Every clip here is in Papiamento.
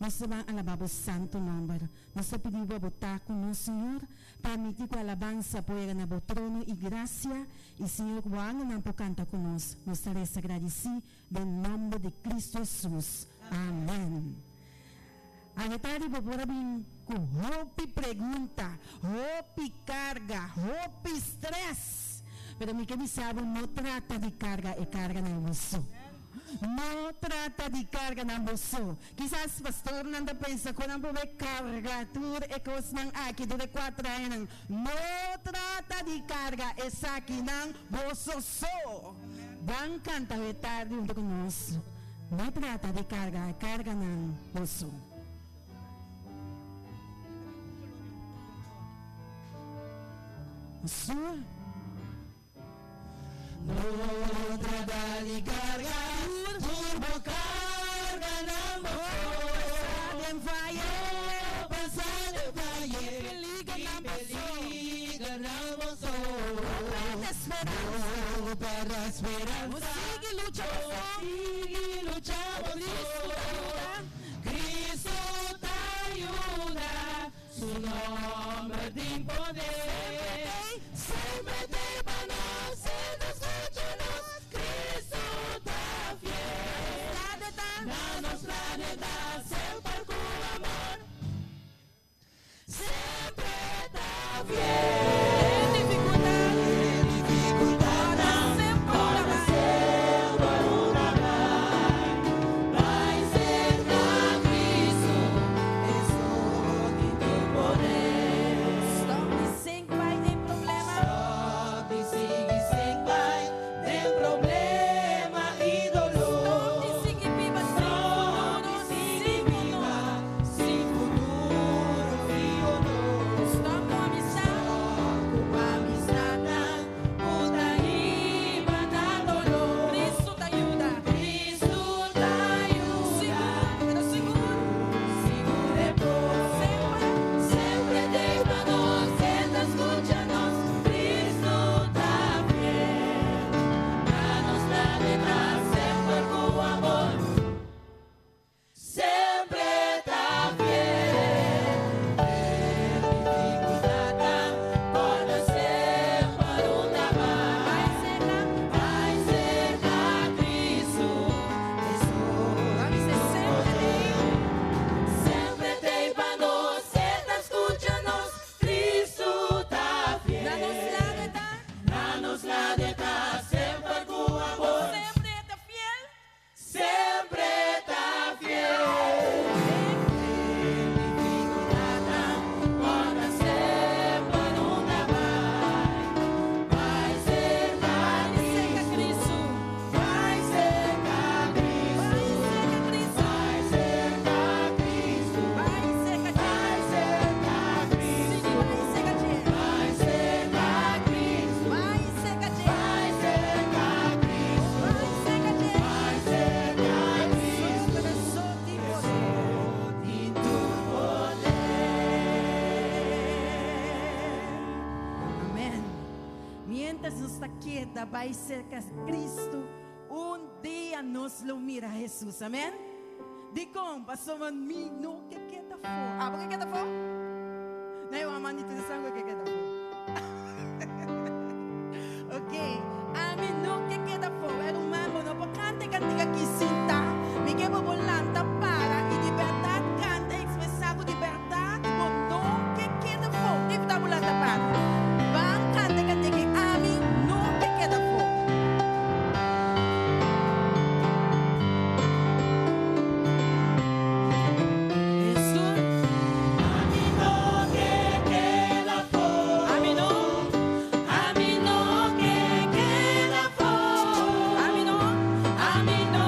Nos ta ban alabá bo santu nòmber. Nos ta pidi bo bo ta ku nos, Señor. Permití ku alabansa por yega na bo trono i grasia, i Señor ku bo angelnan por kanta ku nos. Nos ta resa gradisí den nòmber di Kristu Hesus. Amèn. Awe tardi bo por a bin ku hopi pregunta, hopi karga, hopi strès. Pero mi ke bisa bo, no trata di karga e karganan bo so. No trata di karganan bo so. Kisas pastornan ta pensa ku nan por bai karga tur e kosnan aki tur e kuater añanan. No trata di karga esakinan boso so. Ban kanta awe tardi huntu ku nos. No trata di karga e karganan boso. Su. No trata di carga tur bo carganan bo Pasa den vaye. No pasa den vaye. I peligernan I bo so. peligernan bo so. No perde speransa. No perde speransa. Bo sigui lucha bo Bo so. sigui lucha bo Cristo so. ta yuda. Cristo ta yuda. Su nomber tin poder. Semper Semper t'ei pa nos, e ta scucha nos. Cristo ta fiel. Na nos lado ta. Na nos lado ta, semper cu amor. Semper ta fiel. Den dificultad. Den dificultadnan, Semper ora unda bai. semper unda bai. Bai cerca Cristo, Esun tin tur poder. Stop di sink bai den problema. Stop di sigui sink bai den problema i Stop doló. di sigui biba sin Stop di futuro, sigui sin biba honor. sin futuro i honor. Stop ku amistad. Stop ku amistadnan ku ta hiba na doló. Cristo ta yuda. Cristo ta yuda. Sigur, pero sigur. Sigur e por. Semper. Semper t'ei pa nos, e ta scucha nos. Cristo ta fiel. Na nos lado ta, semper cu amor. Semper ta fiel. Den dificultadnan, corda semper unda Bai bai. cerca. Bai cerca Cristo, Esun tin tur Semper poder. t'ei. Semper t'ei pa nos, e ta scucha nos. Cristo ta Na nos fiel. lado ta. Na nos lado ta, semper cu amor. Semper ta fiel. Semper ta fiel. Den dificultadnan, corda semper unda bai. Bai cerca Bai cerca Cristo. Cristo. Bai cerca Bai Cristo. cerca Cristo. Bai cerca Cristo. Bai cerca Bai dje. cerca Sigui Cristo. bai cerca dje. Bai cerca Cristo. Bai cerca dje. Bai cerca Cristo. Bai cerca dje. Bai cerca Cristo. Esun tin poder. Esun tin tur poder. Amèn. Mientras nos ta keda bai serka Cristo, un dia nos lo mira Hesus. Amèn. Dikon, pasobra mi no ke keda afó. Abo ke keda afó? Nee, mama ni tur sangue ke keda afó. Ok, ami no ke keda afó. Ruman, bo no por kanta e kantika aki sinta. Mi ke bo lanta para i di bèrdat kanta i ekspresá ku di bèrdat bo no ke keda afó. Di bo lanta para. Ban kanta e kantika aki. Ami no ke keda afó. Hesus. Ami no ke keda afó. Ami no. Ami no ke keda afó. Ami no. Ami no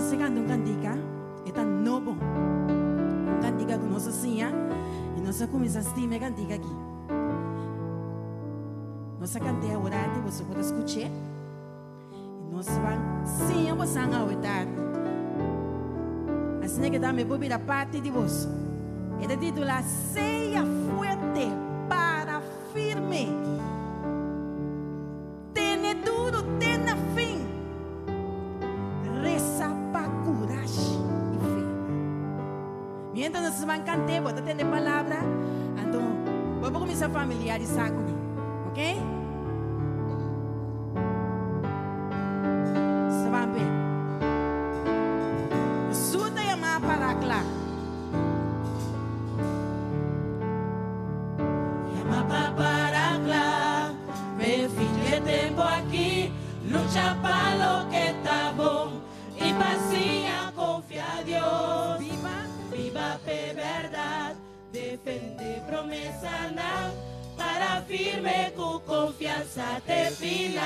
Nos a canta un cantica, e ta nobo. Un cantica cu nos a siña y nos a cuminsa stima e cantica aki. Nos a cant'e aworati, boso por a scuch'e. Y nos ban siña bosan awe tardi. Asina que tambe por bira parti di boso. E ta titula Sea Fuerte, Para Firme. Tene duru te na fin. Resa pa kurashi i fe. Mientras nos ta ban kant'é, bo ta tende palabra, anto bo por kuminsá familiarisá kuné. Ok? Nos ta ban p'e. Su ta yamá para kla. Yama pa para kla. P'e fin dje tempu aki, lucha pa loke ta bon i pa siña konfia Dios. Biba, Biba p'e bèrdat, defendé promesanan, para firme ku konfiansa te final.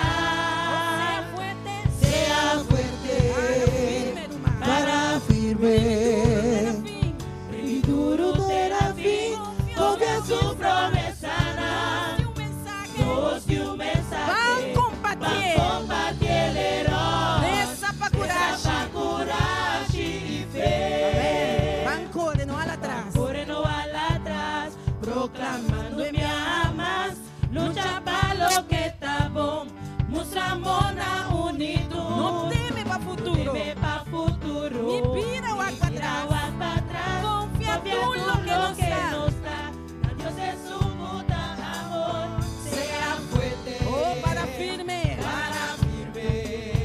Sea fuerte, Sea fuerte, para firme, ruman. para firme. Te na fin. I duru te na fin, konfia su promesanan. Nos tin un mensahe. Nos tin un mensahe. Ban compartié. Ban compartié el eror. Resa pa curashi. Resa pa curashi i fe. Amén. Ban core, no al atras. Core no al atras. Proclamando en mi amas. Lucha pa loke ta bon. Mustra amor na unitud. No teme pa futuro. No teme pa futuro. Ni bira wak pa Ni bira atras. wak pa atras. Confia Confia tur tur loke nos loke ta. nos ta. Na Dios esun ku ta amor. Sea fuerte. Oh, para firme. Para firme.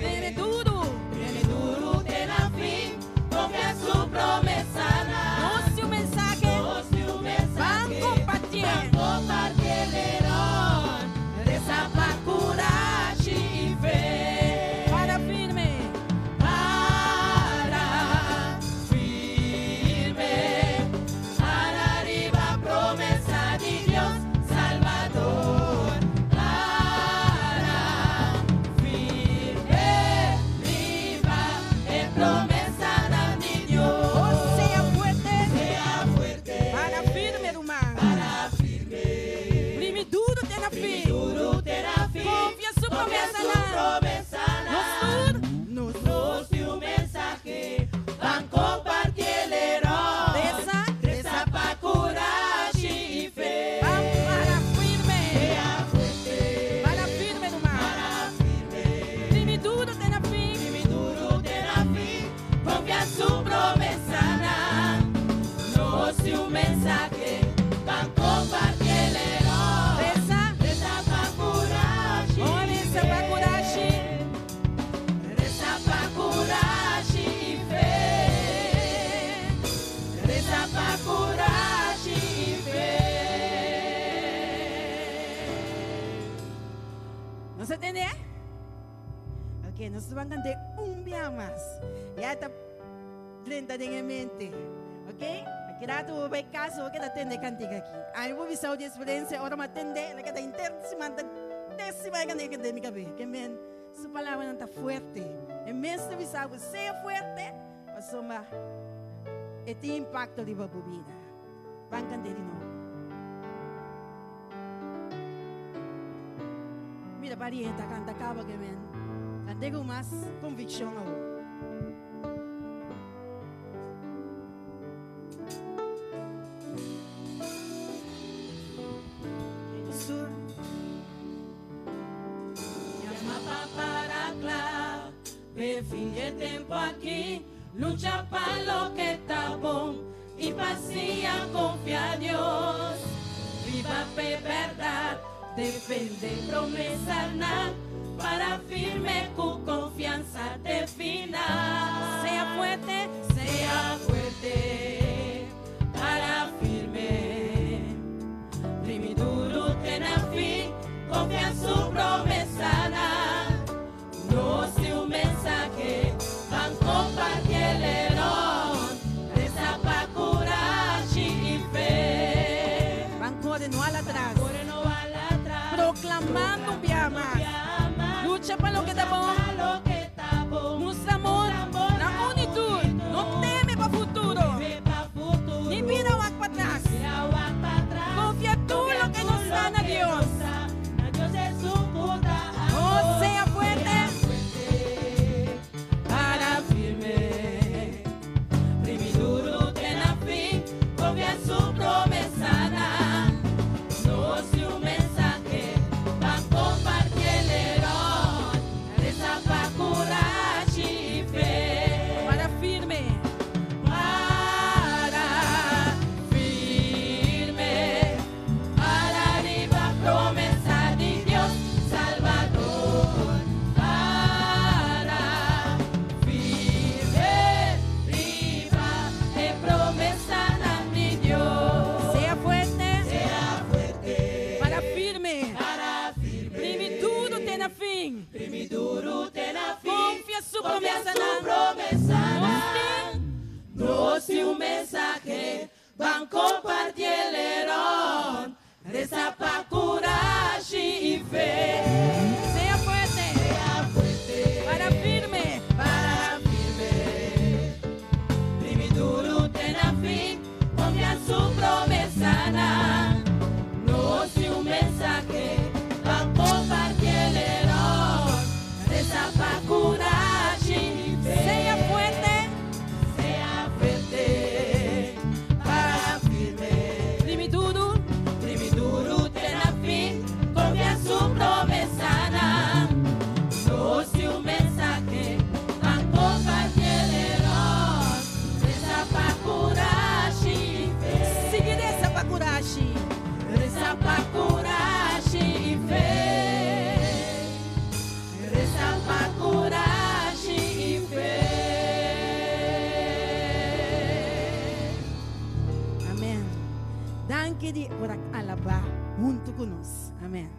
Tene duru. Tene duru te na fin. Confia su promesanan. Nos tin un mensahe. Nos tin un mensahe. Ban compartié. Ban compartié el eror. Resa pa curashi i fe. Para firme. Para firme. Para riba promesa di Dios Salvador. Para firme. Riba e promesanan di Dios. Oh, sea fuerte. Sea fuerte. Para firme, ruman. Para firme. Primi duru te na fin. Duru te na fin. Confia su Confia su promesanan. promesanan. Nos tur. Nos nos tin un mensahe. Ban comparti el eror. Resa. Resa pa curashi i fe. Ban para firme. Sea fuerte. Para firme, ruman. Para firme. Primi duru te na fin. Primi duru te na fin. Confia su promesanan. Nos tin un mensahe. Ban comparti el eror. Resa. Resa pa curashi. Oh, resa pa curashi. Resa pa curashi i fe. Resa pa curashi i fe. Nos a tende? Ok, nos ta ban cant'é un bia mas. Ya ta drenta den e mente. Ok? Aki rato bo bai casa bo keda tende e cantica aki. Ami por bisa di experiencia ora mi a tende, el a keda henter siman ta desima e cantica den mi cabe. Ke men su palabranan ta fuerte. E mes ta bisa bo sea fuerte pasobra e tin impacto riba bo bida. Ban cant'é di nobo. Mira pariente a canta caba ke men. Cant'é cu mas conviccion awor. Sur. Yama pa para cla, p'e fin dje tempo aki, lucha pa loke ta bon i pa siña confia Dios. Biba p'e berdad, defende promesanan, para firme cu confiansa te final. Sea fuerte, sea fuerte, para firme. Primi duru te na fin, confia su promesanan. Nos tin un mensahe, ban comparti el eror. Resa pa curashi i fe. Ban core no al atras. Core no al atras. Proclamando un bia mas. Lucha pa loke ta bon. Pa loke ta bon. Mustra amor Mustra amor na na unitud. Danki di por a alabá huntu ku nos. Amèn.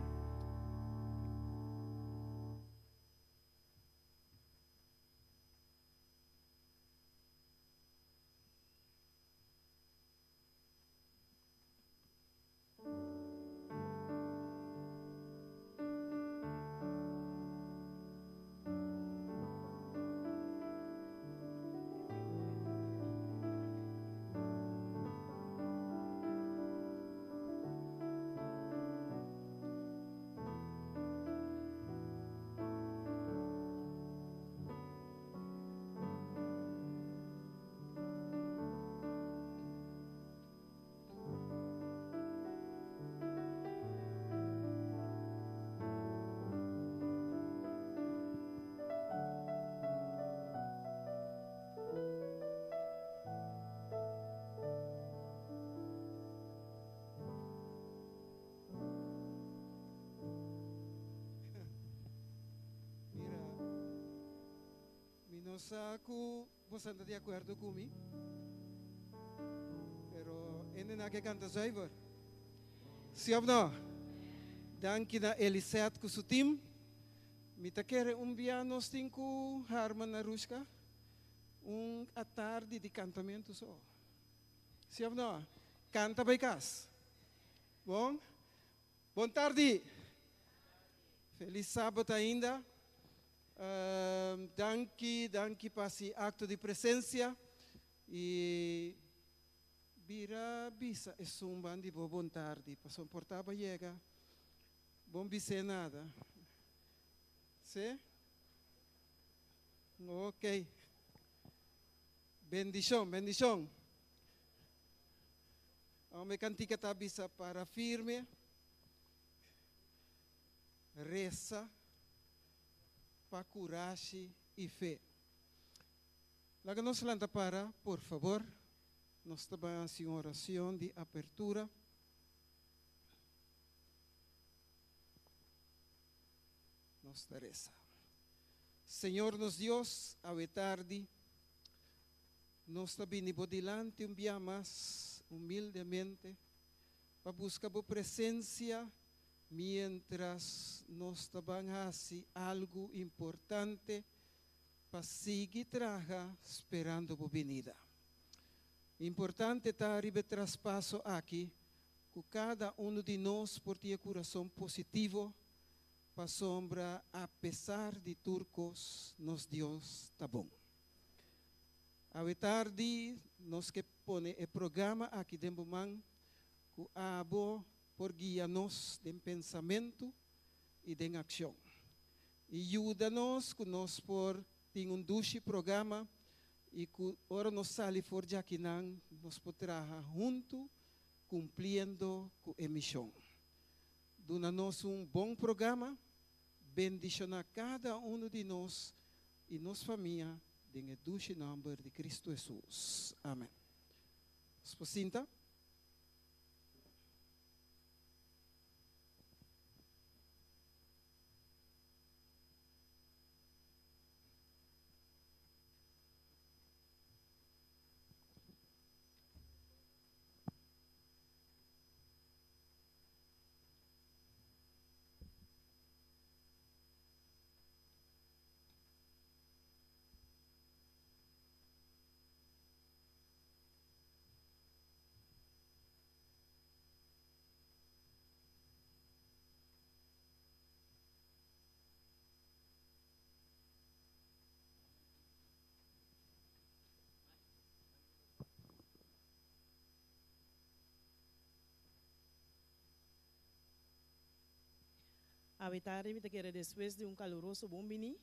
Mira, mi no sa ku boso ta di akuerdo ku mi, pero hende ke kanta zuiver. Si òf no? Danki na Elisette ku su team. Mi ta kere un bia nos tin ku Harman na Rushka un atardi di kantamentu so. Si òf no? Kanta bai kas. Bon? Bon tardi. Felis sabat ainda. Danki, danki pa e akto di presensia. I bira bisa esun band'i bo bon tardi. Paso por ta bo a yega. Bon bis'é nada. Si? Ok. Bendishon, bendishon. Mi kantika ta bisa para firme. Resa pa kurashi i fe. Laga nos lanta para, por fabor. Nos ta bai hasi un orashon di apertura. Nos ta resa. Señor nos Dios, awe tardi, nos ta bini bo dilanti un bia mas humildemente pa buska bo presensia mientras nos ta ban hasi algu importante pa sigui traha sperando bo binida. Importante ta riba e traspaso aki ku kada un di nos por tin kurason positivo pasombra apesar di tur kos nos Dios ta bon. Awe tardi nos ke pone e programa aki den bo man ku abo por guia nos den pensamentu i den akshon. I yuda nos ku nos por tin un dushi programa i ku ora nos sali for di akinan nos por traha huntu kumpliendo ku e mishon. Duna nos un bon programa, bendishoná kada un di nos i nos famia den e dushi nòmber di Kristu Hesus. Amèn. Sinta. Awe tardi mi ta kere despues di un kaluroso bon bini,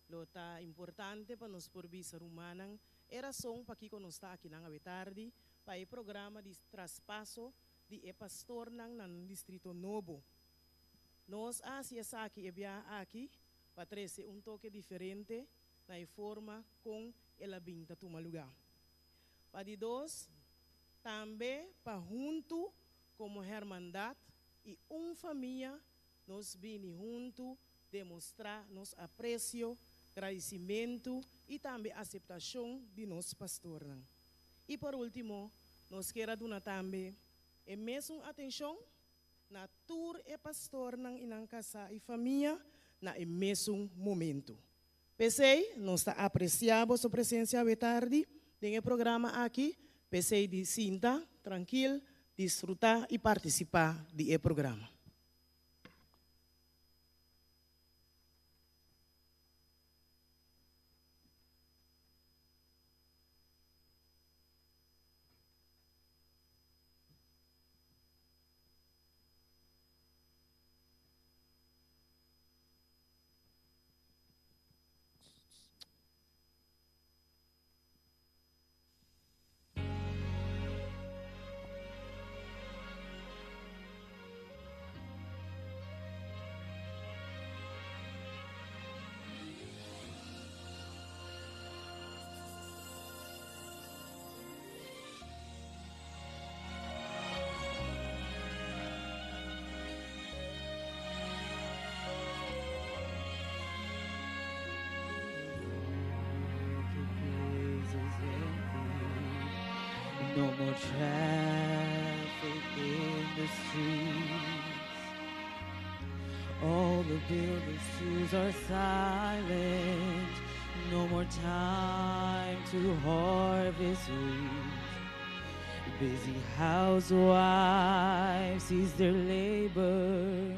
lo ta importante pa nos por bisa rumannan e rason pakiko nos ta akinan awe tardi pa e programa di traspaso di e pastornan na distrito nobo. Nos a hasi esaki e biaha aki pa trese un toke diferente na e forma kon el a bin ta tuma lugá. Pa di dos, tambe pa huntu komo hermandat i un famia nos bini huntu demostrá nos apresio, gradisimentu i tambe aseptashon di nos pastornan. I por último, nos ke duna tambe E mesun atenshon na tur e pastornan i nan kasá i famia na e mesun momentu. P'esei, nos ta apresiá boso presensia awe tardi den e programa aki, p'esei di sinta trankil, disfrutá i partisipá di e programa. No more traffic in the streets. All the buildings tools are silent. No more time to harvest wheat. Busy housewives cease their labor.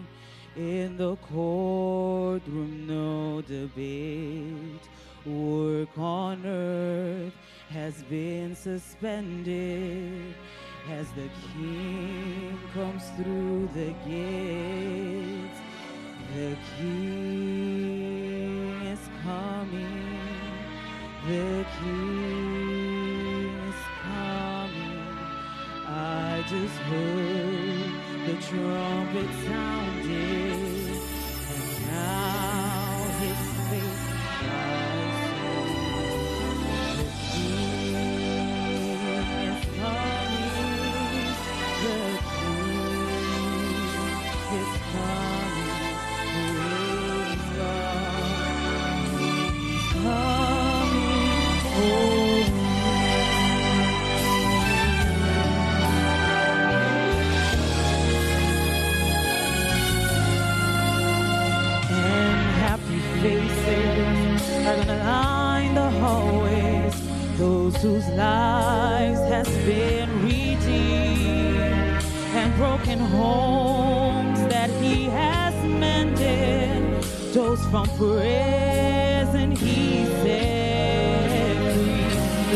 In the courtroom, no debate. Work on earth has been suspended as the King comes through the gates. The King is coming. The King is coming. I just heard the trumpet sounding, and now his face I see. The King is coming. The King is coming. Praise God. He's coming for And happy faces are gonna line the hallways. Those whose lives has been redeemed and broken homes that he has mended. Those from prison he set free.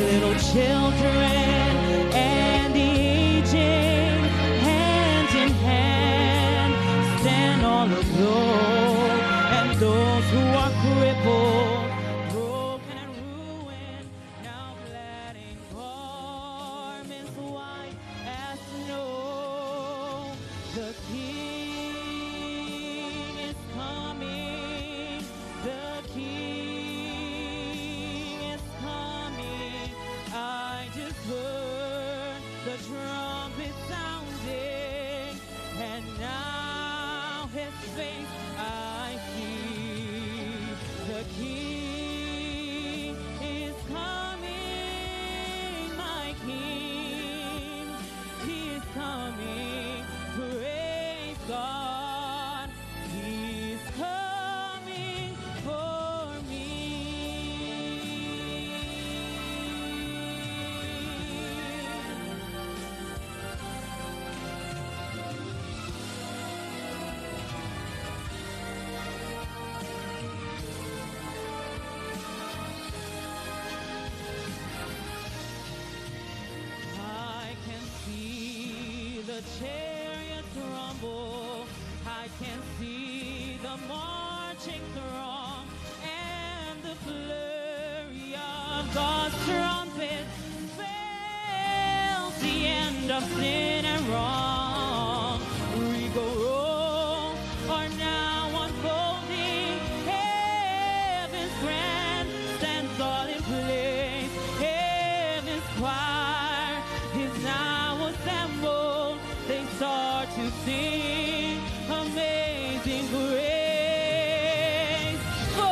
Little children and the aging, hand in hand, stand all aglow. And those who are crippled, broken and ruined, now clad in garments white as snow. The King is coming. The King is coming. I just heard the trumpet sounding, and now his face I see. The King is coming, my King. He is coming. Praise God. He's coming for me. I can see the chariots rumble. I can see the marching throng and the flurry of God's trumpet spells the end of sin and wrong. Regal robes are now unfolding. Heaven's grand stands all in place. Heaven's choir is now assembled. They start to sing Amazing Grace. For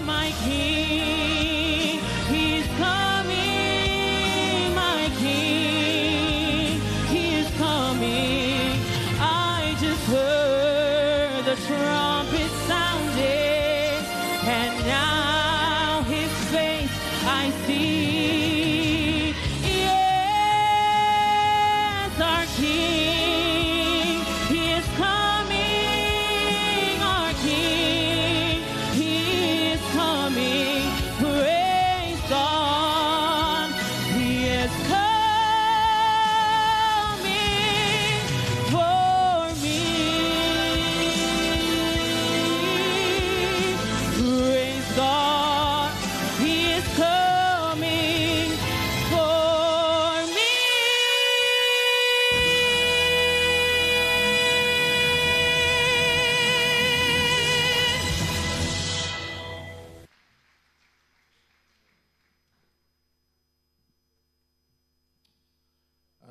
my King, He's coming, my King.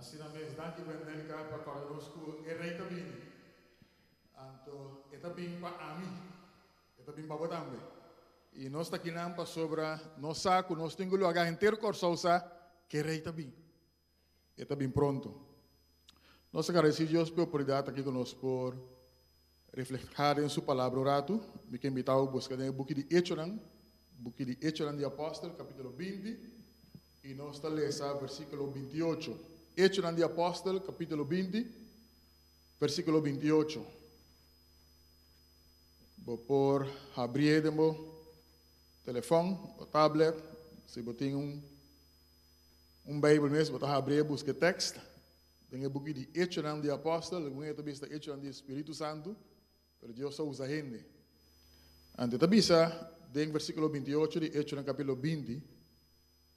Asina mes, danki Wendelka pa kòrda nos ku e Rei ta bini. Anto e ta bin pa ami, e ta bin pa bo tambe. I nos ta kinan pasobra nos sa ku nos tin ku laga henter Kòrsou sa ku e Rei ta bin. E ta bin pronto. Nos ta gradesí Dios pa e oportunidat aki ku nos por reflehá den Su Palabra un ratu. Mi ke invitá bo buska den e buki di Echonan, buki di Echonan di Apòstel, kapítulo 20, i nos ta lesa versíkulo 28. Echonan di Apòstel, kapítulo 20, versíkulo 28. Bo por habrié den bo telefòn o tablet, si bo tin un Un Bijbel mes bo ta habri e buska e tekst den e buki di Echonan di Apostel, algun hende ta bisa ta Echonan di Spiritu Santu, pero Dios ta usa hende. Anto e ta bisa den versikulo 28 di Echonan kapitulo 20,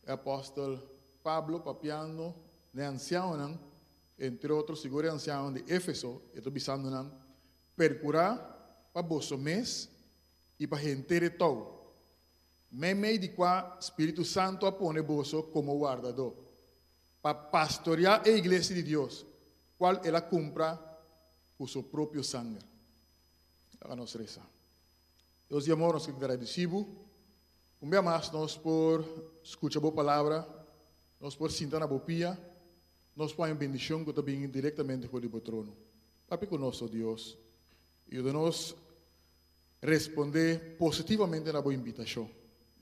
e apostel Pablo papiando na e ansianonan, entre otro sigur e ansianonan di Efeso, e ta bisando nan, Perkurá pa boso mes i pa henter e tou. Meimei di kua Spiritu Santu a pone boso komo wardadó, pa pastoriá e iglesia di Dios, kual el a kumpra ku su propio sanger. Laga nos resa. Dios di amor, nos ke gradisí bo un bia mas nos por skucha bo palabra, nos por sinta na bo pia, nos por haña bendishon ku ta bini direktamente for di bo trono. Papia ku nos, o Dios, i yuda nos Respondé positivamente na bo invitashon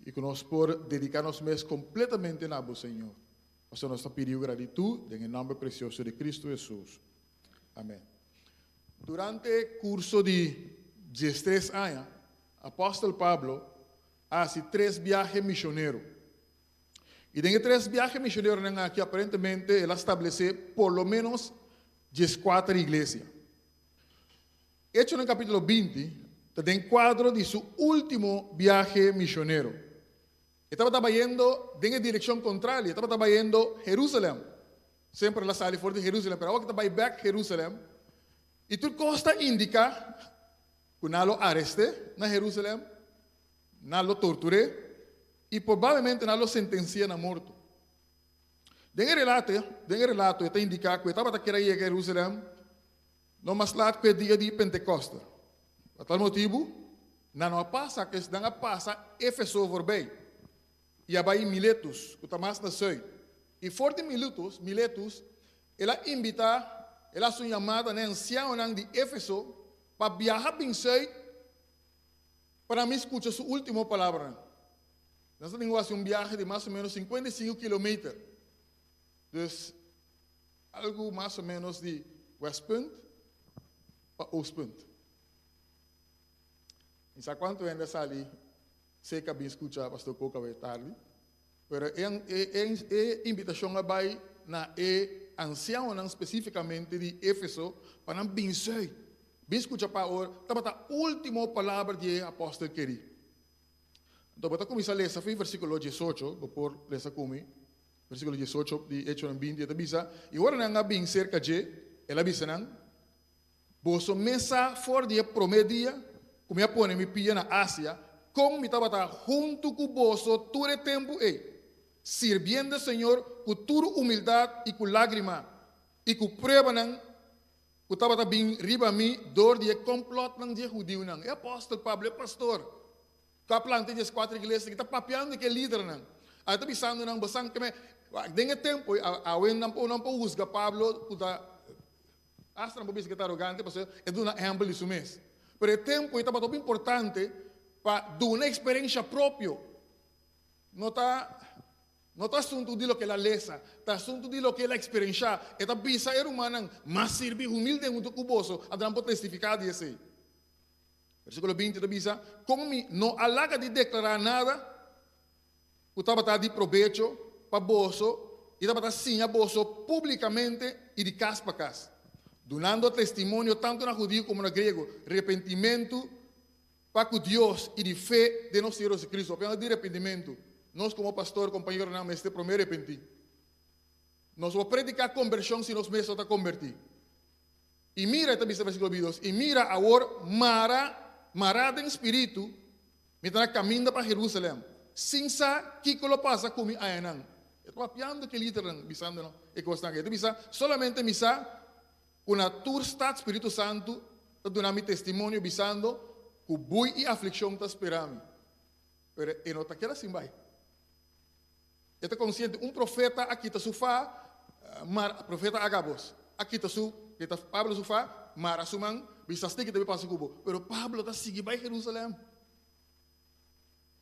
i ku nos por dediká nos mes kompletamente na bo, Señor. Pasobra nos ta pidi bo gratitud den e nòmber presioso di Kristu Hesus. Amèn. Durante kurso di diestres aña, apòstel Pablo a hasi tres biahe mishonero. I den e tres biahe mishoneronan aki aparentemente el a stablesé por lo ménos 14 iglesia. Echonan capítulo 20 ta den cuadro di su último biahe misionero. E tabata bayendo den e direccion contrario, e tabata bayendo Jerusalem. Semper el a sali for di Jerusalem, pero awor ke ta bai bek Jerusalem. I tur cos ta indica cu nan lo arest'é na Jerusalem, nan lo tortur'é i probablemente nan lo sentenci'é na morto. Den e relato, den e relato e ta indica cu e tabata kier a yega Jerusalem No mas lat ku e dia di Pentekòste. Pa tal motibu, nan no a pasa ku esnan a pasa Efeso voorbij i a bai Miletus, ku ta mas na sùit. I for di Miletus, Miletus, el a invitá, el a hasi un yamada na e ansianonan di Efeso pa biaha bin sùit pa nan mi skucha su último palabranan. Nan sa tin ku hasi un biahe di mas o ménos 55 kilometer. Dus, Algu mas o ménos di Westpunt pa Oostpunt. Mi sa kuantu hende a sali seka bin skucha Pastor Kook awe tardi, pero e e e invitashon a bai na e ansianonan spesífikamente di Efeso pa nan bin sùit, bin skucha pa awor tabata último palabra di e apòstel kerí. Anto bo ta kuminsá lesa fin versíkulo 18, bo por lesa ku mi. Versíkulo 18 di Echonan 20 e ta bisa, I ora nan a bin serka dje, el a bisa nan, Boso mes sa for di e promé dia ku mi a pone mi pia na Asia, kon mi tabata huntu ku boso tur e tempu ei, sirbiendo Señor ku tur humildat i ku lágrima i ku pruebanan ku tabata bin riba mi dor di e kòmplòtnan di e hudiunan. E apòstel Pablo, e pastor, Ku a planta 14 iglesia ki ta papiando ku e lidernan. A ta bisando nan, Bosan ke me den e tempu ei, awe nan por nan por husga Pablo ku ta asta nan por bisa ku e ta arogante pasobra e duna ehèmpel di su mes. Pero e tempu ei tabata hopi importante pa duna eksperensha propio. No ta no ta asuntu di loke el a lesa, ta asuntu di loke el a eksperenshá. E ta bisa e rumannan, M'a sirbi humilde huntu ku boso, anto nan por testifiká di esei. Versíkulo 20 ta bisa, Kon mi no a laga di deklará nada ku tabata di probecho pa boso i tabata siña boso públikamente i di kas pa kas, dunando testimonio tantu na hudiu komo na griego, repentimentu pa ku Dios i di fe den nos Señor Jesucristo. Apenas di repentimentu, nos komo pastor, kompañeronan, mester promé repentí. Nos por prediká kombershon si nos mes no ta kombertí. I mira, e ta bisa versíkulo 22, i mira, awor mara, mará den spiritu, mi ta na kaminda pa Jerusalèm, sin sa kiko lo pasa ku mi ayanan. E ta papiando ku e lidernan, bisando nan e kosnan aki. E ta bisa, Solamente mi sa ku na tur stat Spiritu Santu ta duna mi testimonio bisando ku bui i aflikshon ta spera mi. Pero e no ta keda sin bai. E ta konsiente, un profeta a kita su fa, mar, profeta Agabos a kita su, kita Pablo su fa, mara su man, bisa stiki ta bin pasa ku bo. Pero Pablo ta sigui bai Jerusalem.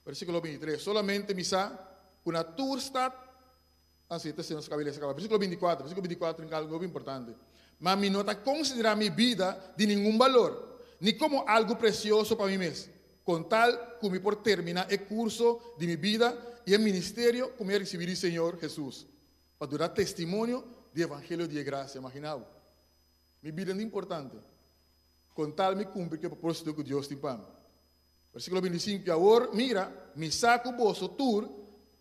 Versíkulo 23, Solamente mi sa ku na tur stat, ansi, ta nos kabelesa kaba. Versíkulo 24, versíkulo 24 tin algu hopi importante. Ma mi no ta konsiderá mi bida di ningun balor, ni komo algu presioso pa mi mes, kon tal ku mi por terminá e kurso di mi bida i e ministerio ku mi a risibí di Señor Hesus, pa duna testimonio di evangelio di e grasia. Imaginá bo! Mi bida no importante, kon tal mi kumpli ku e propósito ku Dios tin pa mi. Versíkulo 25, I awor, mira, mi sa ku boso tur,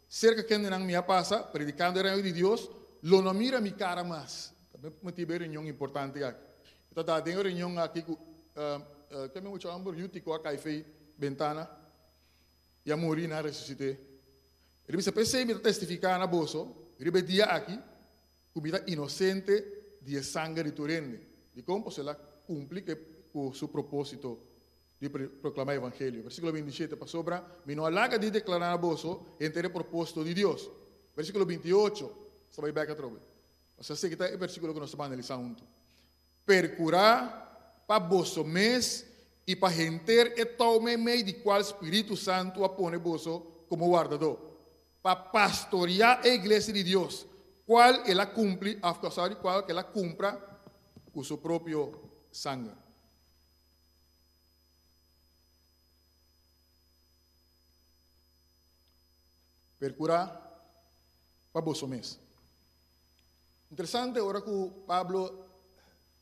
serka kendenan mi a pasa, predikando e Reino di Dios, lo no mira mi kara mas. Ta motibu e reunion importante aki. E ta da den e reunion aki ku, ke mi mucha hòmber, Yutiko a kai fei bentana i a muri i nan a resusit'é. E ta bisa, P'esei mi ta testifiká na boso riba e dia aki, ku mi ta inosente di e sanger di tur hende. Dikon? Pasobra el a kumpli ku su propósito di proklamá evangelio. Versíkulo 27, Pasobra mi no a laga di deklará na boso henter e propósito di Dios. Versíkulo 28, sta bai bèk atrobe. Pasobra esaki ta e versíkulo ku nos ta bai analisá huntu. Perkurá pa boso mes i pa henter e tou meimei di kual Spiritu Santu a pone boso komo wardadó, pa pastoriá e iglesia di Dios, kual el a kumpli, òf sorry, kual el a kumpra ku su propio sanger. Perkurá pa boso mes. Interesante ora ku Pablo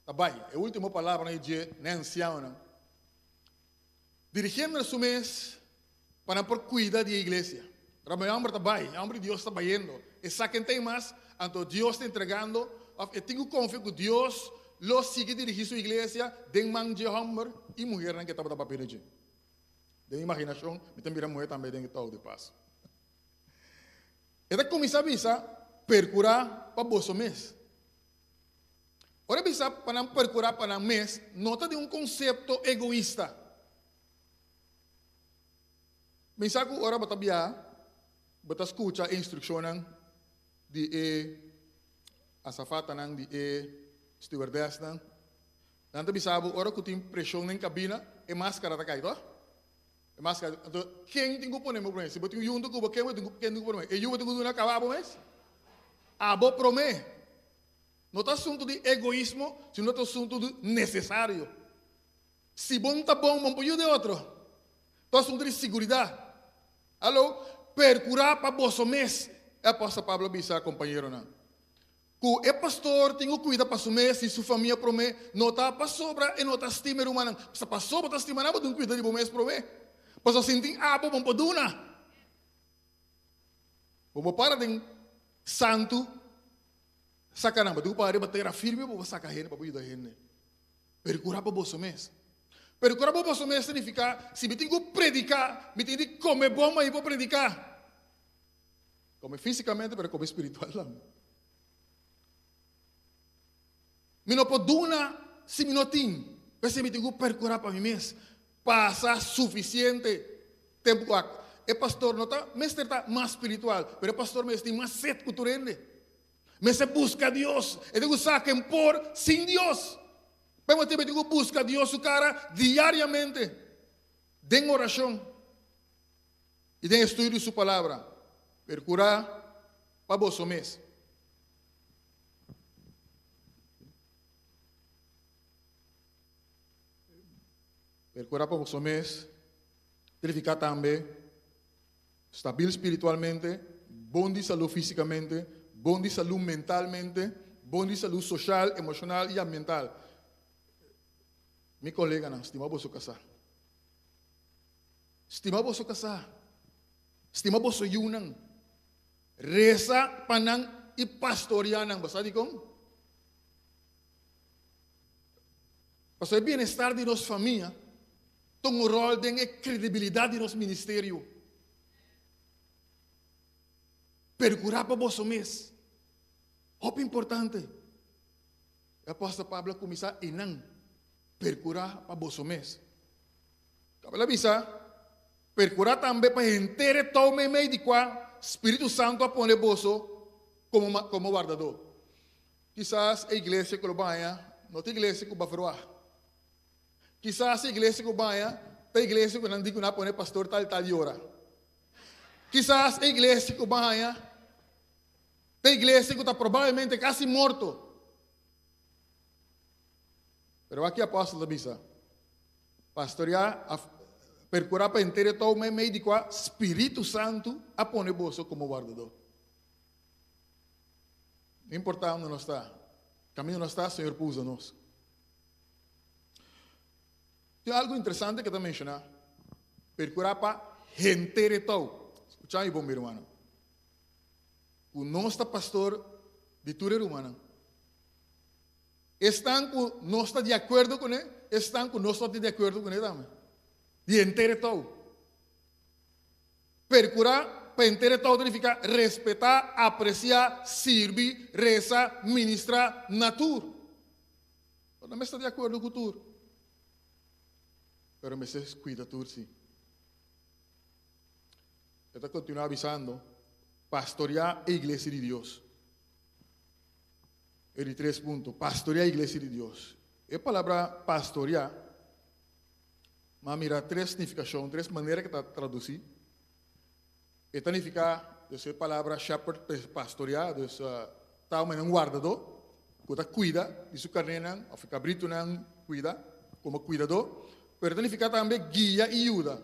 ta bai, e último palabranan di dje na e ansianonan, dirigiendo na su mes pa nan por kuida di e iglesia. Pero e hòmber ta bai, e hòmber di Dios ta bayendo, e sa ken ta ei mas, anto Dios ta entregando, òf e tin ku konfia ku Dios lo sigui dirigí su iglesia den man dje hòmber i muhernan ku e tabata papia di dje. Den imaginashon mi ta mira muher tambe den e tou di pas. E ta kuminsá bisa, Perkurá pa boso mes. Ora e bisa pa nan perkurá pa nan mes, no ta den un konsepto egoista. Mi sa ku ora bo ta biaha, bo ta skucha e instrukshonnan di e asafatanan, di e stewardessnan. Nan ta bisa bo ora ku tin preshon den kabina, e maskara ta kai, toh? E maskara, anto ken tin ku pone bo promé? Si bo tin un yu huntu ku bo, ken bo tin ku ken tin ku pone? E yu bo tin ku duna kaba abo mes? Abo promé. No ta asuntu di egoismo, sino ta asuntu di nesesario. Si bo no ta bon, bo no por yuda e otro. Ta asuntu di siguridat. Alo, perkurá pa boso mes, e apòstel Pablo a bisa kompañeronan. Ku e pastor tin ku kuida pa su mes i su famia promé, no ta pasobra e no ta stima e rumannan. Pasobra bo ta stima nan, bo tin ku kuida di bo mes promé. Pasobra sin tin abo, bo no por duna. Bo por para den santu saka nan, bo tin ku para riba tera firme pa bo saka hende, pa bo yuda hende. Perkurá pa boso mes. Perkurá pa boso mes signifiká, si mi tin ku prediká, mi tin di kome bon pa mi por prediká. Kome físikamente, pero kome spiritual tambe. Mi no por duna si mi no tin. P'esei mi tin ku perkurá pa mi mes. Pasa sufisiente tempu ku ak. E pastor no ta mester ta mas spiritual, pero e pastor mester tin mas set ku tur hende. Mester buska Dios. E tin ku sa ken por sin Dios. P'e motibu e tin ku buska Dios su kara diariamente den orashon. I den estudio di su Palabra, perkurá pa boso mes. Perkurá pa boso mes signifiká tambe stabil spiritualmente, bon di salú físikamente, bon di salú mentalmente, bon di salú soshal, emoshonal i ambiental. Mi koleganan, stima boso kasá. Stima boso kasá. Stima boso yunan. Resa pa nan i pastoreá nan. Bo sa dikon? Pasobra e bienestar di nos famia ta un ròl den e kredibilidat di nos ministerio. Perkurá pa boso mes. Hopi importante. E apòstel Pablo a kuminsá einan, Perkurá pa boso mes. Kaba el a bisa, Perkurá tambe pa henter e tou meimei di kua Spiritu Santu a pone boso komo komo wardadó. Kisas e iglesia ku lo baña no ta iglesia ku baferwagt. Kisas e iglesia ku baña ta iglesia ku nan di ku nan a pone pastor tal i tal yora. Kisas e iglesia ku baña ta iglesia ku ta probablemente kasi morto. Pero wak ki apòstel ta bisa, Pastoriá a perkurá pa henter e tou meimei di kua Spiritu Santu a pone boso komo wardadó. No importá unda nos ta, kaminda nos ta, Señor por usa nos. Tin algu interesante ke ta menshoná, Perkurá pa henter e tou. Skuchá mi bon, mi rumannan. Ku nos ta pastor di tur e rumannan. Esnan ku nos ta di akuerdo kuné, esnan ku nos no ta di akuerdo kuné tambe. Di henter e tou. Perkurá pa henter e tou ta nifiká respetá, apresiá, sirbi, resa, ministrá na tur. Bo no mester ta di akuerdo ku tur, pero mester kuida tur sí. E ta kontinuá bisando, Pastoriá e iglesia di Dios. E di tres punto, pastoriá e iglesia di Dios. E palabra pastoriá, m'a mira tres nifikashon, tres manera ku ta tradusí. E ta nifiká, dus e palabra shepherd, pastoriá, dus ta un manera un wardadó ku ta kuida di su karnénan òf e kabritunan, kuida komo kuidadó. Pero e ta nifiká tambe guia i yuda.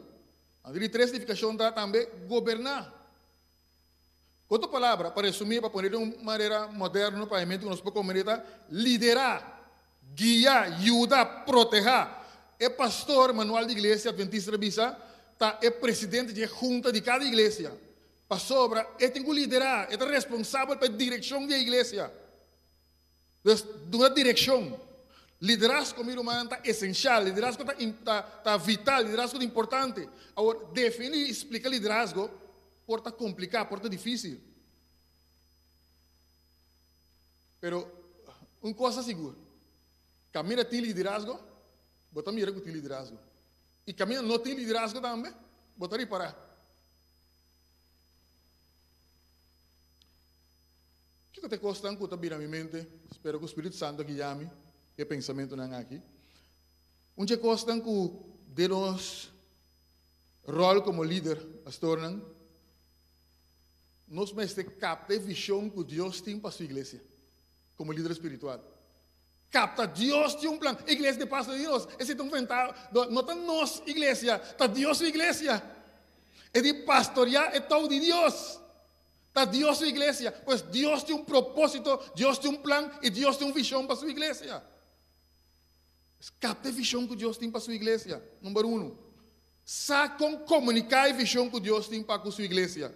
Anto di tres nifikashon ta tambe goberná. Ku otro palabra, pa resumí, pa pone den un manera moderno pa hende ku nos por komprendé ta liderá, guia, yuda, protehá. E pastor, manual di Iglesia Adventista ta bisa, ta e presidente di e hunta di kada iglesia. Pasobra e tin ku liderá, e ta responsabel pa e direkshon di e iglesia. Dus duna direkshon. Liderazgo, mi rumannan, ta esenshal, liderazgo ta ta ta vital, liderazgo ta importante. Awor, definí i splika liderazgo por ta kompliká, por ta difísil. Pero un kos ta sigur, kaminda tin liderazgo, bo ta mira ku tin liderazgo. I kaminda no tin liderazgo tambe, bo ta ripará. Kiko ta e kosnan ku ta bira mi mente? Spero ku Spiritu Santu a guia mi ku e pensamentunan aki. Un dje kosnan ku den nos ròl komo lider, pastornan, nos mester kapta e vishon ku Dios tin pa su iglesia komo lider spiritual. Kapta, Dios tin un plan. Iglesia di Paso di nos, esei ta un ventaha. No ta nos iglesia, ta Dios su iglesia. E di pastoriá e tou di Dios. Ta Dios su iglesia. Pues Dios tin un propósito, Dios tin un plan i Dios tin un vishon pa su iglesia. Kapta e vishon ku Dios tin pa su iglesia, number uno. Sa kon komuniká e vishon ku Dios tin pa ku su iglesia.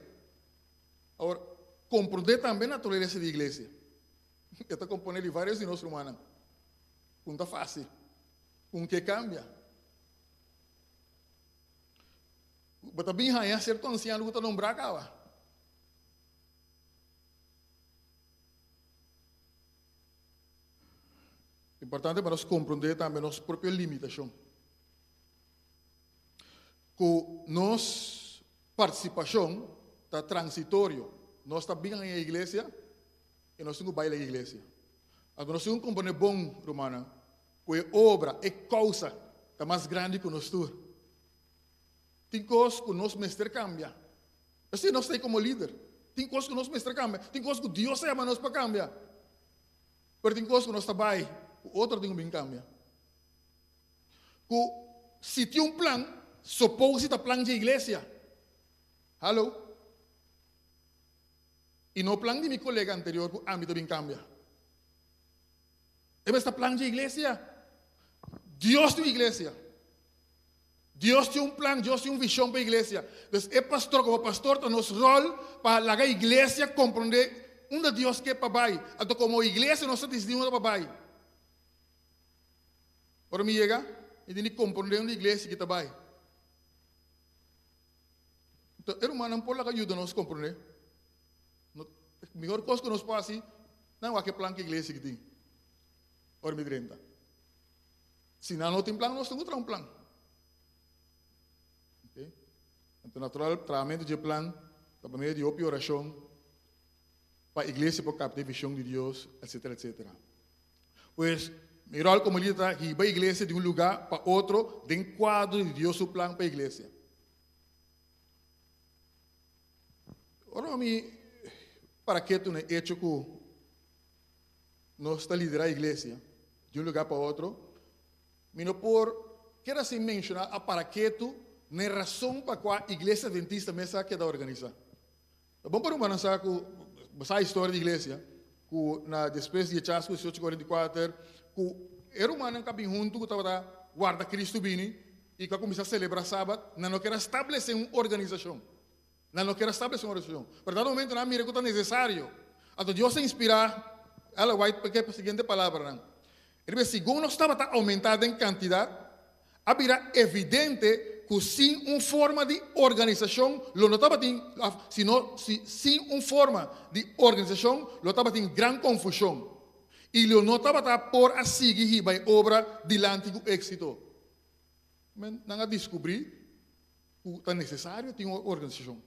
Awor, komprondé tambe naturalesa di iglesia. E ta komponé di vários di nos rumannan. Ku no ta fásil. Ku ke kambia. Bo ta bin haña sierto ansiano ku ta nombrá kaba. Importante pa nos komprondé tambe nos propio limitashon. Ku nos partisipashon ta transitorio. Nos ta bin haña iglesia i nos tin ku bai la iglesia. Anto nos tin ku komprondé bon, rumannan, ku e obra, e kousa ta mas grandi ku nos tur. Tin kos ku nos mester kambia. Esei nos ta ei komo lider. Tin kos ku nos mester kambia. Tin kos ku Dios a yama nos pa kambia. Pero tin kos ku nos ta bai ku otro tin ku bin kambia. Ku si tin un plan, sopou si ta plan dje iglesia. Hallo? I no plan di mi kolega anterior ku ami ta bin kambia. E mester ta plan dje iglesia. Dios tin un iglesia. Dios tin un plan, Dios tin un vision pa iglesia. Dus e pastor como pastor ta nos rol pa laga iglesia comprende unda Dios ke pa bay. Anto como iglesia nos ta dicidi unda pa bay. Ora mi yega, mi tin di comprende unda iglesia ki ta bay. Anto e rumannan por laga yuda nos comprende. No. Mihor kos ku nos por hasi, nan wak e plan ku iglesia ki tin ora mi drenta. Si nan no tin plan, nos tin ku traha un plan. Okay? Anto natural, trahamentu dje plan ta pa medio di hopi orashon pa iglesia por kapta e vishon di Dios, etcetera, etcetera. Pues, mi ròl komo lider ta hiba iglesia di un lugá pa otro den kuadro di Dios su plan pa iglesia. Ora mi para ketu na e echo ku nos ta liderá iglesia di un lugá pa otro, mi no por keda sin menshoná a para ketu na e rason pa kua Iglesia Adventista mes a keda organisá. Ta bon pa rumannan sa ku bo sa historia di iglesia ku na despues di e chasco di 1844 ku e rumannan ku a bin huntu ku tabata warda Cristo bini i ku a kuminsá selebrá Sabat, nan no kier a stablesé un organisashon. Nan no kier a stablesé un organisashon. Pero dado momento nan a mira ku ta nesesario. Anto Dios a inspirá Ellen White pa e siguiente palabranan. E riba segun nos tabata oumentá den kantidat, a bira evidente ku sin un forma di organisashon lo no tabatin, òf si no, si sin un forma di organisashon lo tabatin gran konfushon i lo no tabata por a sigui hiba e obra dilanti ku éksito. Men, nan a diskubrí ku ta nesesario tin un organisashon.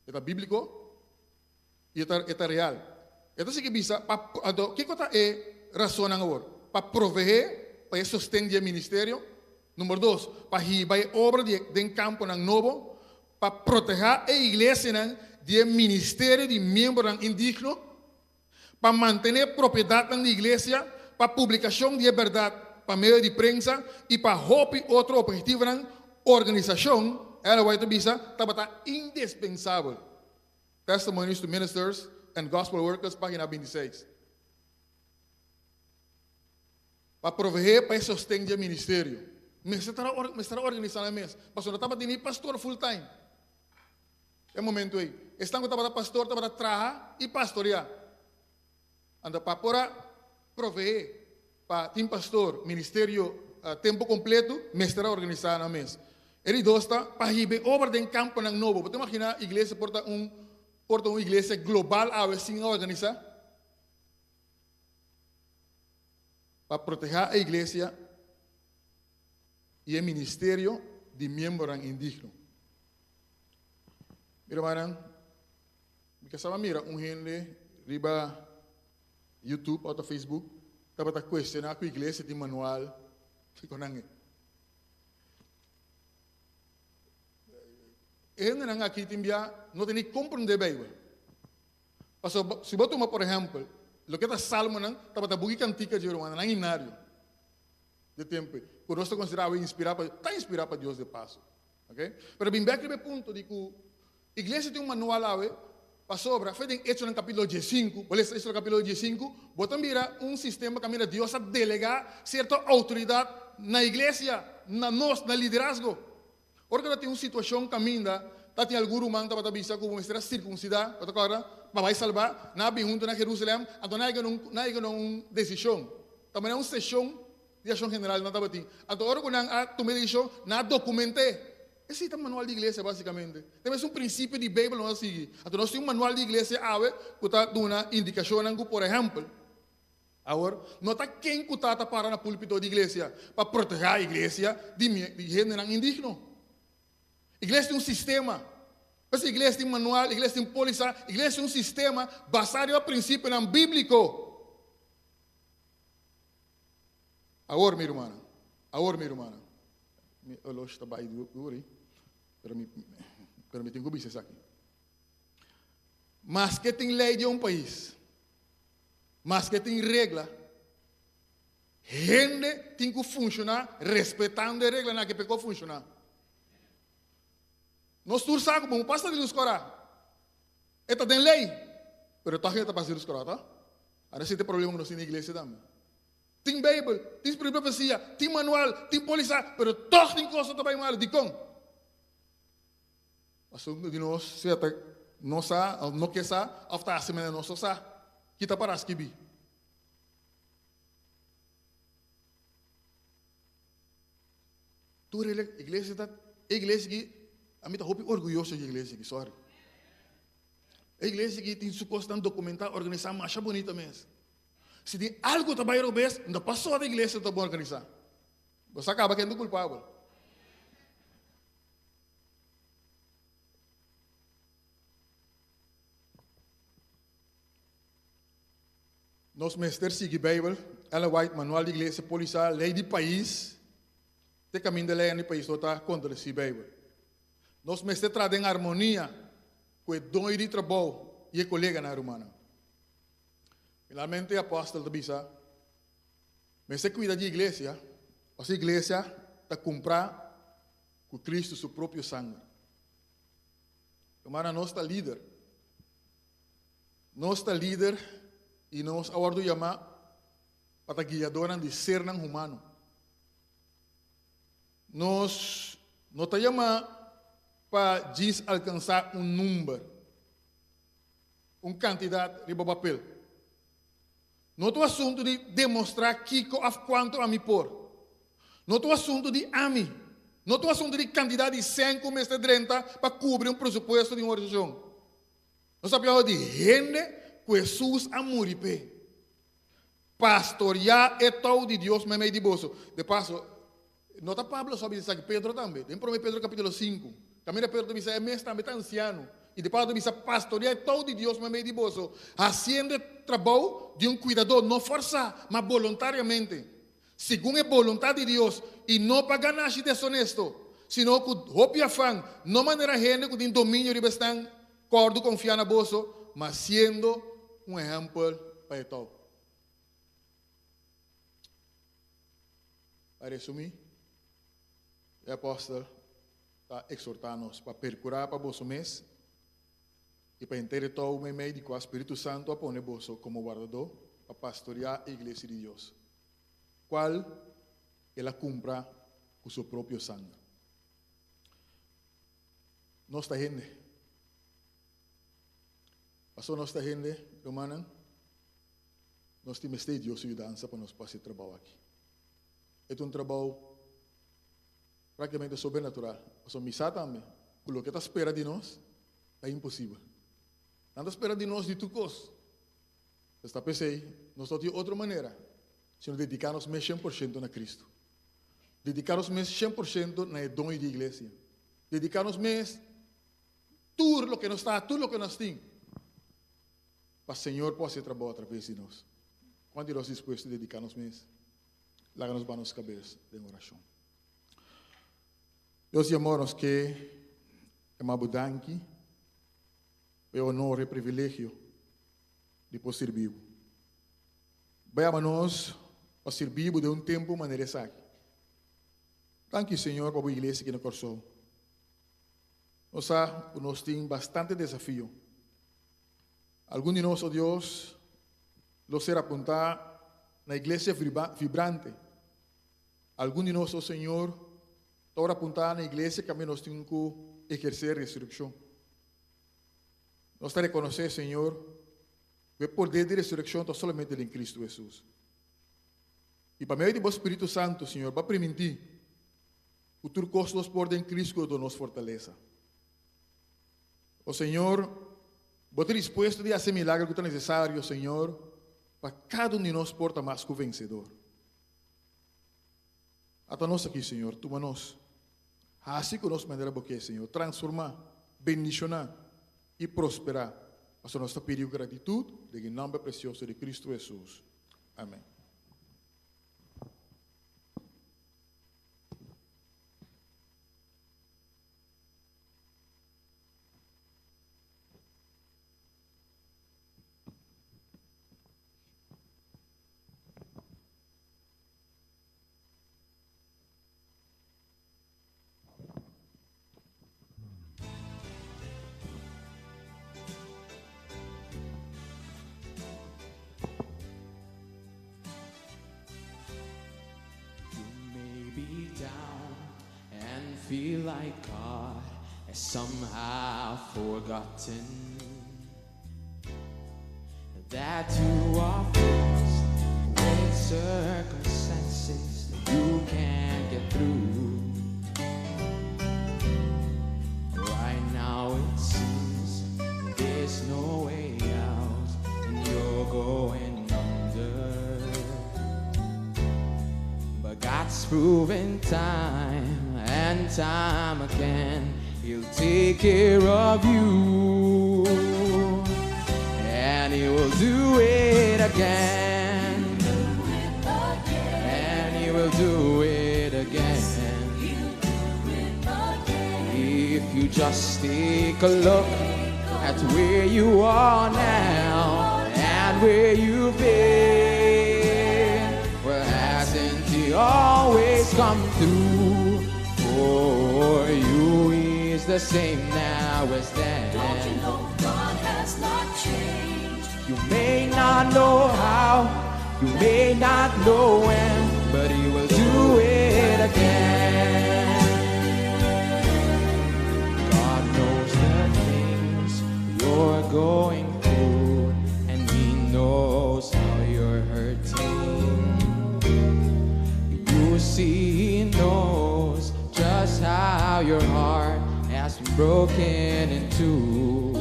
E ta bíbliko i e ta, e ta real. E ta sigui bisa, pa, anto, kiko ta e rasonnan awor? Pa proveé pa e sosten di e ministerio. Number dos, pa hiba e obra di e den kamponan nobo. Pa protehá e iglesianan di e ministerio di miembronan indigno. Pa mantené propiedatnan di iglesia, pa publikashon di e bèrdat pa medio di prensa i pa hopi otro ophetivonan, organisashon, Ellen White ta bisa, tabata indispensabel. Testimonies to Ministers and Gospel Workers, página bintiseis. Pa proveé pa e sosten di e ministerio, mester ta mester a organisá nan mes, pasobra no tabatin ni pastor full time. E momento ei, esnan ku tabata pastor tabata traha i pastoreá. Anto pa por a proveé pa tin pastor ministerio tempu kompletu, mester a organisá nan mes. E di dos ta pa hiba e obra den kamponan nobo. Bo ta imaginá iglesia por ta un por ta un iglesia global awe sin a organisá? Pa protehá e iglesia i e ministerio di miembronan indigno. Mi rumannan, mi ke saba mira un hende riba YouTube òf ta Facebook tabata kuestioná ku iglesia tin manual, kiko nan e. E hendenan aki tin bia no ta ni komprondé Beibel. Pasobra si bo tuma por ehèmpel loke ta Salmonan tabata buki kantika dje rumannan, nan himnario. De tempu ei, ku nos ta konsiderá awe inspirá pa, ta inspirá pa Dios de paso. Ok? Pero bin bèk riba e punto di ku iglesia tin un manual awe, pasobra fe den Echonan kapítulo diesinku, bo lesa Echonan kapítulo diesinku, bo ta mira un sistema kaminda Dios a delegá sierto outoridat na iglesia, na nos, na liderazgo. Ora ku ta tin un situashon kaminda ta tin algun ruman tabata bisa ku bo mester a sirkunsidá, bo ta kòrda, pa bai salbá, nan a bin huntu na Jerusalèm, anto nan a yega na un, nan a yega na un desishon. Ta manera un seshon di ashon general nan tabatin. Anto ora ku nan a tuma e desishon, nan a dokument'é. Esei ta manual di iglesia básikamente. Ta mes un prinsipio di Beibel nos a sigui. Anto nos tin un manual di iglesia awe ku ta duna indikashonnan ku, por ehèmpel, Awor, no ta ken ku ta ta para na púlpito di iglesia pa protehá iglesia di di hendenan indigno. Iglesia tin un sistema. P'esei iglesia tin manual, iglesia tin pólisa, iglesia tin un sistema basá riba prinsipionan bíbliko. Awor, mi rumannan, awor, mi rumannan, mi olosh ta bai duri, pero mi, pero mi tin ku bisa esaki. Maske tin lei di un pais, Maske tin regla, hende tin ku funshoná respetando e reglanan aki p'e ku funshoná. Nos tur sa ku bo no pasa di lus kòrá. E ta den lei, pero tòg hende ta pasa di lus kòrá, tò? Ara esei ta e problema ku nos tin na iglesia tambe. Tin Beibel, tin spiritu di profesia, tin manual, tin polisa, pero tòg tin kos ku ta bai malu. Dikon? Pasobra di nos sea ta no sa of no ke sa of ta hasi manera nos no sa ki ta para skibi. Tur e iglesia ta e iglesia aki ami ta hopi orguyoso di e iglesia aki sorry. E iglesia aki tin su kosnan dokumentá, organisá masha bunita mes. Si tin algu ta bai robes, no pasó di iglesia ta bon organisá. Bo sa kaba ken ta kulpabel. Nos mester sigui Beibel, Ellen White, Manual di Iglesia, Polisa, Lei di Pais, te kaminda leinan di pais no ta kontradesí Beibel. Nos mester traha den armonia ku e doño di trabou i e koleganan rumannan. Finalmente e apòstel ta bisa, Mester kuida di iglesia, pasobra iglesia ta kumprá ku Kristu su propio sanger. Rumannan, nos ta lider. Nos ta lider i nos a wòrdu yamá pa ta guiadónan di sernan humano. Nos no ta yamá pa djis alkansá un number, un kantidat riba papel. No ta un asuntu di demostrá kiko òf kuantu ami por. No ta un asuntu di ami. No ta un asuntu di kantidat di sèn ku mester drenta pa kubri un presupuesto di un organisashon. Nos ta papia di hende ku Hesus a muri p'e. Pastoriá e tou di Dios meimei di boso. De paso, no ta Pablo so a bisa esaki, Pedro tambe. Den Promé Pedro capítulo sinku, kaminda Pedro ta bisa e mes tambe ta ansiano. I de paso ta bisa, Pastoriá e tou di Dios meimei di boso, hasiendo e trabou di un kuidadó, no forsá, ma boluntariamente, segun e boluntat di Dios, i no pa ganashi desonesto, sino ku hopi afan, no manera hende ku tin dominio riba esnan Kòrdu konfiá na boso, ma siendo un ehèmpel pa e tou. Pa resumí, e apòstel ta eksortá nos pa perkurá pa boso mes i pa henter e tou meimei di kua Spiritu Santu a pone boso komo wardadó pa pastoriá e iglesia di Dios, kual el a kumpra ku su propio sanger. Nos ta hende. Pasobra nos ta hende, rumannan, nos tin mester di Dios su yudansa pa nos por hasi e trabou aki. E ta un trabou práktikamente sobrenatural. Pasobra mi sa tambe ku loke ta spera di nos ta imposibel. Nan ta spera di nos di tur kos. Pues ta p'esei nos no tin otro manera sino dediká nos mes 100% na Kristu. Dediká nos mes 100% na e doño di iglesia. Dediká nos mes tur loke nos ta, tur loke nos tin, pa Señor por hasi e trabou atraves di nos. Kuantu di nos dispuesto dediká nos mes? Laga nos baha nos kabes den orashon. Dios di amor, nos ke yama Bo danki pa e honor, e privilegio di por sirbi Bo. Bo yama nos pa sirbi Bo den un tempu manera esaki. Danki Señor pa bo iglesia aki na Kòrsou. Nos sa ku nos tin bastante desafio. Algun di nos, o Dios, lo ser apuntá na iglesia vibrante. Algun di nos, o Señor, ta ora apuntá na iglesia kaminda nos tin ku ehersé resurekshon. Nos ta rekonosé, Señor, ku e poder di resurekshon ta solamente den Kristu Hesus. I pa medio di bo Spiritu Santu, Señor, bo a primintí ku tur kos nos por den Kristu ku ta duna nos fortalesa. O Señor, bo ta dispuesto di hasi e milagro ku ta nesesario, Señor, pa kada un di nos por ta mas ku vensedor. Ata nos aki, Señor, tuma nos. Hasi ku nos manera bo ke, Señor. Transformá, bendishoná i prosperá, pasobra nos ta pidi ku gratitut den e nòmber presioso di Kristu Hesus. Amén. You may be down and feel like God has somehow forgotten that you are faced with circumstances that you can't get through. Right now it seems there's no proven time and time again He'll take care of you. And He will do it again. And He will do it again. If you just take a look at where you are now and where you've been, well, hasn't He always come through for you? He's the same now as then. Don't you know God has not changed? You may not know how, you may not know when, but He will do it again. God knows the things you're going through, and He knows how you're hurting. You see, He knows just how your heart has been broken in two.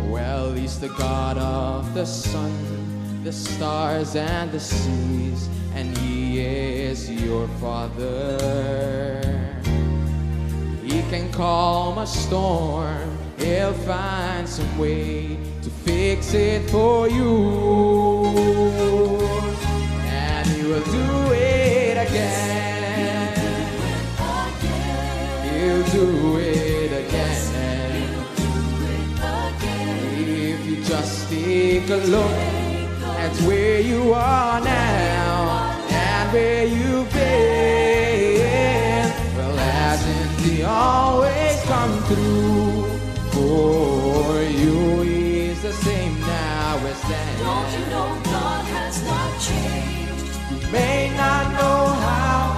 Well, He's the God of the sun, the stars, and the seas, and He is your Father. He can calm a storm, He'll find some way to fix it for you. And He will do it again. He'll do it again. If you just take a look at where you are now and where you've been, well, hasn't He always come through for you? He's the same now as then. Don't you know God has not changed? You may not know how,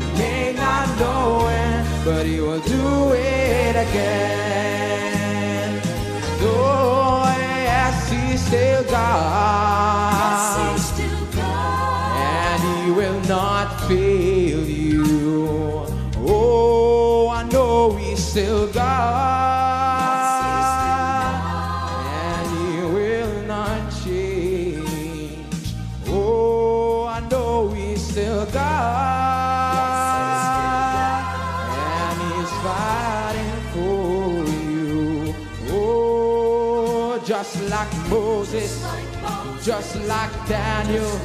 you may not know when, but He will do it again. Oh, yes, He's still God. Yes, He's still God. And He will not fail you. Oh, I know He's still God. And He will not change. Oh, I know He's still God. And He's fighting for you. Oh, just like Moses, just like Daniel,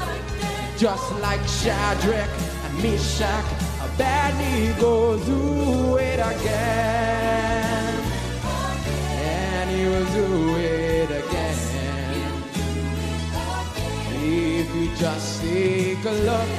just like Shadrach and Meshach, Abednego, do it again. And He will do it again. If you just take a look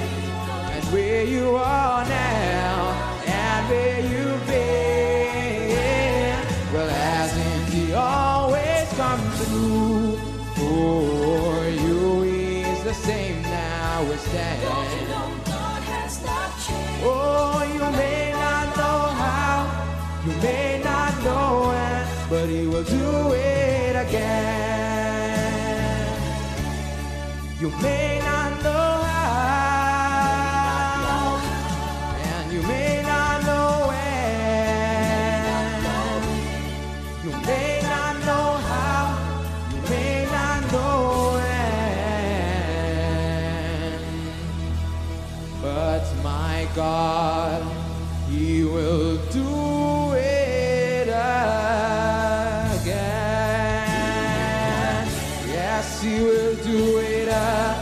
at where you are now and where you've been, well, hasn't He always come through for you? He's the same now as then. Don't you know God has not changed? Oh, you may not know how, you may not know when, but He will do it again. You may not know how, and you may not know when. You may not know how, you may not know when. But my God, He will do it again. Yes, He will do it again.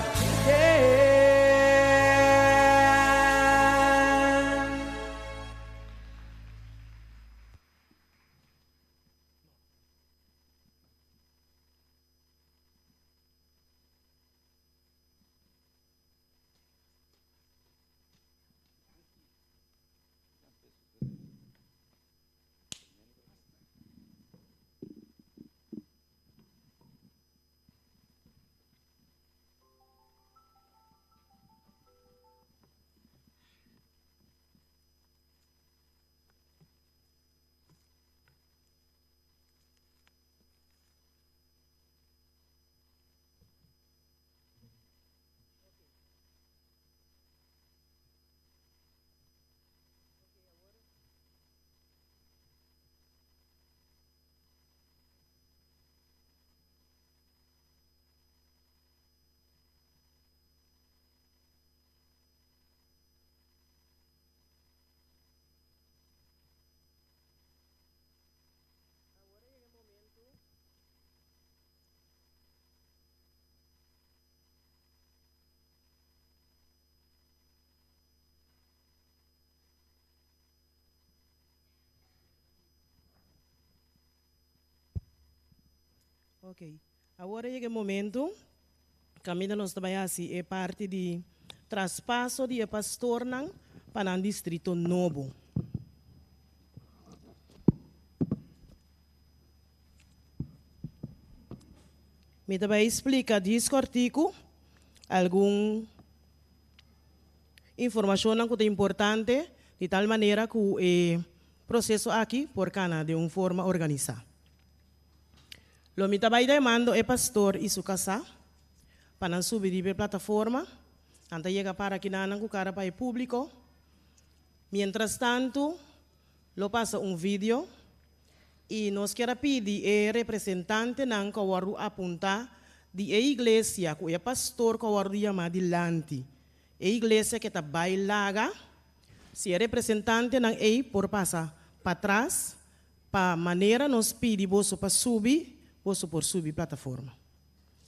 Ok. Awor a yega e momento kaminda nos ta bai hasi e parti di traspaso di e pastornan pa nan distrito nobo. Mi ta bai splika djis kòrtiku algun informashonnan ku ta importante di tal manera ku e proseso aki por kana den un forma organisá. Lo mi ta bai demando e pastor i su kasá pa nan subi riba e plataforma. Nan ta yega para kinanan ku kara pa e públiko. Miéntras tantu lo pasa un video i nos kier a pidi e representantenan ku a wòrdu apuntá di e iglesia ku e pastor ku a wòrdu yamá dilanti e iglesia ke ta bai laga, si e representantenan ei por pasa patras pa manera nos pidi boso pa subi, boso por subi plataforma.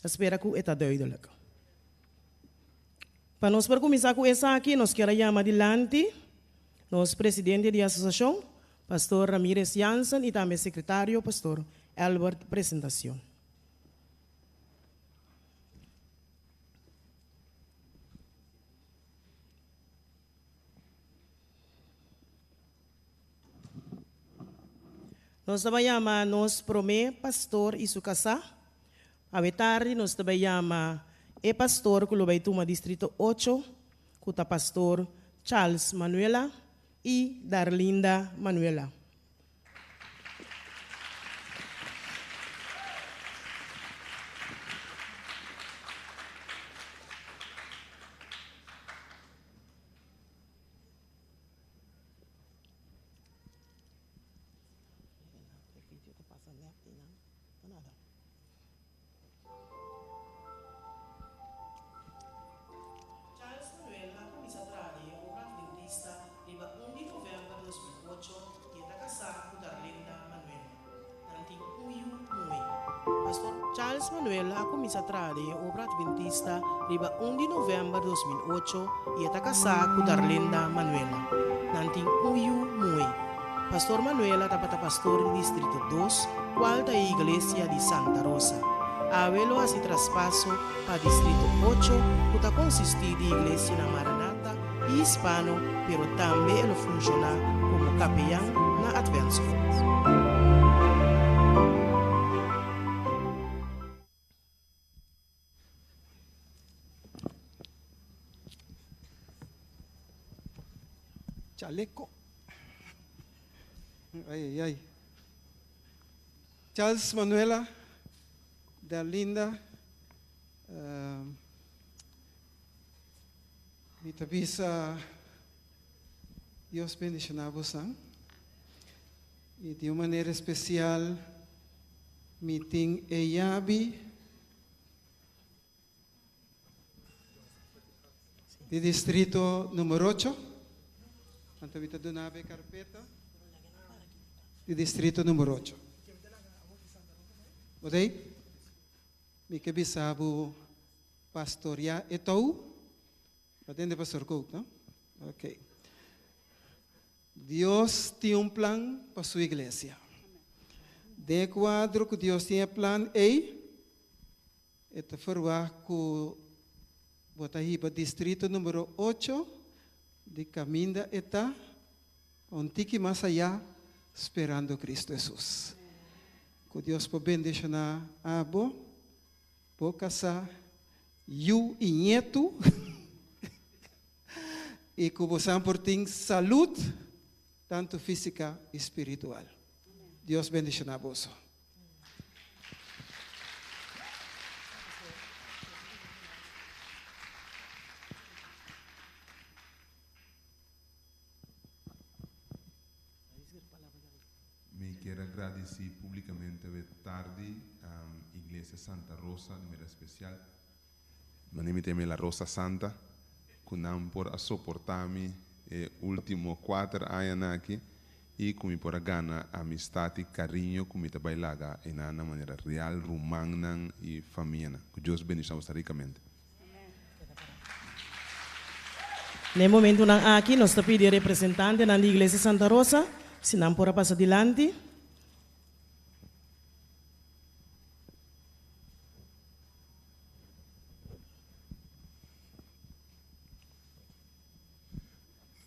Ta spera ku e ta duidelijk. Pa nos por kuminsá ku esaki, nos kier a yama dilanti nos presidente di asosiashon, Pastor Ramirez Jansen i tambe sekretario, Pastor Albert Presentacion. Nos ta bai yama nos promé pastor i su kasá. Awe tardi nos ta bai yama e pastor ku lo bai tuma Distrito ocho, ku ta Pastor Charles Manuela i Darlinda Manuela. Charles Manuel a kuminsá traha den e obra adventista riba un di novèmber 2008 i e ta kasá ku Darlinda Manuel. Nan tin un yu muhé. Pastor Charles Manuel a kuminsá traha den e obra adventista riba un di novèmber 2008 i e ta kasá ku Darlinda Manuela. Nan tin un yu muhé. Pastor Manuela tabata pastor di Distrito dos, kual ta e iglesia di Santa Rosa. Awe lo hasi traspaso pa Distrito ocho, ku ta konsistí di iglesianan Maranata i Hispano, pero tambe e lo funshoná komo kapeyan na Adventskol. Chaleco. Ay, ay, ay. Charles Manuela, Darlinda, uh, mi ta bisa Dios bendiciona bosan. Y di un manera especial mi tin e yabi di distrito numero ocho. Anto mi ta duna bo e carpeta di distrito numero ocho. Bo ta ei? Mi ke bisa bo pastorea e tou. Bo a tende Pastor Kook, no? Ok. Dios tin un plan pa su iglesia. Den e kuadro ku Dios tin e plan ei, e ta ferwagt ku bo ta hiba distrito numero ocho di kaminda e ta pa un tiki mas ayá sperando Cristo Hesus. Ku Dios por bendishoná abo, bo kasá, yu i ñetu. I ku bosan por tin salud, tantu físika i spiritual. Dios bendishoná boso. Mi kier a gradisí públikamente awe tardi Iglesia Santa Rosa di manera spesial. Mane mi teme La Rosa Santa ku nan por a soportá mi e último kuater añanan aki i ku mi por a gana amistat i kariño ku mi ta bai laga einan na manera real rumannan i famianan. Ku Dios bendishoná boso rikamente. Na e momentunan aki nos ta pidi e representantenan di Iglesia Santa Rosa si nan por a pasa dilanti.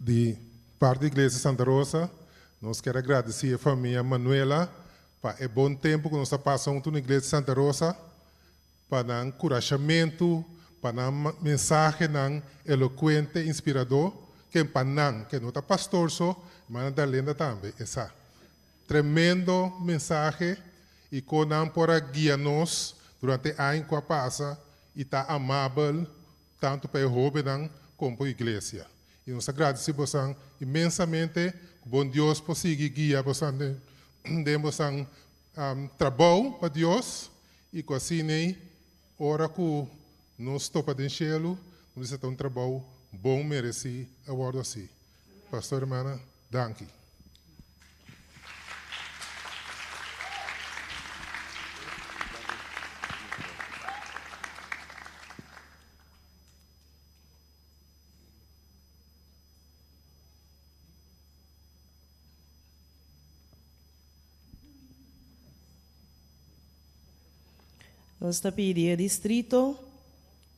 Di parti di Iglesia Santa Rosa, nos kier a gradici e famia Manuela pa e bon tempo cu nos a pasa hunto na Iglesia Santa Rosa, pa nan curashamento, pa nan mensahenan elocuente, inspirador, ken pa nan, ke no ta pastor so, hermana Darlenda tambe, e sa. Tremendo mensahe y con nan por a guia nos durante e aña cu a pasa y ta amabel tanto pa e hobennan como pa iglesia. Y nos ta gradici bosan inmensamente cu bon Dios por sigui guia bosan den bosan trabou pa Dios y cu asin'ey ora cu nos topa den cielo nos bisa ta un trabou bon mereci a wordo haci. Pastor hermana, danki. Nos ta pidi e distrito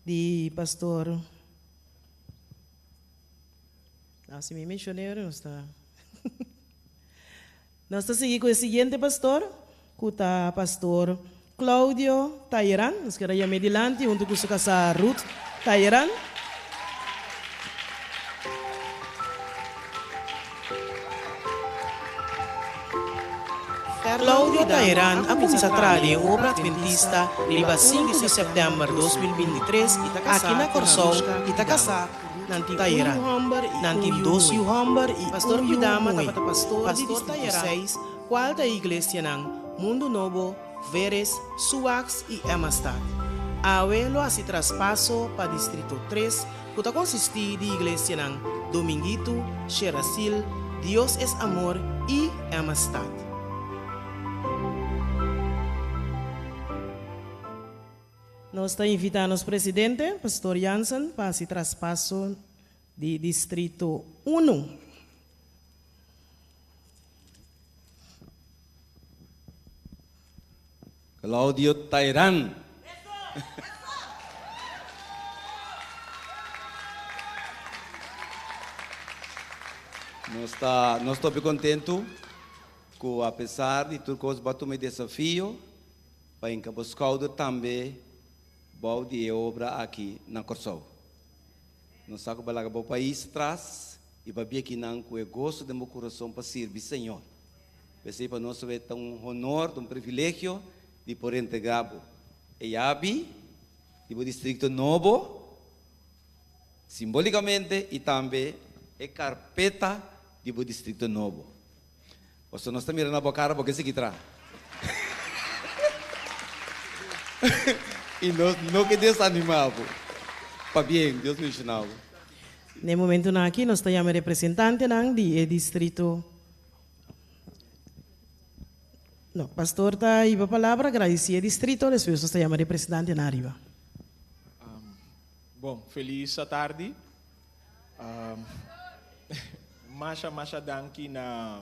di pastor. No, si mi misionero nos ta. Nos ta sigui cu e siguiente pastor, cu ta pastor Claudio Talleran. Nos kier a yam'é dilanti hunto cu su casá Ruth Talleran. Claudio Talleran a cuminsa traha den e obra adventista riba sinku di sèptèmber 2023 aki na Kòrsou i ta casá Nan tin un yu hòmber i Nan tin dos yu hòmber i Pastor un yu Pidama muhé. tabata pastor di Pastor Distrito Tayerán. 6, kual ta e iglesianan Mundu Nobo, Veres, Suax i Emmastad. Awe lo hasi traspaso pa Distrito 3, ku ta konsistí di iglesianan Dominguitu, Sherasil, Dios es Amor i Emmastad. Nos ta invita nos presidente, Pastor Jansen, pa haci traspaso di Distrito Uno. Claudio Tairan. Nos ta nos ta hopi contento cu apesar di tur cos bo a tuma e desafio Pa hinka bo skouder tambe bou di e obra aki na Kòrsou. Nos sa ku bo a laga bo pais tras i bo a bia kinan ku e goso den bo kurason pa sirbi Señor. P'esei pa nos awe ta un honor, ta un privilegio di por entrega bo e yabi di bo distrikto nobo simbolikamente i tambe e karpeta di bo distrikto nobo. Pasobra nos ta mira na bo kara bo ke sigui traha. I nos no ke desanimá bo. Pabien, Dios bendishoná bo. Na e momentunan aki nos ta yama e representantenan di e distrito. No, pastor ta hiba palabra, gradisí e distrito, despues nos ta yama e representantenan ariba. Bon, felis atardi. Masha masha danki na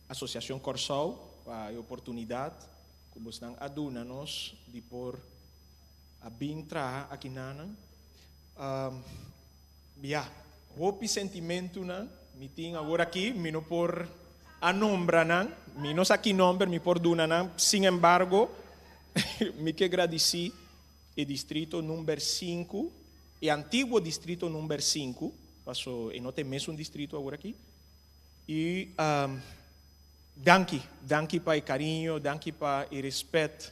Asosiashon Kòrsou pa e oportunidat ku bosnan a duna nos di por a bin traha akinanan. Ya, hopi sentimentunan mi tin awor aki, mi no por a nombra nan, mi no sa ki nomber mi por duna nan, sin embargo mi ke gradisí e distrito number sinku, e antiguo distrito number sinku, paso e no ta e mesun distrito awor aki, i danki, danki pa e kariño, danki pa e respet,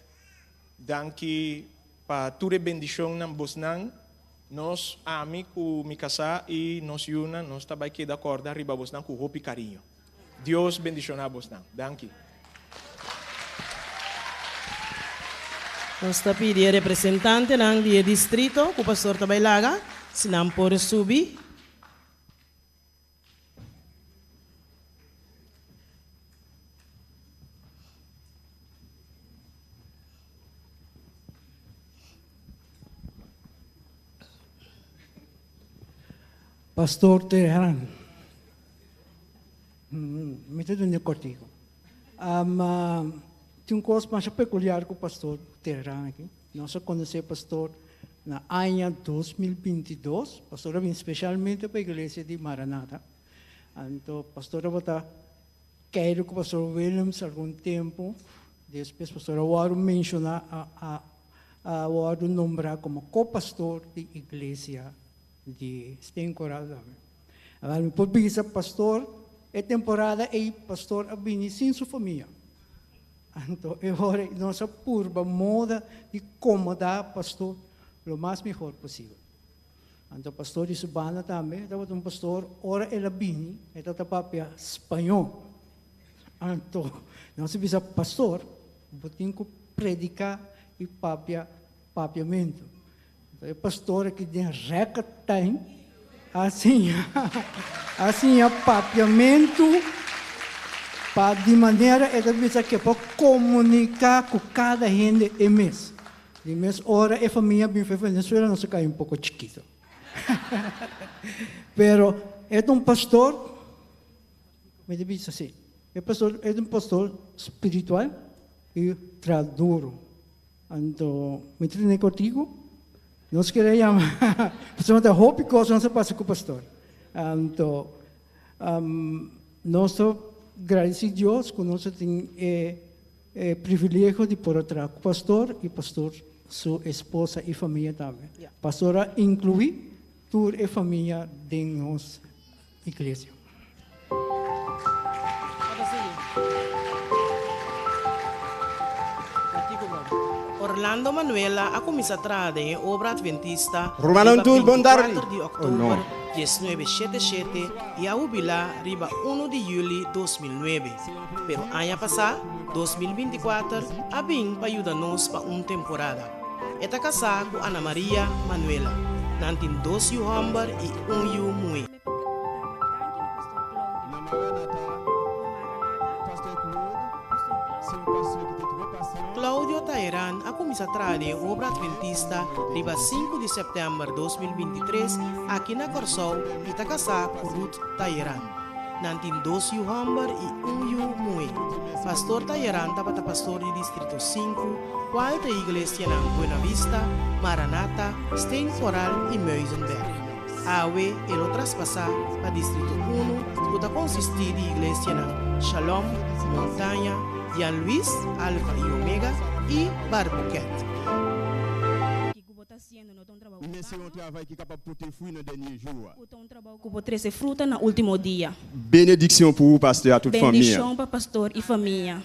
danki pa tur e bendishonnan bosnan, nos, ami ku mi kasá i nos yunan, nos ta bai keda kòrda riba bosnan ku hopi kariño. Dios bendiciona bosnan. Danki. Nos ta pidi e representantenan di e distrito ku pastor ta bai laga, si nan por subi. Pastor Teheran. Mi ta duna e kortiku. Tin un kos masha pekuliar ku pastor Teheran aki. Nos a konosé pastor. Na aña 2022, pastor a bin specialmente pa iglesia di Maranatha. Anto pastor a bota keiru ku pastor Williams algun tempu, despues pastor a wòrdu menshoná a a a wòrdu nombrá komo ko-pastor di iglesia di Steenkoraal tambe. Awor mi por bisa pastor e temporada ei pastor a bini sin su famia. Anto e ora ei nos a purba moda di komodá pastor lo mas mihor posibel. Anto pastor di su banda tambe tabata un pastor, ora el a bini e tabata papia spañó. Anto nos a bisa, Pastor, bo tin ku prediká i papia papiamentu. Anto e pastor aki den record time a siña a siña papiamentu pa di manera e ta bisa ke por komuniká ku kada hende e mes. Di mes ora e famia bin for Venezuela nos a kai un poko chikito. Pero e ta un pastor, mi ta bisa si, e pastor e ta un pastor spiritual i traha duru. Anto mi ta tene kortiku, nos kere yama pasobra ta hopi kos nos a pasa ku pastor. Anto nos ta gradisi Dios ku nos a tin e privilegio di por a traha ku pastor i pastor su esposa i famia tambe. Pastor a inkluí tur e famia den nos iglesia. Orlando Manuela a kuminsá traha den e obra adventista Rumannan riba tur bon tardi. 24 di Oh òktober no. diesnuebe shete shete i a hubilá riba unu di yüli 2009. Pero aña pasá, 2024, a bin pa yuda nos pa un temporada. E ta kasá ku Ana Maria Manuela. Nan tin dos yu hòmber i un yu muhé. Claudio Taeran a kuminsá traha den e obra adventista riba sinku di sèptèmber 2023 aki na Kòrsou i ta kasá ku Ruth Taeran. Nan tin dos yu hòmber i un yu muhé. Pastor Taeran tabata pastor di Distrito sinku, kual ta e iglesianan Buena Vista, Maranatha, Steenkoraal i Muizenberg. Awe e lo traspasá pa Distrito Uno ku ta konsistí di iglesianan Shalom, Montaña, Jan Luis, Alfa i Omega i Barbuquet. Men se yon travay ki kapab pote fwi nan dènye jou a. Ku por trese fruta na último dia. Benediksyon pou ou pastè a tout fanmi an. Bendishon pa pastor i famia.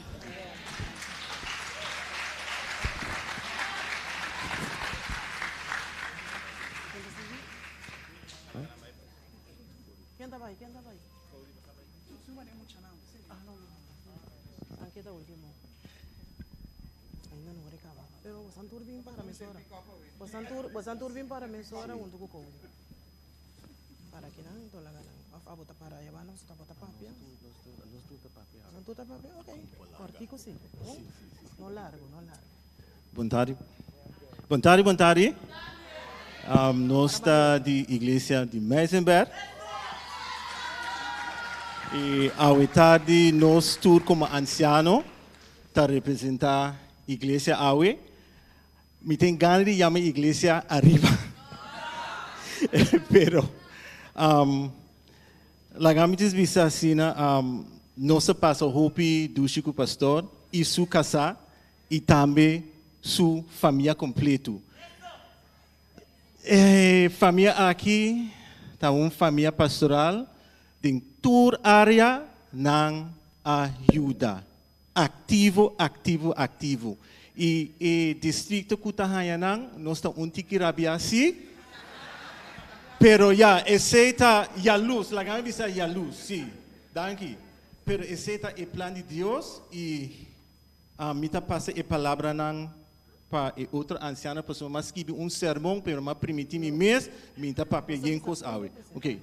Bon tardi. Bon tardi, bon tardi. Um, nos ta di Iglesia di Meisenberg. I awe tardi nos tur komo ansiano ta representá Iglesia awe. Mi tin gana di yama Iglesia ariba. Pero um, laga mi djis bisa asina, um, nos a pasa hopi dushi ku pastor i su kasá i tambe su famia kompletu. E famia aki ta un famia pastoral den tur área nan a yuda. Aktivo, aktivo, aktivo. I e distrikto ku ta haña nan, nos ta un tiki rabiá sí. Pero ya, esei ta yalus, laga mi bisa yalus, sí. Danki. Pero esei ta e plan di Dios i mi ta pasa e palabranan pa e otro ansiano pasobra mi a skibi un sermon pero mi a primiti mi mes mi ta papia yen kos awe. Ok.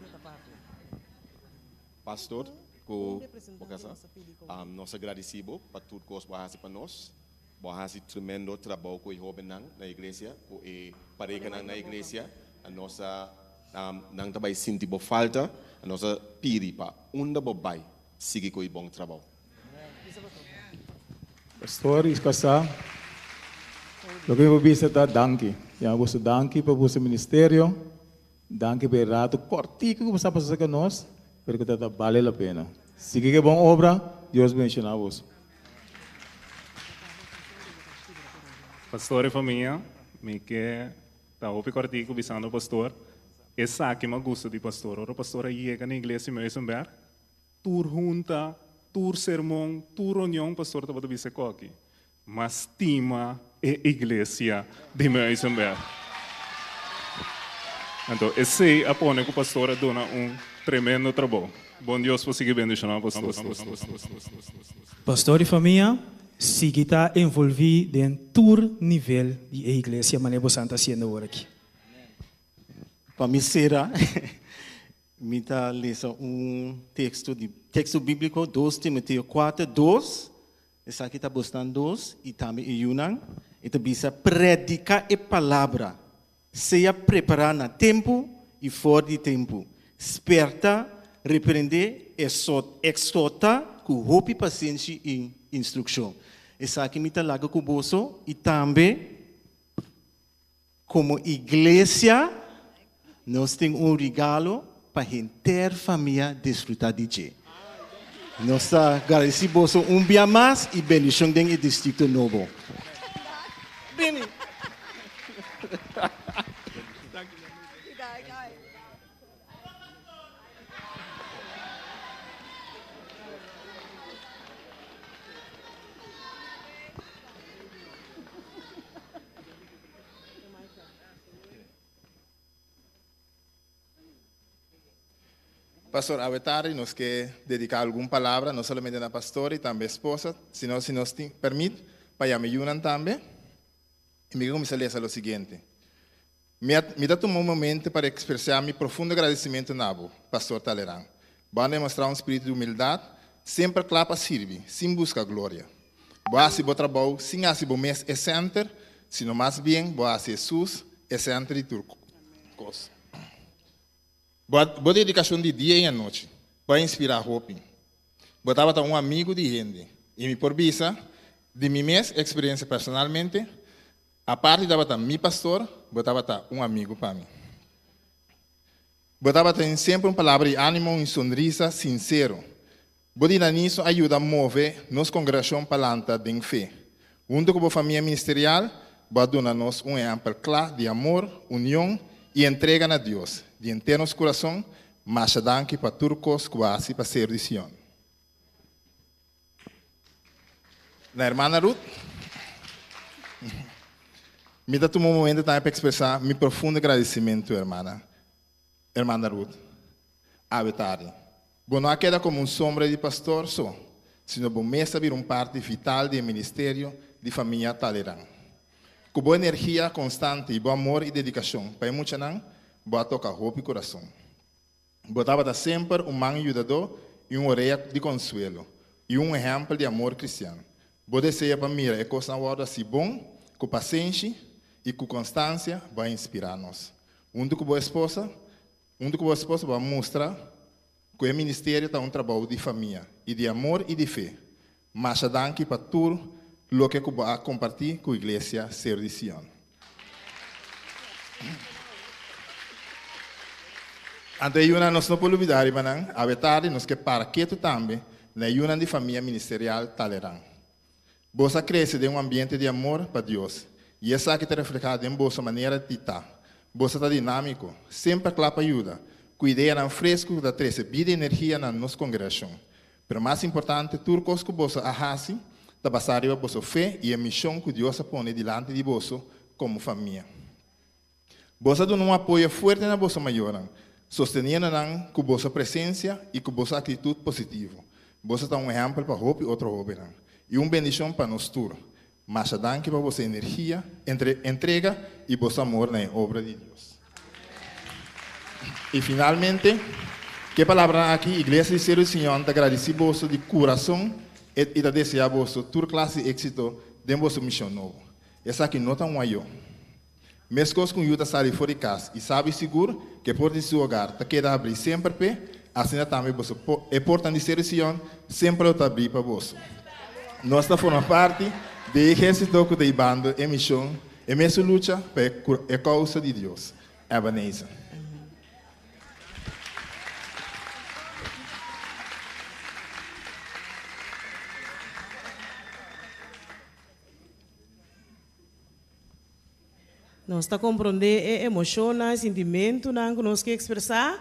Pastor ku bo kasa, nos a gradisí bo pa tur kos bo a hasi pa nos. Bo a hasi tremendo trabou ku e hóbennan na iglesia, ku e parehanan na iglesia. Nos a nan ta bai sinti bo falta. Nos a pidi pa unda bo bai sigui ku e bon trabou. Pastor i kasá, loke mi por bisa ta danki. Yama boso danki pa boso ministerio. Danki pa e rato kòrtiku ku boso a pasa ku nos, pero ku ta bale la pena. Sigui ku e bon obra, Dios bendishoná boso. Pastor y famia, mi ke ta hopi kòrtiku bisando pastor, esaki mi a gusta di pastor. Ora pastor a yega na iglesia Muizenberg, tur hunta, tur sermon, tur reunion pastor tabata bisa e koki, M'a stima e iglesia di Muizenberg. Anto esei a pone ku pastor a duna un tremendo trabou. Bon Dios por sigui bendishoná pastor. Pastor di famia, sigui ta envolví den tur nivel di e iglesia manera bosan ta hasiendo awor aki. Pa mi sera, mi ta lesa un teksto di teksto bíbliko, dos Timoteo kuater, dos. Esaki ta bosnan dos i tambe e yunan. E ta bisa, Prediká e palabra. Sea prepará na tempu i for di tempu. Sperta, reprendé, ekshortá ku hopi pasenshi i instrukshon. Esaki mi ta laga ku boso i tambe komo iglesia nos tin un regalo pa henter famia disfrutá di dje. Nos ta gradisí boso un bia mas i bendishon den e distrikto nobo. Bini. Pastor, awe tardi nos ke dediká algun palabra, no solamente na pastor i tambe esposa, sino si nos tin permit, pa yama e yunan tambe. I mi ke kuminsá lesa lo siguiente. Mi a mi ta tuma un momento pa ekspresá mi profundo agradesimentu na bo, Pastor Talleyrand. Bo a demostrá un spiritu di humildat, semper kla pa sirbi, sin buska gloria. Bo a hasi bo trabou sin hasi bo mes e sènter, sino mas bien bo a hasi Hesus e sènter di tur kos. Bo a bo dedikashon di dia i anochi, bo a inspirá hopi. Bo tabata un amigu di hende, i mi por bisa, di mi mes eksperensia personalmente, Aparte di tabata mi pastor, bo tabata un amigu pa mi. Bo tabatin semper un palabra di ánimo i un sonrisa sinsero. Bo dinamismo a yuda move nos kongregashon pa lanta den fe. Huntu ku bo famia ministerial, bo a duna nos un ehèmpel kla di amor, union i entrega na Dios di henter nos kurason. Masha danki pa tur kos ku bo a hasi pa Seru di Sion. Na hermana Ruth, mi ta tuma un momento tambe pa expresa mi profundo agradecimento, hermana, hermana Ruth, awe tardi. Bo no a keda como un sombra di pastor so, sino bo mes a bira un parti vital di e ministerio di famia Talleyrand. Cu bo energia constante y bo amor y dedicacion pa e muchanan, bo a toca hopi curason. Bo tabata semper un man yudadó i un orea di konsuelo, i un ehèmpel di amor kristian. Bo desea pa mira e kosnan wòrdu hasi bon, ku pasenshi i ku konstansia bo a inspirá nos. Huntu ku bo esposa, huntu ku bo esposo bo a mustra ku e ministerio ta un trabou di famia i di amor i di fe. Masha danki pa tur loke ku bo a kompartí ku Iglesia Seru di Sion. Anto e yunan nos no por lubidá riba nan. Awe tardi nos ke para ketu tambe na e yunan di famia ministerial Talleyrand. Boso a krese den un ambiente di amor pa Dios i esaki ta reflehá den boso manera di ta. Boso ta dinámiko, semper kla pa yuda, ku ideanan fresku ku ta trese bida i energia na nos kongregashon. Pero mas importante, tur kos ku boso a hasi ta basá riba boso fe i e mishon ku Dios a pone dilanti di boso komo famia. Boso a duna un apoyo fuerte na boso mayornan, sosteniendo nan ku boso presensia i ku boso aktitut positivo. Boso ta un ehèmpel pa hopi otro hóbennan i un bendishon pa nos tur. Masha danki pa boso energia, entrega i boso amor na e obra di Dios. I finalmente, ku e palabranan aki, Iglesia di Seru di Siñor ta gradisí boso di kurason i ta deseá boso tur klas di éksito den boso mishon nobo. Esaki no ta un ayó. Meskos ku un yu ta sali for di kas i sabi sigur ku e porta di su hogar ta keda habrí semper p'e, asina tambe boso e portanan di Seru Sion semper lo ta habrí pa boso. Nos ta forma parti di e ehérsito ku ta hibando e mishon E mesun lucha pa e causa di Dios. Ebenezer. Nos ta komprondé e emoshonnan, e sintimentunan ku nos ke ekspresá,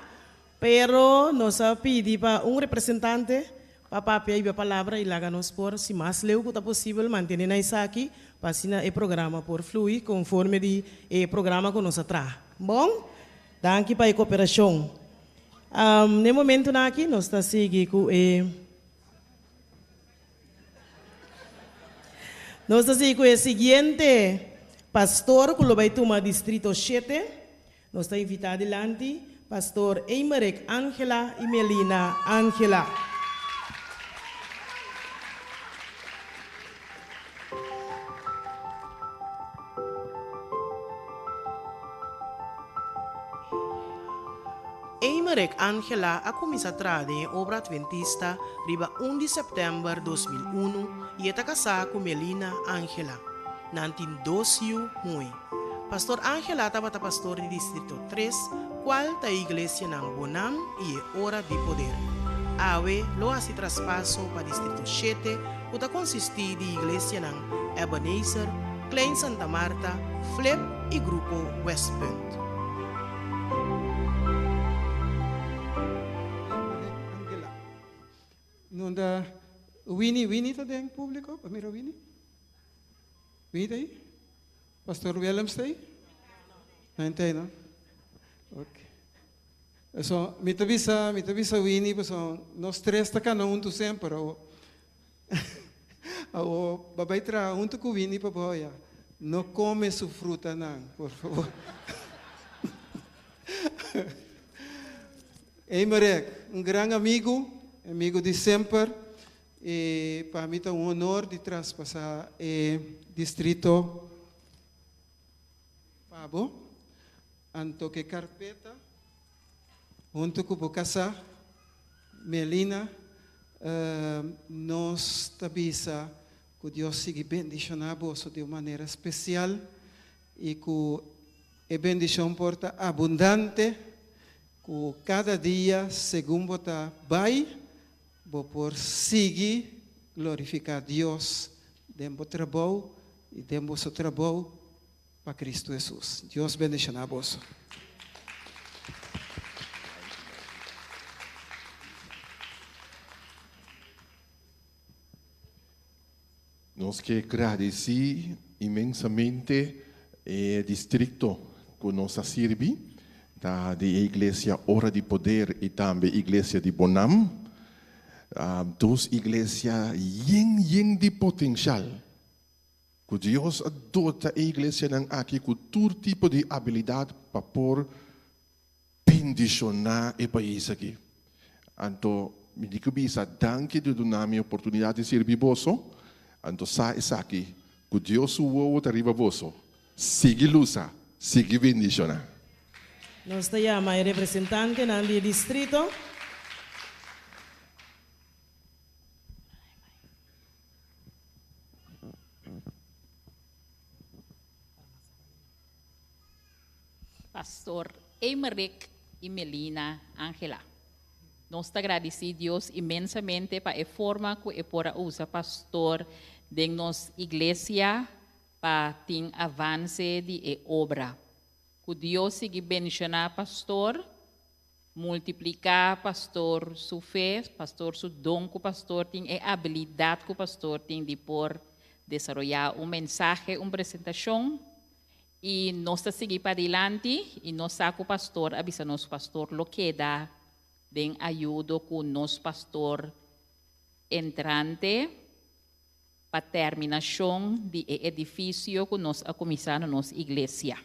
pero nos a pidi pa un representante pa papia riba e palabra i laga nos por, si mas leu ku ta posibel, mantené na esaki pa asina e programa por flui konforme di e programa ku nos a traha. Bon, danki pa e koperashon. Na e momentunan aki nos ta sigui ku e. Nos ta sigui ku e siguiente pastor ku lo bai tuma distrito shete. Nos ta invitá dilanti Pastor Eymerick Angela i Melina Angela. Eymerick Angela a kuminsá traha den e obra adventista riba un di sèptèmber 2001 i e ta kasá ku Melina Angela. Nan tin dos yu muhé. Pastor Angela tabata pastor di Distrito tres, kual ta e iglesianan Bonam i e Ora di Poder. Awe lo hasi traspaso pa Distrito shete ku ta konsistí di iglesianan Ebenezer, Klein Santa Marta, Flip i Grupo Westpunt. Angela. Nunda Winnie, Winnie ta den publico? Pa mira Winnie. Winnie ta ahí? Pastor Willems ta ahí? No ta ahí, no? Ok. So, mi ta bisa, mi ta bisa Winnie, paso nos tres ta cana hunto semper. Awo, awo, babay traha hunto cu Winnie pa boya. No come su frutanan, por favor. Eymerek, un gran amigu, amigu di semper, i pa mi ta un honor di traspasá e distrito pa bo. Anto ku e karpeta huntu ku bo kasá, Melina, nos ta bisa ku Dios sigui bendishoná boso di un manera spesial i ku E bendishon por ta abundante ku kada dia segun bo ta bai, bo por sigui glorifiká Dios den bo trabou i den boso trabou pa Kristu Hesus. Dios bendishoná boso. Nos ke gradesí inmensamente e distrikto ku nos a sirbi, ta di e Iglesia Ora di Poder i tambe Iglesia di Bonam, dos iglesia yen yen di potenshal. Ku Dios a dota e iglesianan aki ku tur tipo di abilidat pa por bendishoná e pais aki. Anto mi di ku bisa danki di duna mi oportunidat di sirbi boso. Anto sa esaki, ku Dios su wowo ta riba boso. Sigui lusa, sigui bendishoná. Nos ta yama e representantenan di e distrito. Pastor Eymerick y Melina Angela. Nos ta gradici Dios inmensamente pa e forma cu e por a usa Pastor den nos iglesia pa tin avance di e obra. Cu Dios sigui bendiciona Pastor, multiplica Pastor su fe, Pastor su don cu Pastor tin, e abilidad cu Pastor tin di por desaroya un mensahe, un presentacion. I nos ta sigui padilanti i nos sa ku pastor a bisa nos pastor lo keda den ayudo ku nos pastor entrante pa terminashon di e edifisio ku nos a kuminsá na nos iglesia.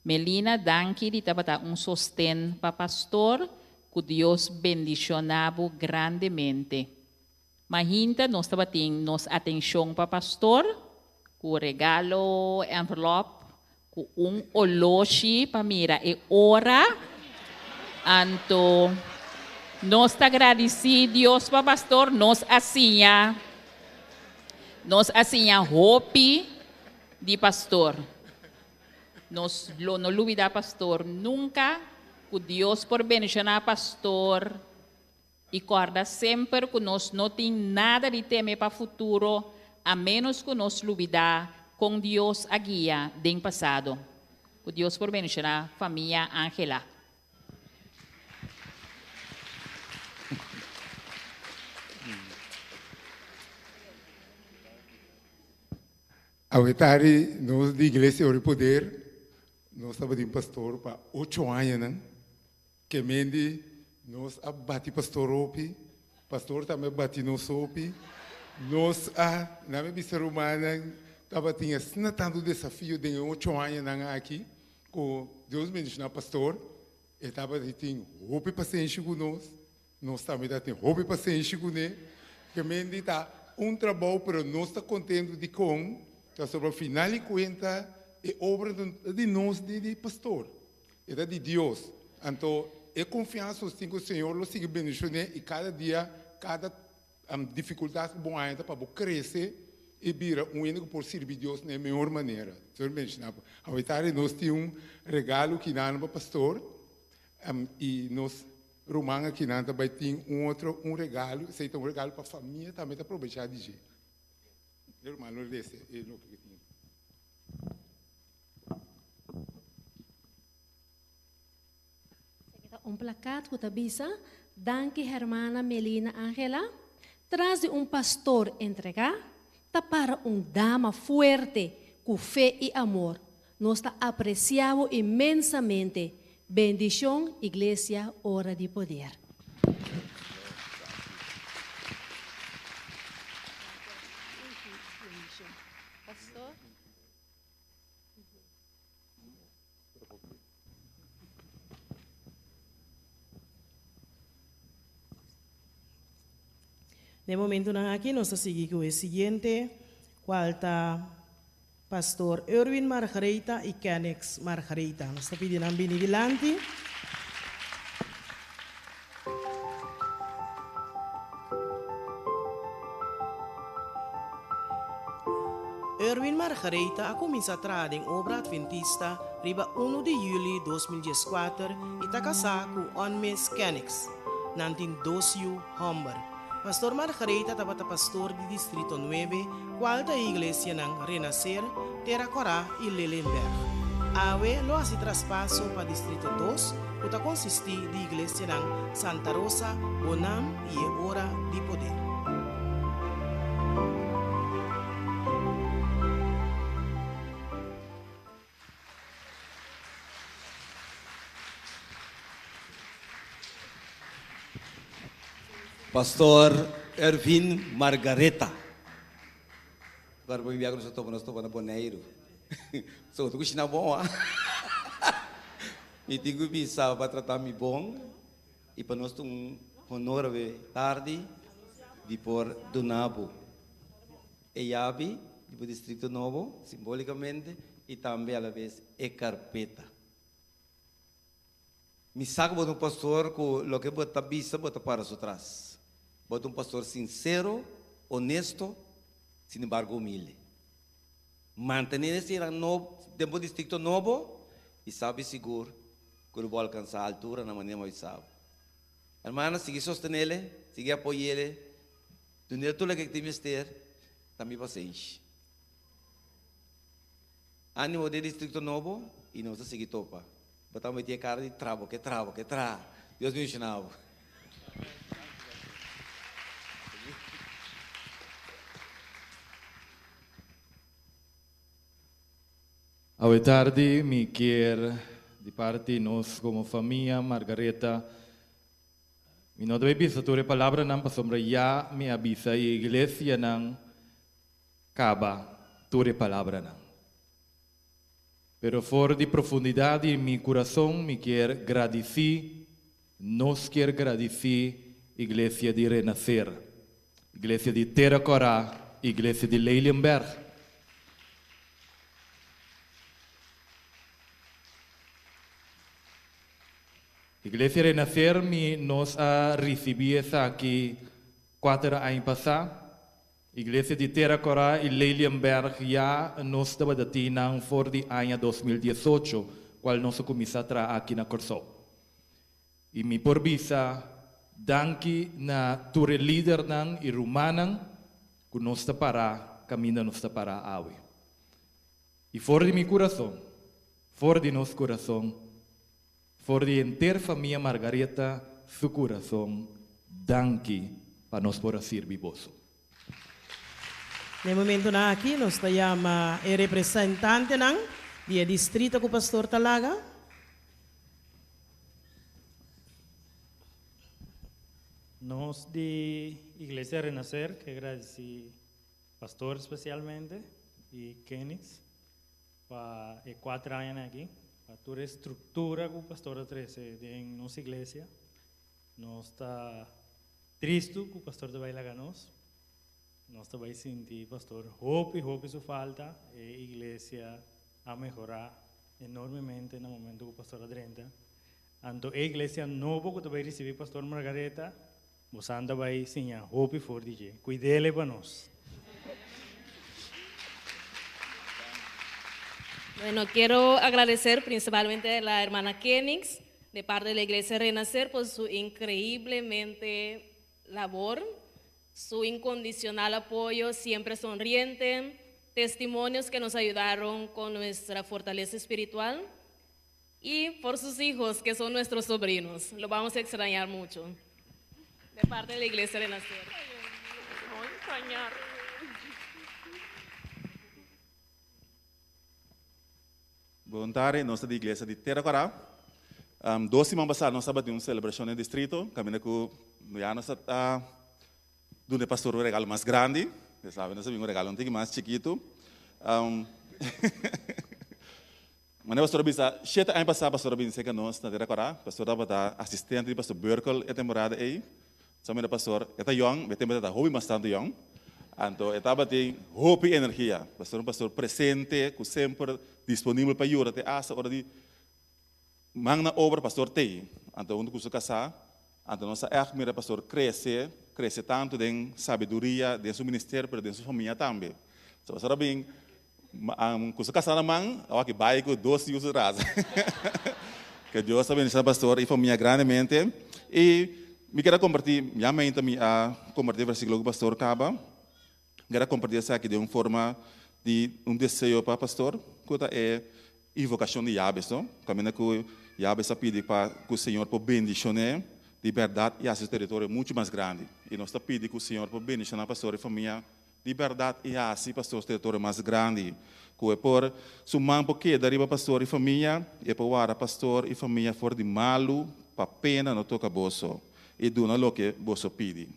Melina danki di tabata un sosten pa pastor ku Dios bendishona bo grandemente. Mahinta nos tabatin nos atencion pa pastor cu regalo envelop cu un oloshi pa mira e ora. Anto nos ta gradici Dios pa pastor nos a siña nos a siña hopi di pastor. Nos lo no lubidá pastor nunka, ku Dios por bendishoná pastor i kòrda semper ku nos no tin nada di teme pa futuro a ménos ku nos lubidá kon Dios a guia den pasado. Ku Dios por bendishoná famia Angela. Awe tardi nos di Iglesia Ora di Poder nos tabatin pastor pa ocho añanan. Kemendi nos a bati pastor hopi, pastor tambe a bati nos hopi. Nos a, na mi bisa rumannan, tabatin asina tantu desafio den e ocho añanan aki ku Dios bendiciona pastor, e tabatin hopi pasenshi ku nos. Nos tambe ta tin hopi pasenshi kuné. Kemendi ta un trabou pero nos ta kontentu dikon pasobra final di kuenta e obra no ta di nos ni di pastor, e ta di Dios. Anto e konfiansa nos tin ku Señor lo sigui bendishoné i kada dia kada difikultat ku bo haña ta pa bo krese i bira un hende ku por sirbi Dios na e mehor manera. Señor bendishoná bo. Awe tardi nos tin un regalo kinan pa pastor i nos Ruman akinan ta bai tin un otro un regalo, esei ta un regalo pa famia tambe ta probechá di dje. E ruman lo lesa e loke ke tin. Esaki ta un plakat ku ta bisa, Danki Hermana Melina Angela, tras di un pastor entregá ta para un dama fuerte ku fe i amor. Nos ta apresiá bo inmensamente. Bendishon Iglesia Ora di Poder. Den momentunan aki nos ta sigui ku e siguiente, kual ta Pastor Erwin Margaretha y Kenix Margaretha. Nos ta pidi nan bini dilanti. Erwin Margaretha a kuminsá traha den obra adventista riba unu di yüli 2014 i ta kasá ku Onmes Kenix. Nan tin dos yu hòmber. Pastor Margaretha tabata pastor di Distrito Nuebe, kual ta e iglesianan Renacer, Tera Kòrá i Lelenberg. Awe lo hasi traspaso pa Distrito Dos, ku ta konsistí di iglesianan Santa Rosa, Bonam i e Ora di Poder. Pastor Ervin Margaretha. Agora vou enviar que nós topa na Boneiru. So, tu kushina bom, ah. Mi tenho que bisa para tratar mi bom e para nós um honor we tarde de por donabo. E yabi di bo distrito nobo, simbolicamente, y tambe a la vez e carpeta. Mi sa cu bo ta un pastor cu loke bo ta bisa bo ta para su tras. Bo ta un pastor sincero, honesto, sin embargo humilde. Mantene eseinan nobo den bo distrito nobo y sabi sigur cu lo bo alcansa altura na manera bo sa. Hermana, sigui sostenele, sigui apoyele, dunele tur loke e tin mester, ta mi pasenshi. Animo den distrito nobo y nos ta sigui topa. Bo ta meti e cara di tra bo ke tra bo ke tra. Dios bendiciona bo. Awe tardi mi kier di parti nos como famia Margaretha mi no ta bay bisa tur e palabranan pasobra ya mi a bisa e iglesianan caba tur e palabranan. Pero for di profundidad di mi curason mi kier gradici, nos kier gradici Iglesia di Renacer, Iglesia di Tera Cora, Iglesia di Lelienberg. Iglesia Renacer mi nos a ricibi esaki cuater aña pasa. Iglesia di Tera Kòrá i Lelienberg ya nos tabata tin nan for di aña 2018, kual nos a kuminsá traha aki na Kòrsou. I mi por bisa danki na tur e lidernan i rumannan ku nos ta pará kaminda nos ta pará awe. I for di mi kurason, for di nos kurason, for di henter famia Margaretha su kurason, danki pa nos por a sirbi boso. Na e momentonan aki nos ta yama e representantenan di e distrito ku pastor ta laga. Nos di Iglesia Renacer ke gradisi pastor spesialmente i Kenix pa e kuater añanan aki, pa tur e struktura ku pastor a trese den nos iglesia. Nos ta tristu ku pastor ta bai laga nos. Nos ta bai sinti pastor hopi hopi su falta. E iglesia a mehorá enormemente na momento ku pastor a drenta. Anto e iglesia nobo ku ta bai risibí pastor Margaretha, bosan ta bai siña hopi for di dje. Kuid'el pa nos. Bueno, quiero agradecer principalmente a la hermana Kenix, de parte de la Iglesia Renacer, por su increíblemente labor, su incondicional apoyo, siempre sonriente, testimonios que nos ayudaron con nuestra fortaleza espiritual y por sus hijos, que son nuestros sobrinos. Lo vamos a extrañar mucho. De parte de la Iglesia Renacer. Voy a extrañar. Bon tardi, nos ta di Iglesia di Tera Kòrá. Dos siman pasá nos tabatin un selebrashon den distrito, kaminda ku ya nos a duna e pastor un regalo mas grandi. Ya sabe, nos a bin un regalo un tiki mas chikitu. Manera pastor a bisa, shete aña pasá pastor a bin serka nos na Tera Kòrá. Pastor tabata asistente di pastor Burkel e temporada ei. Sa mira pastor, e ta yòn, e tempo e ta hopi mas tantu yòn. Anto e tabatin hopi energia. Pastor un pastor presente ku semper disponibel pa yuda te asta ora di man na obra pastor t'ei. Anto huntu ku su kasá, anto nos a ègt mira pastor krese, krese tantu den sabiduria, den su ministerio pero den su famia tambe. So pastor a bin ku su kasá na man, awor aki bai ku dos yu su tras. Ke Dios ta bendiciona pastor i famia grandemente. I mi kier a kompartí, ya mainta mi a kompartí e versíkulo ku pastor kaba. Mi kier a kompartí esaki den un forma di un deseo pa pastor, ku ta e invokashon di Yabes, no? Kaminda ku Yabes a pidi pa ku Señor por bendishon'é di bèrdat i hasi su teritorio muchu mas grandi. I nos ta pidi ku Señor por bendishoná pastor i famia Di bèrdat i hasi pastor su teritorio mas grandi, ku e por su man por keda riba pastor i famia, i e por warda pastor i famia for di malu pa pena no toka boso, i duna loke boso pidi.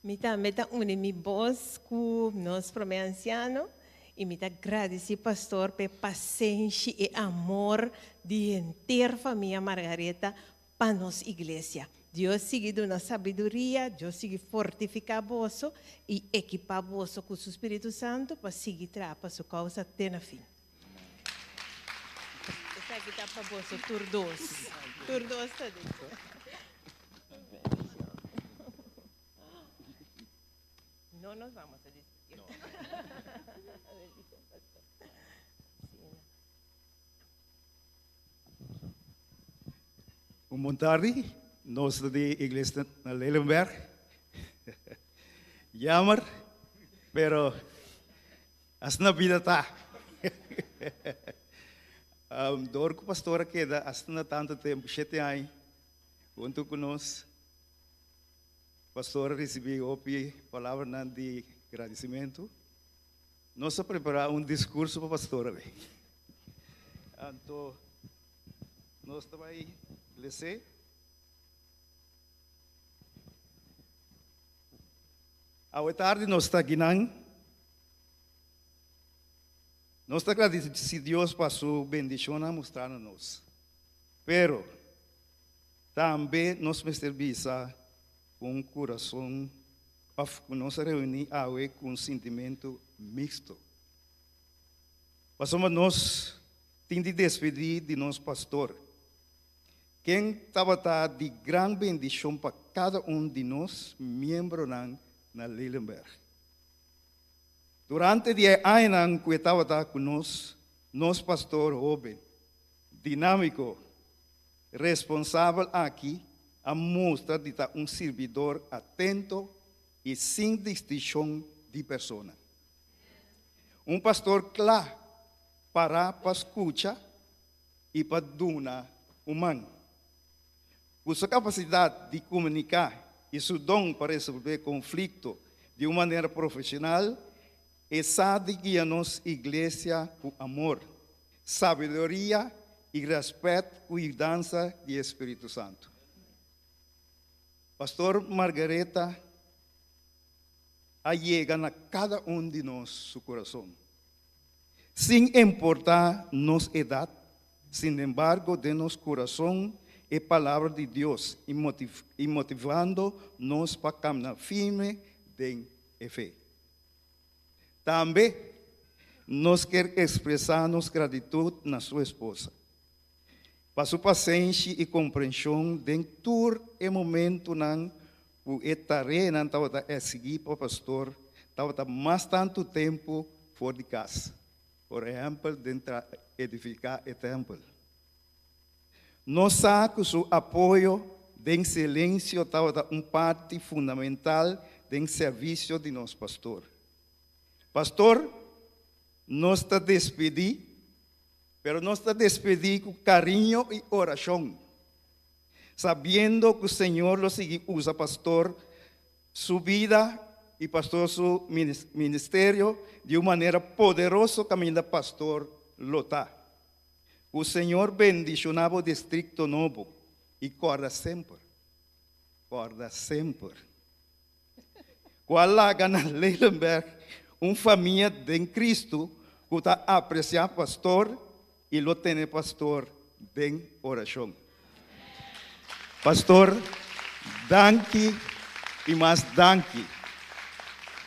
Mi tambe ta uni mi bos ku nos promé ansiano i mi ta gradisí pastor p'e pasenshi i amor di henter famia Margaretha pa nos iglesia. Dios sigui duna sabiduria, Dios sigui fortifiká boso i ekipá boso ku su Spiritu Santu pa sigui traha pa su kousa te na fin. Esaki ta pa boso tur dos. Tur dos ta den. No nos vamos a discutir. Un bon tardi, nos ta di Iglesia na Lelenberg. Jammer, pero asina bida ta. um, door ku pastor a keda asina tantu tempu, shete aña, huntu ku nos, pastor a risibí hopi palabranan di gradisimentu. Nos a prepará un diskurso pa pastor awe. Anto nos ta bai les'é. Awe tardi nos ta akinan. Nos ta gradisí Dios pa su bendishonnan mustrá na nos. Pero tambe nos mester bisa ku un kurason òf ku nos a reuní awe ku un sintimentu miksto. Pasobra nos tin di despedí di nos pastor, ken tabata di gran bendishon pa kada un di nos miembronan na Lelenberg. Durante di e añanan ku e tabata ku nos, nos pastor hóben, dinámiko, responsabel aki a mustra di ta un sirbidor atento i sin distinshon di persona. Un pastor kla pará pa skucha i pa duna un man. Ku su kapasidat di komuniká i su don pa resolvé konflikto di un manera profeshonal, e sa di guia nos iglesia ku amor, sabiduria i rèspèt ku yudansa di e Spiritu Santu. Pastor Margaretha a yega na kada un di nos su kurason. Sin importá nos edat, sinembargo den nos kurason e Palabra di Dios i motivando nos pa kamna firme den e fe. Tambe nos kier ekspresá nos gratitut na su esposa pa su pasenshi i komprenshon den tur e momentunan ku e tareanan tabata eksigí pa pastor tabata mas tantu tempu for di kas, por ehèmpel den edifiká e tèmpel. Nos sa ku su apoyo den silensio tabata un parti fundamental den servisio di nos pastor. Pastor, nos ta despedí, pero nos ta despedí ku kariño i orashon, sabiendo ku Señor lo sigui usa pastor su bida i pastor su ministerio di un manera poderoso kaminda pastor lo ta. Ku Señor bendishoná bo distrikto nobo i kòrda semper, kòrda semper ku a laga na Lelenberg un famia den Kristu ku ta apresiá pastor i lo tene pastor den orashon. Pastor, danki i mas danki.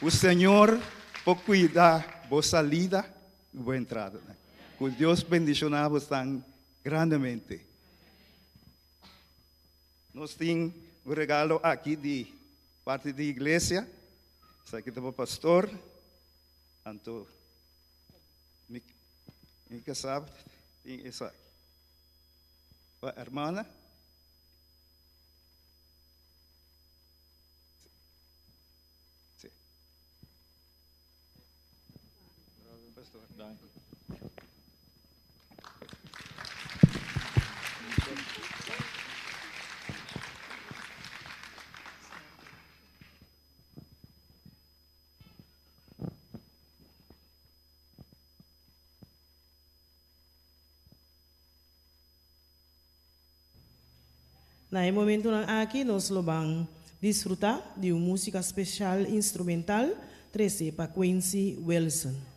Ku Señor por kuida bo salida i bo entrada. Ku Dios bendishoná bosnan grandemente. Nos tin un regalo aki di parti di iglesia. Esaki ta pa pastor. Anto mi mi kasá tin esaki. Pa hermana. Sí. Pastor. Danki. Na e momentonan aki nos lo ban disfruta di un musica special instrumental trece pa Quincy Wilson.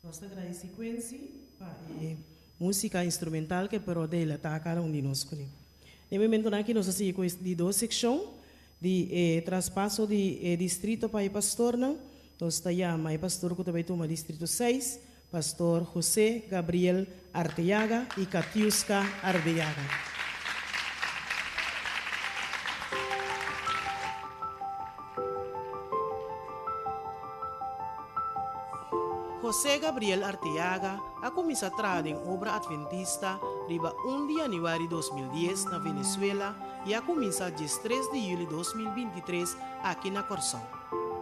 Nos ta gradisí Quincy pa e músika instrumental ke por delatá kada un di nos kuné. Den momentunan aki nos ta sigui ku e di dos sekshon di e traspaso di e distrito pa e pastornan. Nos ta yama e pastor ku ta bai tuma distrito seis, Pastor José Gabriel Arteaga y Katiuska Ardeaga. José Gabriel Arteaga a kuminsá traha den obra adventista riba un di yanüari 2010 na Venezuela i a kuminsá 13 di yüli 2023 aki na Kòrsou.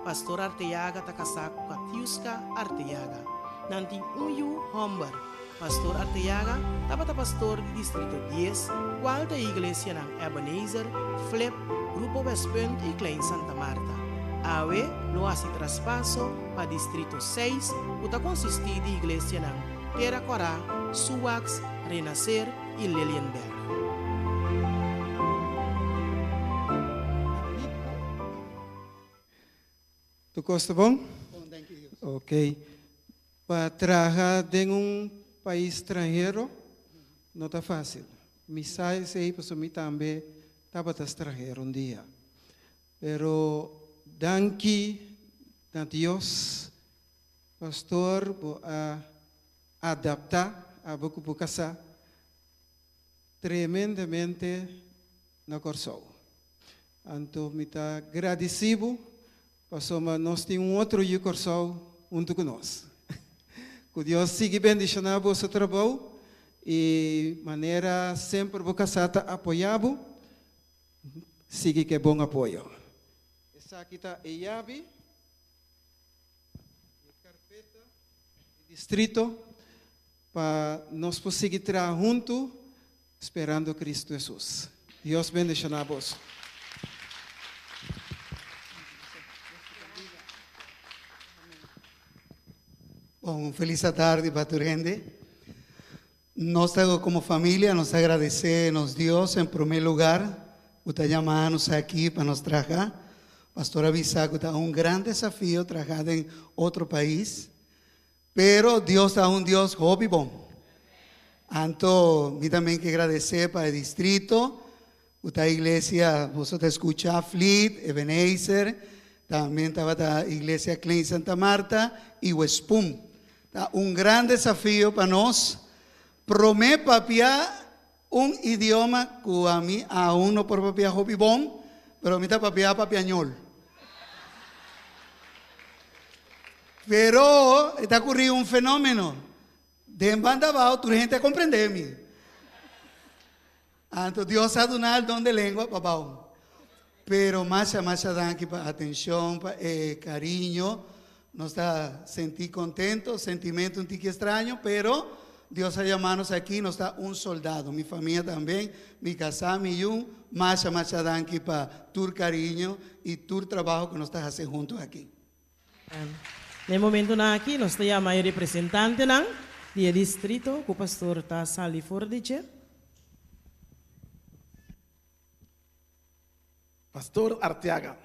Pastor Arteaga ta kasá ku Katiuska Arteaga. Nan tin un yu hòmber. Pastor Arteaga tabata pastor di Distrito 10, kual ta e iglesianan Ebenezer, Flip, Grupo Westpunt i Klein Santa Marta. Awe lo hasi traspaso pa Distrito 6 ku ta konsistí di iglesianan Tera Kòrá, Suwax, Renacer i Lelienberg. Tur kos ta bon? Ok. Pa traha den un pais stranhero no ta fásil. Mi sa esei pasobra mi tambe tabata stranhero un dia. Pero danki na Dios, pastor, bo a adaptá abo ku bo kasá tremendamente na Kòrsou. Anto mi ta gradisí bo pasobra nos tin un otro yu Kòrsou huntu ku nos. Ku Dios sigui bendishoná boso trabou i manera semper bo kasá ta apoyá bo, sigui ku e bon apoyo. Esaki ta e yabi di e karpeta di distrito pa nos por sigui traha huntu Sperando Cristo Hesus. Dios bendiciona boso. Bon, un felis atardi pa tur hende. Nos ta como familia, nos ta agradece nos Dios en primer lugar cu ta yama nos aki pa nos traha. Pastor a bisa cu ta un gran desafio traha den otro pais. Pero Dios ta un Dios hopi bon. Anto mi también ke agradece pa e distrito, ku ta iglesia, boso ta escucha Fleet, Ebenezer, también tabata iglesia Klein Santa Marta y Westpum. Ta un gran desafio pa nos. Prome papia un idioma ku ami aun no por papia hopi bon, pero mi ta papia papiañol. Pero e ta ocurri un fenomeno. Den banda abao tur hende a comprende mi. Anto Dios a duna el don de lengua pa abao. Pero masha masha danki pa atencion, pa e cariño. Nos ta senti contento, sentimento un tiki extraño, pero Dios a yama nos aki, nos ta un soldado. Mi famia tambe, mi casá, mi yun, masha masha danki pa tur cariño y tur trabajo cu nos ta haci hunto aki. Na e momentonan aki nos ta yama e representantenan di e distrito ku pastor ta sali for di dje. Pastor Arteaga,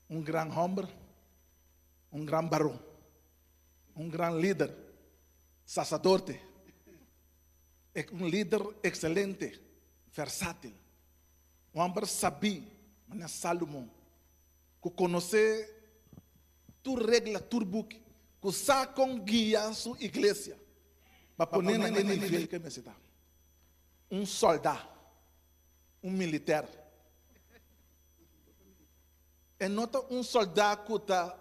un gran homber, un gran baron, un gran lider, sacerdote, un lider excelente, versátil, un homber sabí, manera Salomon, ku konosé tur regla, tur buki, ku sa kon guia su iglesia pa pone nan e nivel ku e mester ta. Un sòldá, un militèr. E no ta un sòldá ku ta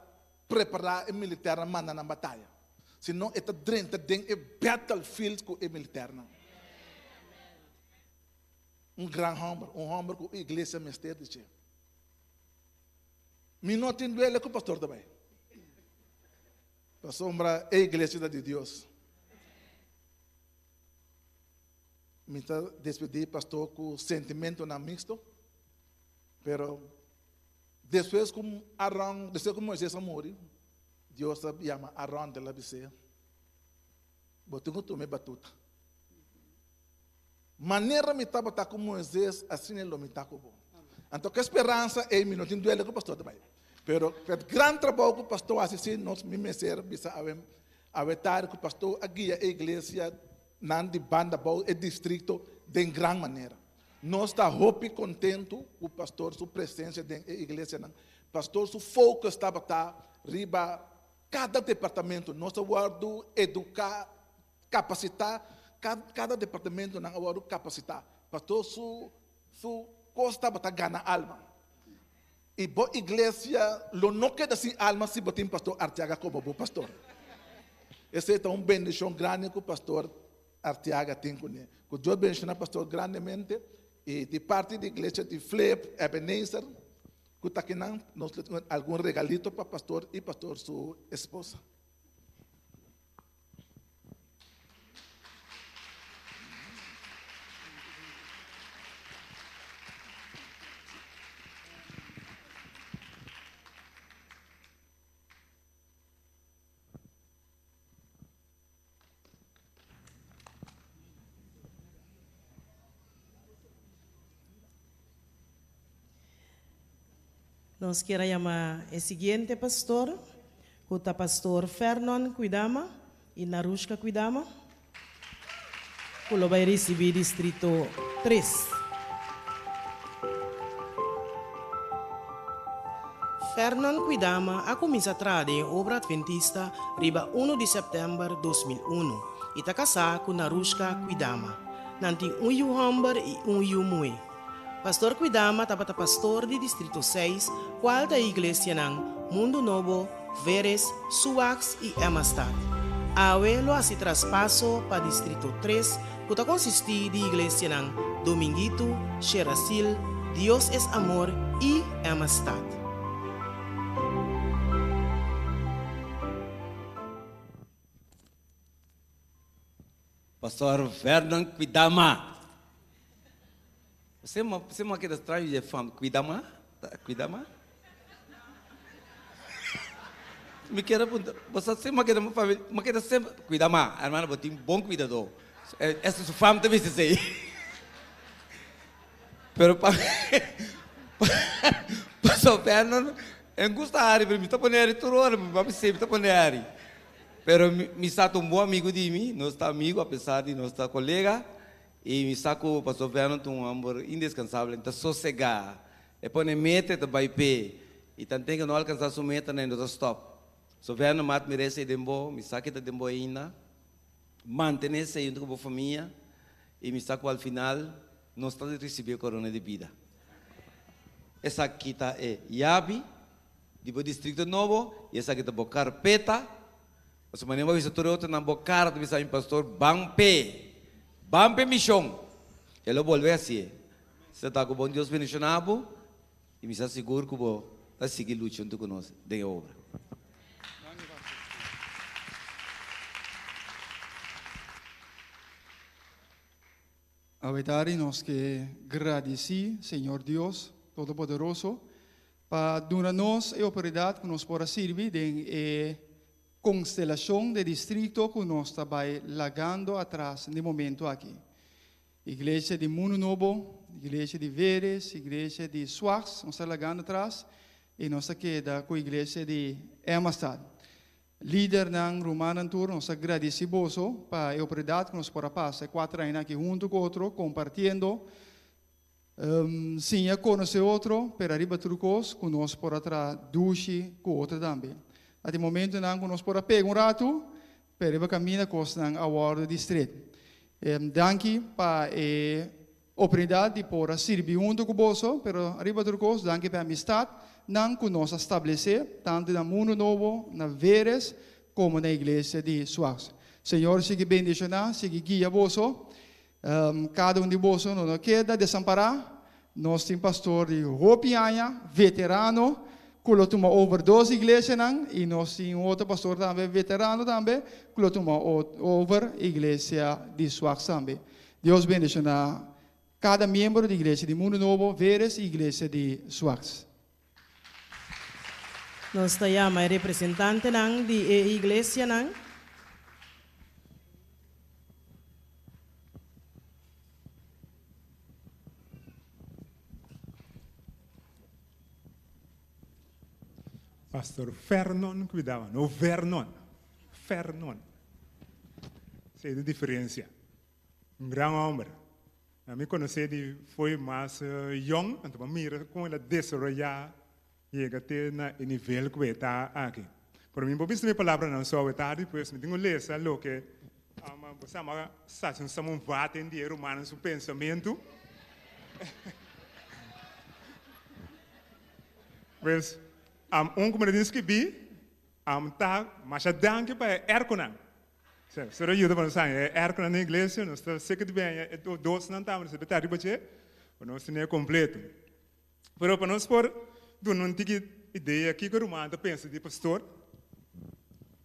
prepará e militèrnan manda nan bataya, sino e ta drenta den e battlefield ku e militèrnan. Un gran hòmber, un hòmber ku iglesia mester di dje. Mi no tin duele ku pastor ta bai. Pasobra e iglesia ta di Dios. Mi ta despedí pastor ku sentimentonan mixto, pero despues ku Aron, despues ku Moises a muri, Dios a yama Aron el a bis'é, Bo tin ku tuma e batuta. Manera mi tabata ku Moises, asina lo mi ta ku bo. Anto ku e speransa ei mi no tin duele ku pastor ta bai. Pero e gran trabou ku pastor a hasi si nos mi mester bisa awe awe tardi ku pastor a guia e iglesia nan di banda bou e distrikto den gran manera. Nos ta hopi kontentu ku pastor su presensia den e iglesianan. Pastor su focus tabata riba kada departamento. Nos a wòrdu eduká, kapasitá, kada departamentonan a wòrdu kapasitá. Pastor su su kos tabata gana alma. I bo iglesia lo no keda sin alma si bo tin Pastor Arteaga komo bo pastor. Esei ta un bendishon grandi ku Pastor Arteaga tin kuné. Ku Dios bendishoná Pastor grandemente i di parti di iglesia di Flip Ebenezer ku ta akinan nos lo tin algun regalito pa Pastor i Pastor su esposa. Nos kier a yama e siguiente pastor, ku ta Pastor Fernon Kwidama i Narushka Kwidama, ku lo bai risibí Distrito tres. Fernon Kwidama a kuminsá traha den e obra adventista riba unu di sèptèmber 2001 i ta kasá ku Narushka Kwidama. Nan tin un yu hòmber i un yu muhé. Pastor Kwidama tabata pastor di Distrito seis, kual ta e iglesianan Mundu Nobo, Veres, Suax i Emmastad. Awe lo hasi traspaso pa Distrito tres, ku ta konsistí di iglesianan Dominguitu, Sherasil, Dios es Amor i Emmastad. Pastor Vernon Kwidama. Você você ma keda straño dje fam Kwidama? Kwidama? Mi kier a puntra, bo sa si ma keda ma ma keda semper Kwidama, hermano bo tin bon kwidadó. Esta su fam ta bisa esei. Pero pa Pastor Vernon, e gusta hari, pero mi ta pone hari tur ora, mi papia semper ta pone hari. Pero mi sa ta un bon amigu di mi, nos ta amigu apesar di nos ta kolega, i mi sa ku Pastor Vernon ta un hòmber indescansabel, e ta sosegá, e pone meta e ta bai p'e, i tanten ku e no alkansá su metanan e no ta stòp. So Vernon mi admirá esei den bo, mi sa ke ta den bo ainda, mantené esei huntu ku bo famia, i mi sa ku al final nos ta risibí e korona di bida. Esaki ta e yabi. Di bo distrito nobo, i esaki ta bo karpeta. Pasobra manera bo a bisa tur e otronan, bo kara ta bisa mi pastor, ban p'e, ban p'e mishon. E lo bolbe hasié. Si ta ta ku bon Dios bendishoná bo, i mi sa sigur ku bo ta sigui lucha huntu ku nos den e obra. Awetari nos ke gradisí Señor Dios Todopoderoso pa duna nos e oportunidat ku nos por a sirbi den e konstelashon de distrikto ku nos ta bai lagando atras den momento aki. Iglesia di Mundu Nobo, Iglesia di Veres, Iglesia di Swags nos ta lagando atras i nos ta keda ku Iglesia di Emmastad. Lidernan, rumannan tur, nos ta gradisí boso pa e oportunidat ku nos por a pasa e kuater añanan aki huntu ku otro, kompartiendo, siña konosé otro, pero ariba tur kos ku nos por a traha dushi ku otro tambe. A tin momentunan ku nos por a pega un ratu, pero riba kaminda kosnan a wòrdu di stret. Danki pa e Oportunidat di por a sirbi huntu ku boso, pero riba tur kos danki pa e amistat nan ku nos a stablesé tantu na Mundu Nobo, na Veres, komo na Iglesia di Suax. Señor sigui bendishoná, sigui guia boso. Kada un di boso no no keda desampará. Nos tin pastor di hopi aña, veterano, ku lo tuma over dos iglesianan i nos tin un otro pastor tambe veterano tambe ku lo tuma over Iglesia di Suax tambe. Dios bendiciona cada miembro di Iglesia di Mundo Nobo, Veres y Iglesia di Swax. Nos ta yama e representantenan di e iglesianan. Pastor Fernon Cuidama, no Vernon, Fernon. Esei ta diferencia. Un gran homber. Mi conoce di foi mas yong, anto bo mira con el a desaroya yega te na e nivel cu e ta aki. Pero mi por bisa mi palabranan so awe tardi, pues mi tin cu lesa loke bo sa ma sa si nos un vaten di e rumannan su pensamentu. Pues, un cu mi ta tin skibi, ta masha danki pa e erconan. Sero yuda pa nos haña e erconan den iglesia, nos ta seke di beña e dosnan tambe, nos ta beta riba dje, pa nos tene completo. Pero pa nos por duna un tiki idea kiko ruman ta pensa di pastor,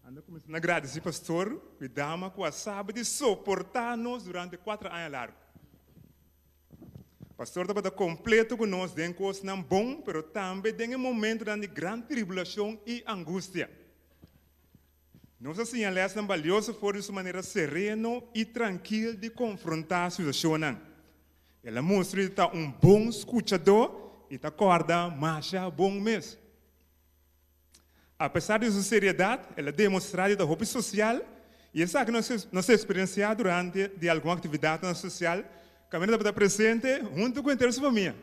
anda kuminsá na gradisí pastor ku e dama ku a sabi di soportá nos durante kuater aña largu. Pastor tabata kompleto ku nos den kosnan bon, pero tambe den e momentonan di gran tribulashon i angustia. Nos a siña lèsnan balioso for di su manera sereno i trankil di konfrontá situashonnan. El a mustra di ta un bon skuchadó i ta kòrda masha bon mes. Apesar di su seriedat, el a demostrá di ta hopi sosial i esaki nos a eksperensiá durante di algun aktividatnan sosial kaminda tabata presente huntu ku henter su famia.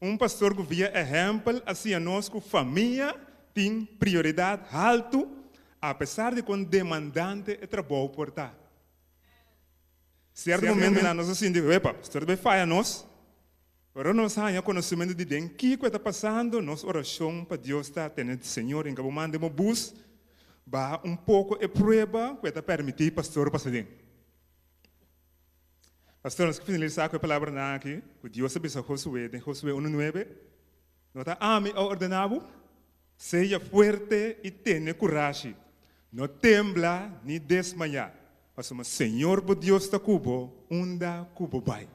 Un pastor ku via ehèmpel a siña nos ku famia tin prioridat haltu apesar di kon demandante e trabou por ta. Sierto momentunan nos a sinti, Wepa, pastor ta bai faya nos. Pero nos haña konosementu di den kiko e ta pasando, nos orashon pa Dios ta tene, Señor, hinka bo man den bo bus, baha un poko e prueba ku e ta permití pastor pasa den. Pastor, nos ke finalisá ku e palabranan aki ku Dios a bisa Josué den Josué unu nuebe, No ta ami a ordená bo? Sea fuerte i tene kurashi. No tembla ni desmayá, pasobra Señor bo Dios ta ku bo unda ku bo bai.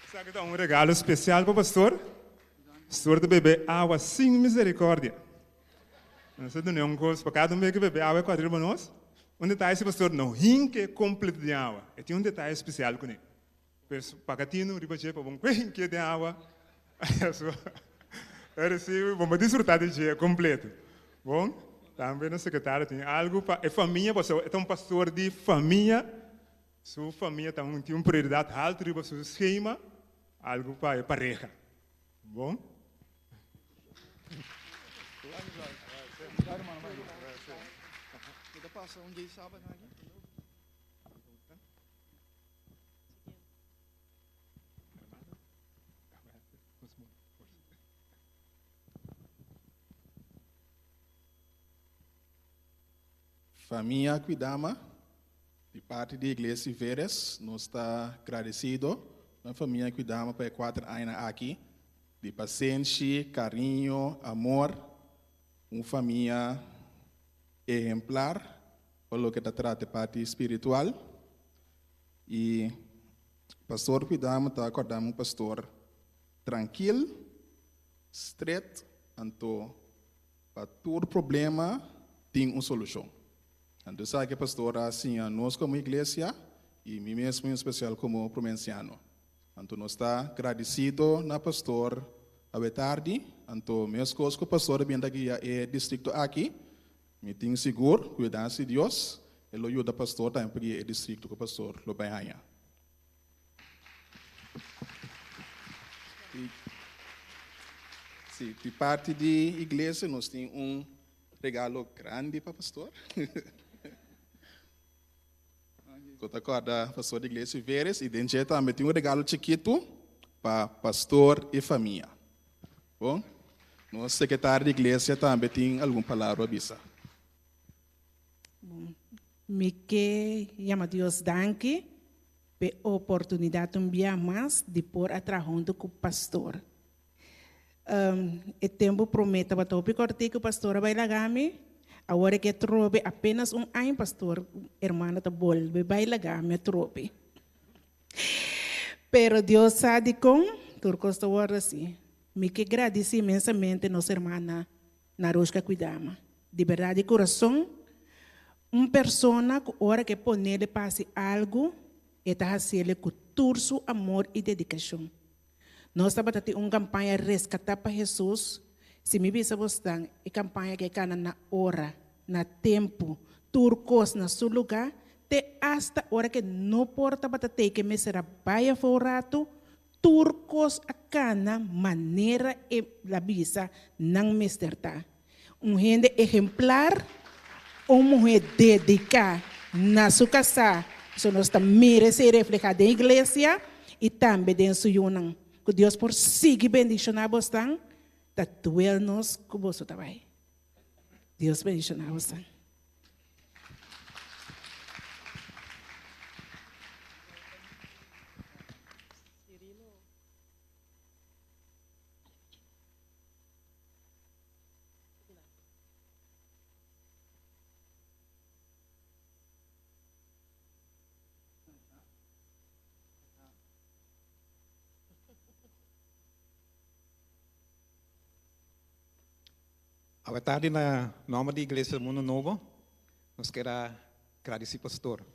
Esaki ta un regalo spesial pa pastor. Pastor ta bebe awa sin miserikòrdia. Nos ta duna un kos pa kada un bes ku bebe awa e kòrda riba nos. Un detaye si pastor no hinke kompleto den awa. E tin un detaye spesial kuné. Pues paga tinu riba dje pa bon kue hinke den awa. So e resibi bon pa disfruta di dje kompleto. Bon, tambe nos sekretario tin algu pa e famia pasobra e ta un pastor di famia. Su famia ta un tin un prioridat haltu riba su skema, algu pa e pareha. Bon. Famia Kwidama, di parti di Iglesia Veres, nos ta gradesido na famia Kwidama pa e kuater añanan aki di pasenshi, kariño, amor, un famia ehemplar pa loke ta trata e parti spiritual. I Pastor Kwidama ta kòrda mi un pastor trankil, stret, anto Pa tur problema tin un solushon. Anto esaki e pastor a siña nos komo iglesia i mi mesmo en espesial komo prome ansiano. Anto nos ta gradisido na pastor awe tardi. Anto meskos ku pastor a bin ta guia e distrikto aki, mi tin sigur ku yudansa di Dios e lo yuda pastor tambe pa guia e distrikto ku pastor lo bai haña. Sí, di parti di iglesia nos tin un regalo grandi pa pastor. Ku ta kòrda pastor di iglesia Veres i den dje tambe tin un regalo chikitu pa pastor i famia. Bon, nos sekretario di iglesia tambe tin algun palabra pa bisa. Bon, mi ke yama Dios danki p'e oportunidat un bia mas di por a traha huntu ku pastor. E tempu promé tabata hopi kòrtiku, pastor a bai laga mi. Awor e ke trobe apenas un aña pastor hermano ta bolbe bai laga mi atrobe. Pero Dios sa dikon tur kos ta wòrdu asi. Mi ke gradisí inmensamente nos hermana Narushka Kwidama. Di berdad di kurason, un persona ku ora ke ponele pa hasi algu, e ta hasiele ku. tur su amor i dedikashon. Nos tabata tin un kampaña Reskatá pa Hesus, si mi bisa bosnan e kampaña ke kana na ora, na tempu, tur kos na su lugá, te asta ora ke no por tabata tei ke mester a bai afó un ratu, tur kos a kana manera e la bisa nan mester ta. Un hende ehemplar, un muhé dediká na su kasá, so nos ta mira esei reflehá den iglesia i tambe den su yunan. Ku Dios por sigui bendishoná bosnan, ta duel nos ku boso ta bai. Dios bendishoná bosnan. Awe tardi na nomber di Iglesia Mundo Nobo nos kier a gradisi pastor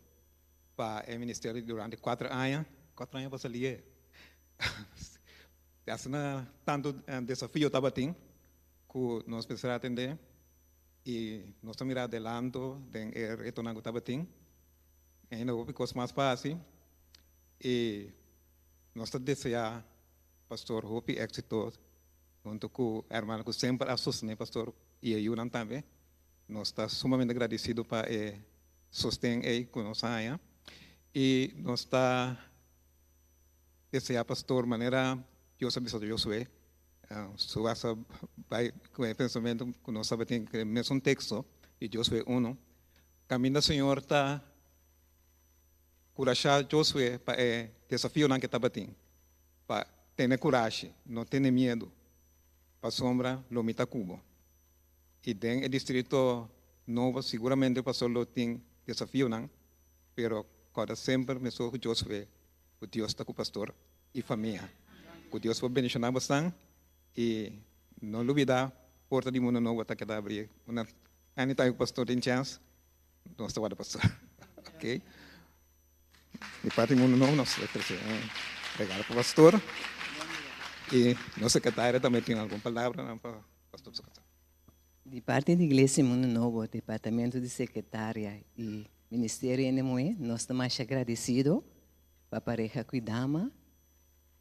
pa e ministerio durante cuater aña, cuater aña pasa lihe. Te asina tantu desafio tabatin ku nos mester a atendé i nos ta mira adelanto den e retonan ku tabatin. Ainda hopi kos mas pa hasi i nos ta deseá pastor hopi éksito huntu ku hermano ku semper a sostené pastor i e yunan tambe. Nos ta sumamente gradisido pa e sosten ei ku nos a haña i nos ta Desea pastor manera Dios a bisa Josué, su asa bai ku e pensamentu ku nos tabatin ku e mesun teksto di Josué uno, kaminda Señor ta kurashá Josué pa e desafionan ke tabatin, pa tene kurashi, no tene miedu, pasobra lo mi ta ku bo. I den e distrito nobo siguramente pastor lo tin desafionan, pero kòrda semper mesun ku Josué. Ku Dios ta ku pastor i famia. Ku Dios por bendishoná bosnan i no lubidá porta di mundo nobo ta keda abrí. Una anytime ku pastor tin chèns nos ta warda pastor. Ok. Di parti mundo nobo nos ta trese un regalo pa pastor i nos sekretaria tambe tin algun palabranan pa pastor. Di parti di Iglesia Mundo Nobo, Departamento di Sekretaria i Ministerio Hende Muhé, nos ta masha gradesido pa pareha ku i dama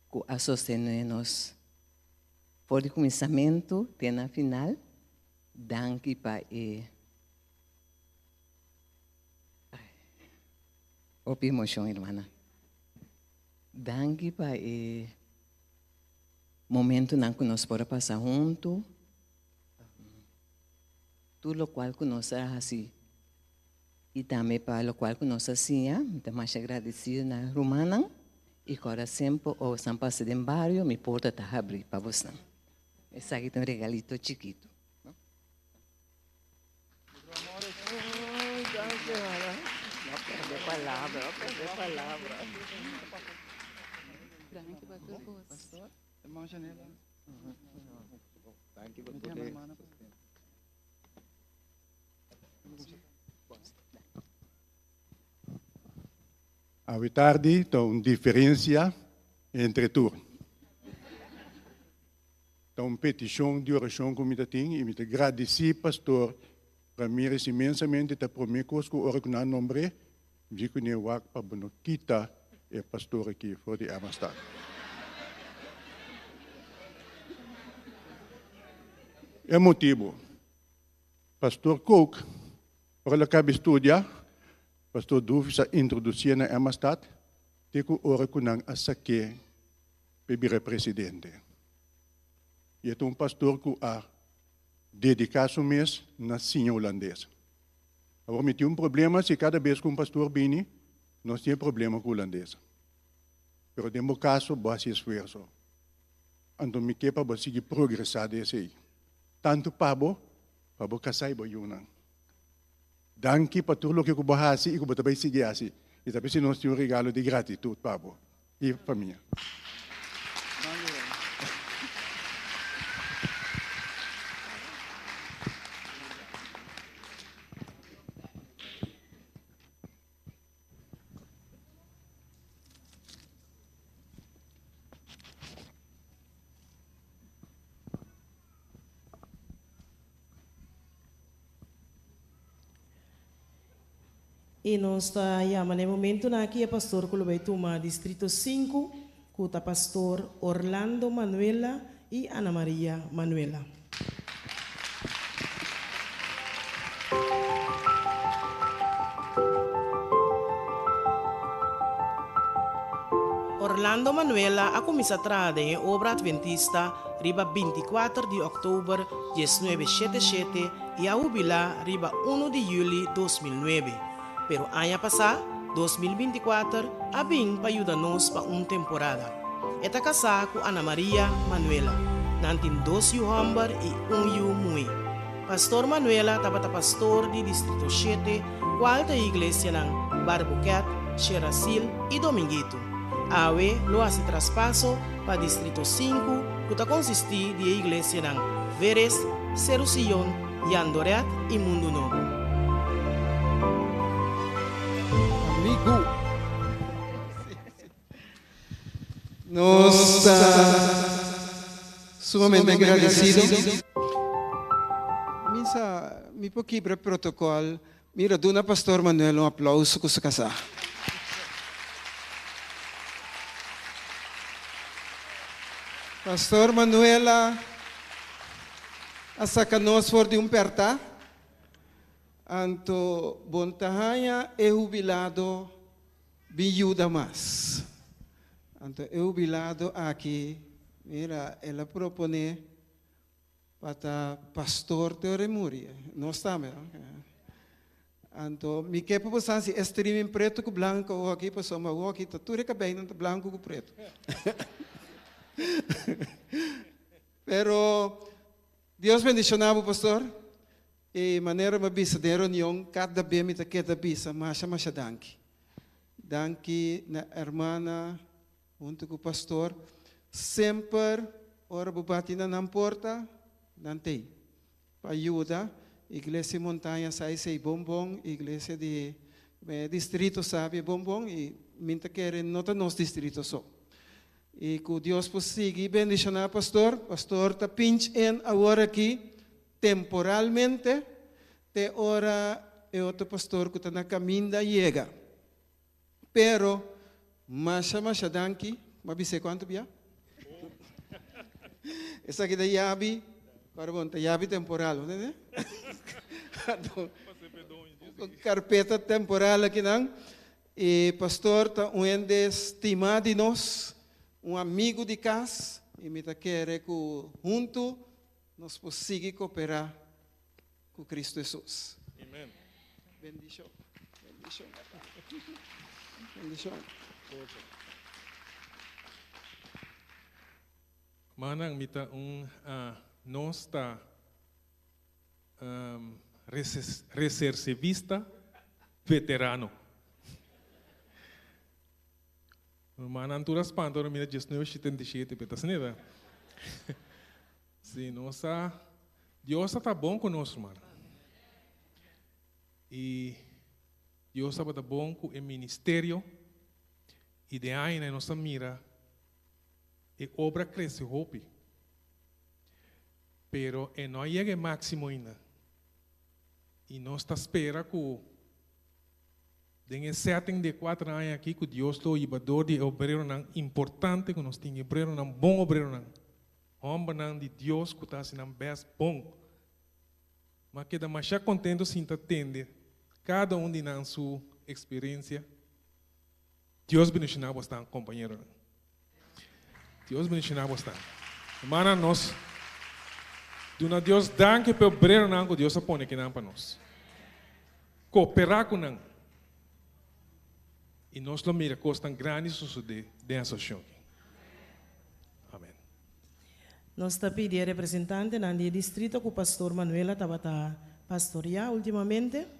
ku a sostené nos for di kuminsamentu te na final. Danki pa e hopi emoshon hermana. Danki pa e momentunan ku nos por a pasa huntu. Tur lokual ku nos a hasi i tambe pa lokual ku nos a siña, mi ta masha agradesido na rumannan i kòrda semper ora bosan pasa den bario mi porta ta habrí pa bosan. Esaki ta un regalito chikitu. Awe tardi ta un diferencia entre tur. Ta un peticion di oracion cu mi ta tin y mi ta gradici Pastor Ramirez inmensamente. Ta prome cos cu ora cu nan a nombre, mi di cune wak pa bo no kita e pastor aki for di Amstad. E motibu, Pastor Kook, ora el a kabi studia, Pastor Dufis a introdusié na Emmastad te ku ora ku nan a sak'é p'e bira presidente. I e ta un pastor ku a dediká su mes na siña hulandes. Awor mi tin un problema si kada bes ku un pastor bini, nos tin e problema ku hulandes. Pero den bo kaso bo hasi esfuerso. Anto mi ke pa bo sigui progresá den esei, tantu pa bo, pa bo kasá i bo yunan. Danki pa tur loke ku bo hasi i ku bo ta bai sigui hasi. I ta p'esei nos tin un regalo di gratitut pa bo i famia. I nos ta yama na e momentunan aki e pastor ku lo bai tuma Distrito sinku, ku ta Pastor Orlando Manuela i Ana Maria Manuela. Orlando Manuela a kuminsá traha den e obra adventista riba bintikuater di òktober diesnuebe shete shete i a hubilá riba unu di yüli 2009. Pero aña pasá, 2024, a bin pa yuda nos pa un temporada. E ta kasá ku Ana Maria Manuela. Nan tin dos yu hòmber i un yu muhé. Pastor Manuela tabata pastor di Distrito shete, kual ta e iglesianan Barbuquet, Sherasil i Dominguito. Awe lo hasi traspaso pa Distrito sinku ku ta konsistí di e iglesianan Veres, Seru Sion, Yandoret i Mundu Nobo. Amigu. Nos ta sumamente agradecido. Mi sa, mi por kibra protocol. Mira, duna Pastor Manuel un aplauso cu su casá. Pastor Manuela a saca nos for di un perta. Anto bon ta haña e hubilado bin yuda mas. Anto e hubilado aki, mira, el a propone pa ta pastor te ora e muri. Nos tambe, no? Anto mi ke pa bo sa si e streaming preto ku blanco awor aki, pasobra awor aki ta tur e kabeinan ta blanco ku preto. Pero Dios bendiciona bo, pastor. E manera mi a bisa den reunion, kada be mi ta keda bisa masha masha danki. Danki na hermana huntu ku pastor. Semper ora bo bati na nan porta, nan t'ei pa yuda. Iglesia Montaña sa esei bon bon, iglesia di distrito sabi e bon bon i mi ta kere no ta nos distrito so. I ku Dios por sigui bendishoná pastor. Pastor ta pinch in awor aki temporalmente te ora e otro pastor ku ta na kaminda yega. Pero masha masha danki, m'a bis'é kuantu bia? Esaki ta yabi, kòrda bon, ta yabi temporal, bo tende? Anto, karpeta temporal akinan, e pastor ta un hende stimá di nos, un amigu di kas, i mi ta kere ku huntu Nos por sigui cooperá cu Cristo Hesus. Amen. Bendicion. Bendicion, papá. Bendicion. Manan mi ta un nos ta resercevista veterano. Manan tur a spanta ora mira 1977 pe ta asina ta. Si nos a Dios a ta bon ku nos ruman. I Dios tabata bon ku e ministerio i den añanan nos a mira e obra krese hopi. Pero e no a yega e máksimo ainda. I nos ta spera ku Den e setting di e kuater aña aki ku Dios lo hiba dor di e obreronan importante ku nos tin, e obreronan, bon obreronan, hòmbernan di Dios ku ta hasi nan bèst bon. Mi a keda masha kontentu sinta tende kada un di nan su eksperensia. Dios bendishoná bosnan, kompañeronan. Dios bendishoná bosnan. Hermana, nos duna Dios danki pa e obreronan ku Dios a pone kinan pa nos. Kooperá ku nan i nos lo mira kosnan grandi sosodé den asosiashon aki. Amen. Nos ta pidi e representantenan di e distrito ku Pastor Manuela tabata pastoriá ultimamente.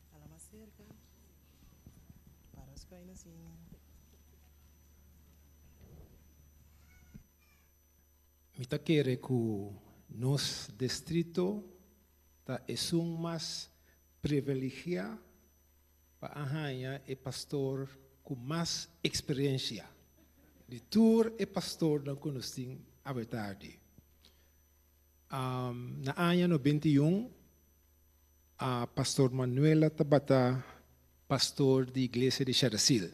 Hala mas serka. Para skuina asina. Mi ta kere ku nos distrito ta esun mas privilegiá pa a haña e pastor ku mas eksperensia di tur e pastornan ku nos tin awe tardi. Na aña 91 a Pastor Manuela tabata pastor di iglesia di Sharasil.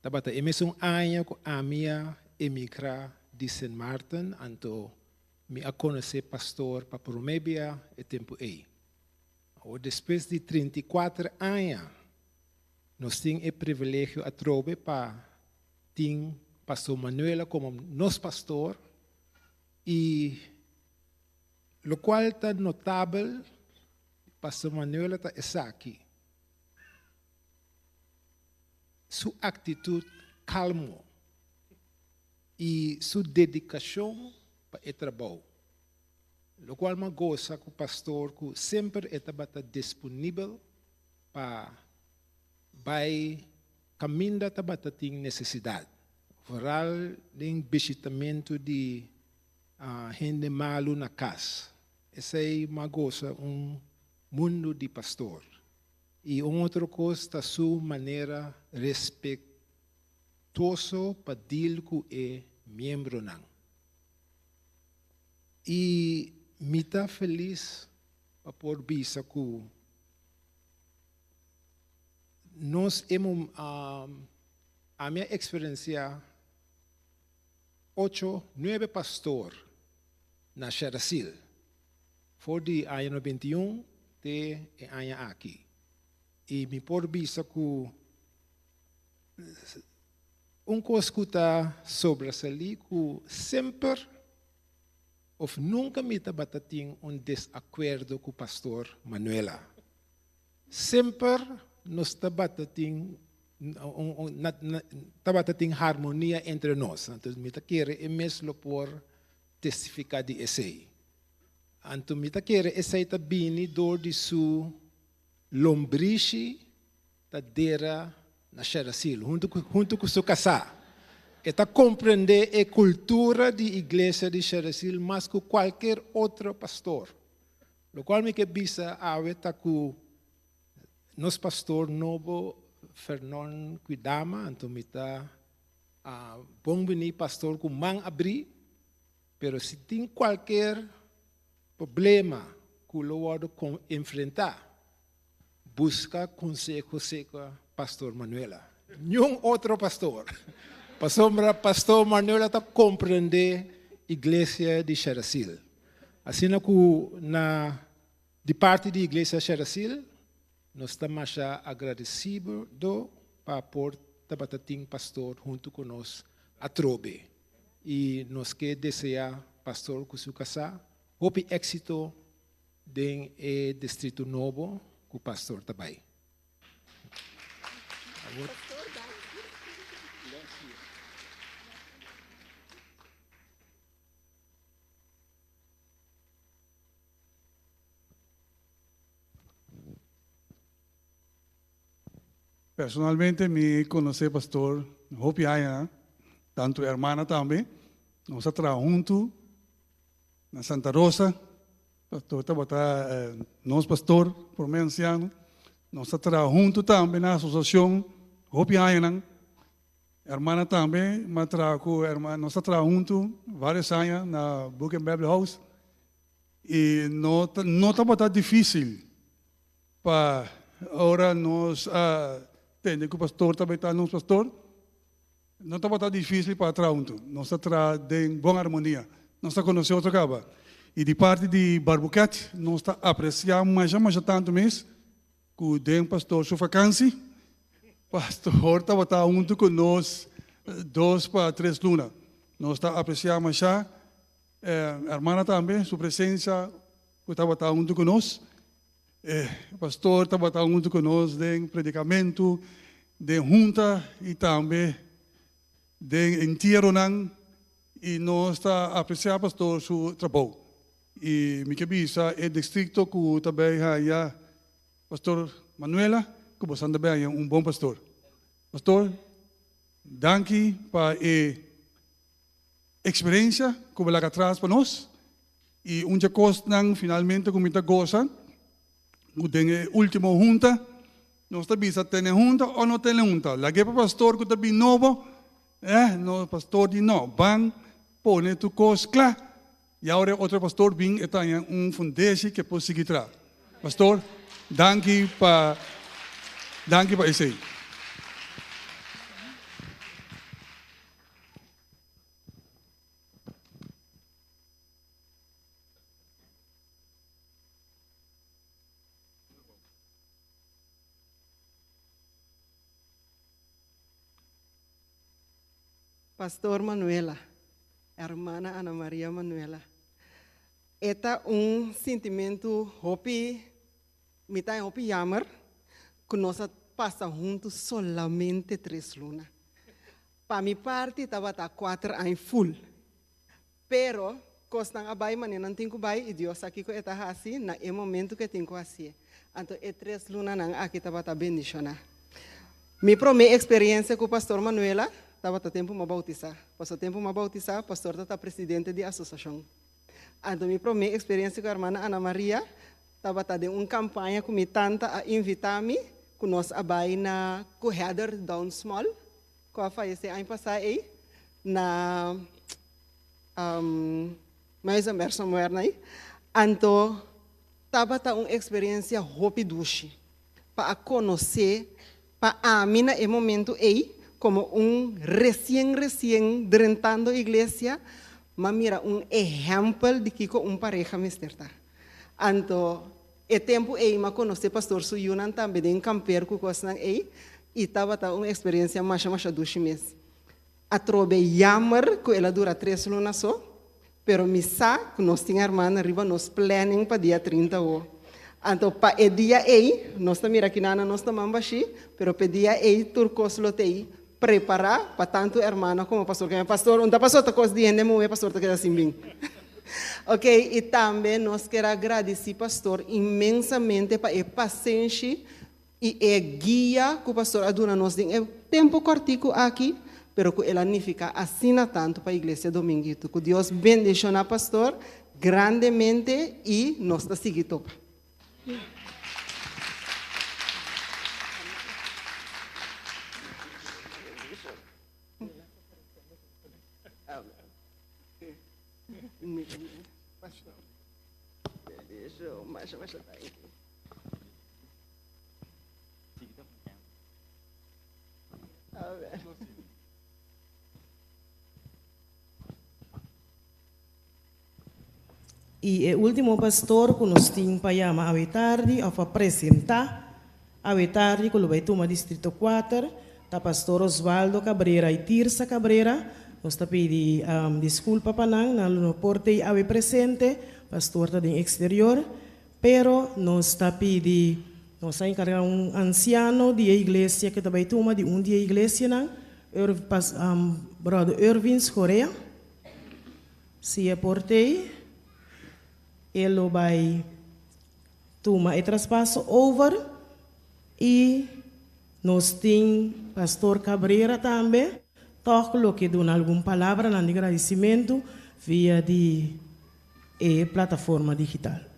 Tabata e mesun aña ku ami a emigrá di Sint Maarten, anto mi a konosé pastor pa promé bia e tempu ei. Awor despues di 34 aña nos tin e privilegio atrobe pa tin Pastor Manuela komo nos pastor i lokual ta notabel di Pastor Manuela ta esaki, su aktitut kalmo i su dedikashon pa e trabou. Lokual mi a gosa ku pastor ku semper e tabata disponibel pa bai kaminda tabata tin nesesidat, vooral den bishitamentu di hende malu na kas. Esei mi a gosa un mundu di pastor. I un otro kos ta su manera respetuoso pa deal ku e miembronan. I mi ta felis pa por bisa ku nos e ami a eksperensiá ocho, nuebe pastor na Sherasil for di aña 91 te e aña aki. I mi por bisa ku un kos ku ta sobresalí ku semper òf nunka mi tabata tin un desakuerdo ku pastor Manuela. Semper nos tabata tin tabata tin harmonia entre nos. Anto mi ta kere e mes lo por testifiká di esei. Anto mi ta kere esei ta bini dor di su lombrishi ta dera na Sherasil huntu ku huntu ku su kasá. E ta komprendé e kultura di iglesia di Sherasil mas ku kualker otro pastor. Lokual mi ke bisa awe ta ku nos pastor nobo Fernon Kwidama, anto mi ta bon bini pastor ku man abrí, pero si tin kualker problema ku lo wòrdu enfrentá, buska konseho serka pastor Manuela. Niun otro pastor. Pasobra pastor Manuela ta komprendé iglesia di Sherasil. Asina ku na di parti di iglesia Sherasil nos ta masha agradesido pa por tabata tin pastor huntu ku nos atrobe. I nos ke deseá pastor ku su kasá hopi éksito den e distrito nobo ku pastor ta bai. Personalmente mi konosé pastor hopi añanan, tantu hermana tambe. Nos a traha huntu na Santa Rosa. Pastor tabata nos pastor, promé ansiano. Nos a traha huntu tambe na asosiashon hopi añanan. Hermana tambe, mi a traha ku hermana, nos a traha huntu vários aña na Book and Bible House. I no no tabata difísil pa ora nos a tende ku pastor tabata nos pastor, no tabata difísil pa traha huntu. Nos a traha den bon armonia. Nos a konosé otro kaba. I di parti di Barbuket nos ta apresiá masha masha tantu mes ku den pastor su fakansi, pastor tabata huntu ku nos dos pa tres luna. Nos ta apresiá masha hermana tambe su presensia ku tabata huntu ku nos. E pastor tabata huntu ku nos den predikamentu, den hunta i tambe den entieronan i nos ta apresiá pastor su trabou. I mi ke bisa e distrikto ku ta bai haña Pastor Manuela ku boso ta bai haña un bon pastor. Pastor, danki pa e eksperensia ku bo laga atras pa nos. I un dje kosnan finalmente ku mi ta gosa ku den e ultimo hunta nos ta bisa tene hunta o no tene hunta. Lag'é pa pastor ku ta bin nobo, eh, no pastor di no, ban pone tur kos kla. I awor e otro pastor bin e ta haña un fundeshi ku e por sigui traha. Pastor, danki pa danki pa esei. Pastor Manuela, hermana Ana Maria Manuela. E ta un sintimentu hopi, mi ta hopi jammer, ku nos a pasa huntu solamente tres luna. Pa mi parti tabata kuater aña full. Pero, kosnan a bai manera nan tin ku bai i Dios sa kiko e ta hasi na e momentu ku e tin ku hasié. Anto e tres lunanan aki tabata bendishoná. Mi promé eksperensia ku Pastor Manuela tabata tempu mi a boutisá. Pasobra tempu mi a boutisá, pastor ta ta presidente di asosiashon. Anto mi promé eksperensia ku hermana Ana Maria tabata den un kampaña ku mi tanta a invitá mi ku nos a bai na ku Heather Dawn Small ku a fayesé aña pasá ei na Muizenberg somewhere na ei. Anto tabata un eksperensia hopi dushi pa a konosé pa ami na e momento ei komo un resien resien drentando iglesia m'a mira un ehèmpel di kiko un pareha mester ta. Anto e tempu ei m'a konosé pastor su yunan tambe den kamper ku kosnan ei i tabata un eksperensia masha masha dushi mes. Atrobe jammer ku el a dura tres luna so, pero mi sa ku nos tin hermana riba nos planning pa dia 30 o. Anto pa e dia ei, nos ta mira kinana nos ta man bashí, pero pa e dia ei tur kos lo t'ei prepará pa tantu hermana komo pastor. Keme pastor, un ta pasó ta kos di hende muhé, pastor ta keda sin bin. Ok, i tambe nos kier a gradisí pastor inmensamente pa e pasenshi I e guia ku pastor a duna nos den e tempu kòrtiku aki, pero ku el a nifiká asina tantu pa Iglesia Dominguito. Ku Dios bendishoná pastor grandemente i nos ta sigui topa. I e último pastor ku nos tin pa yama awe tardi òf pa presentá awe tardi ku lo bai tuma Distrito kuater ta Pastor Osvaldo Cabrera i Tirsa Cabrera. Nos ta pidi diskulpa pa nan, nan lo no por t'ei awe presente, pastor ta den eksterior. Pero nos ta pidi, nos a encarga un anciano di e iglesia cu ta bay tuma di un di e iglesianan, Brother Irvin Schorea. Si e por t'ey, e lo bay tuma e traspaso over y nos tin Pastor Cabrera tambe, toch lo ke duna algun palabranan di gradicimento via di e plataforma digital.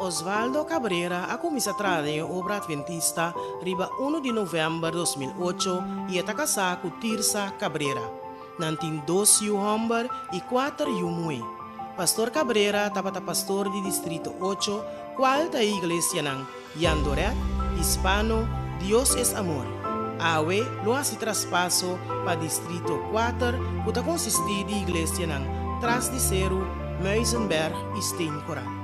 Osvaldo Cabrera a kuminsá traha den e obra adventista riba unu di novèmber 2008 i e ta kasá ku Tirsa Cabrera. Nan tin dos yu hòmber i kuater yu muhé. Pastor Cabrera tabata pastor di Distrito ocho, kual ta e iglesianan Jandoret, Hispano, Dios es Amor. Awe lo hasi traspaso pa Distrito kuater ku ta konsistí di iglesianan Tras di Seru, Muizenberg i Steenkoraal.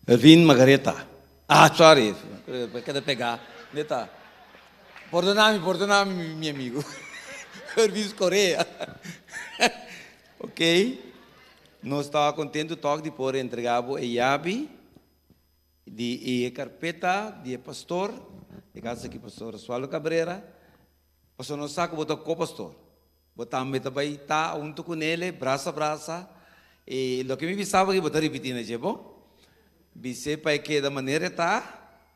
Ervin Margareta. Ah, sorry. Keda pegá. Neta. Pordona mi, pordona mi, mi amigo. Ervin Correa. Ok. Nos ta contento toch di por entrega bo e yabi di e carpeta di e pastor. E caso aki pastor Oswaldo Cabrera. Pasobra nos sa ku bo ta ko-pastor. Bo tambe ta bai ta huntu ku Nele, brasa brasa. I loke mi bisa bo aki bo ta ripití na dje, bon? Bis'é pa e keda manera e ta,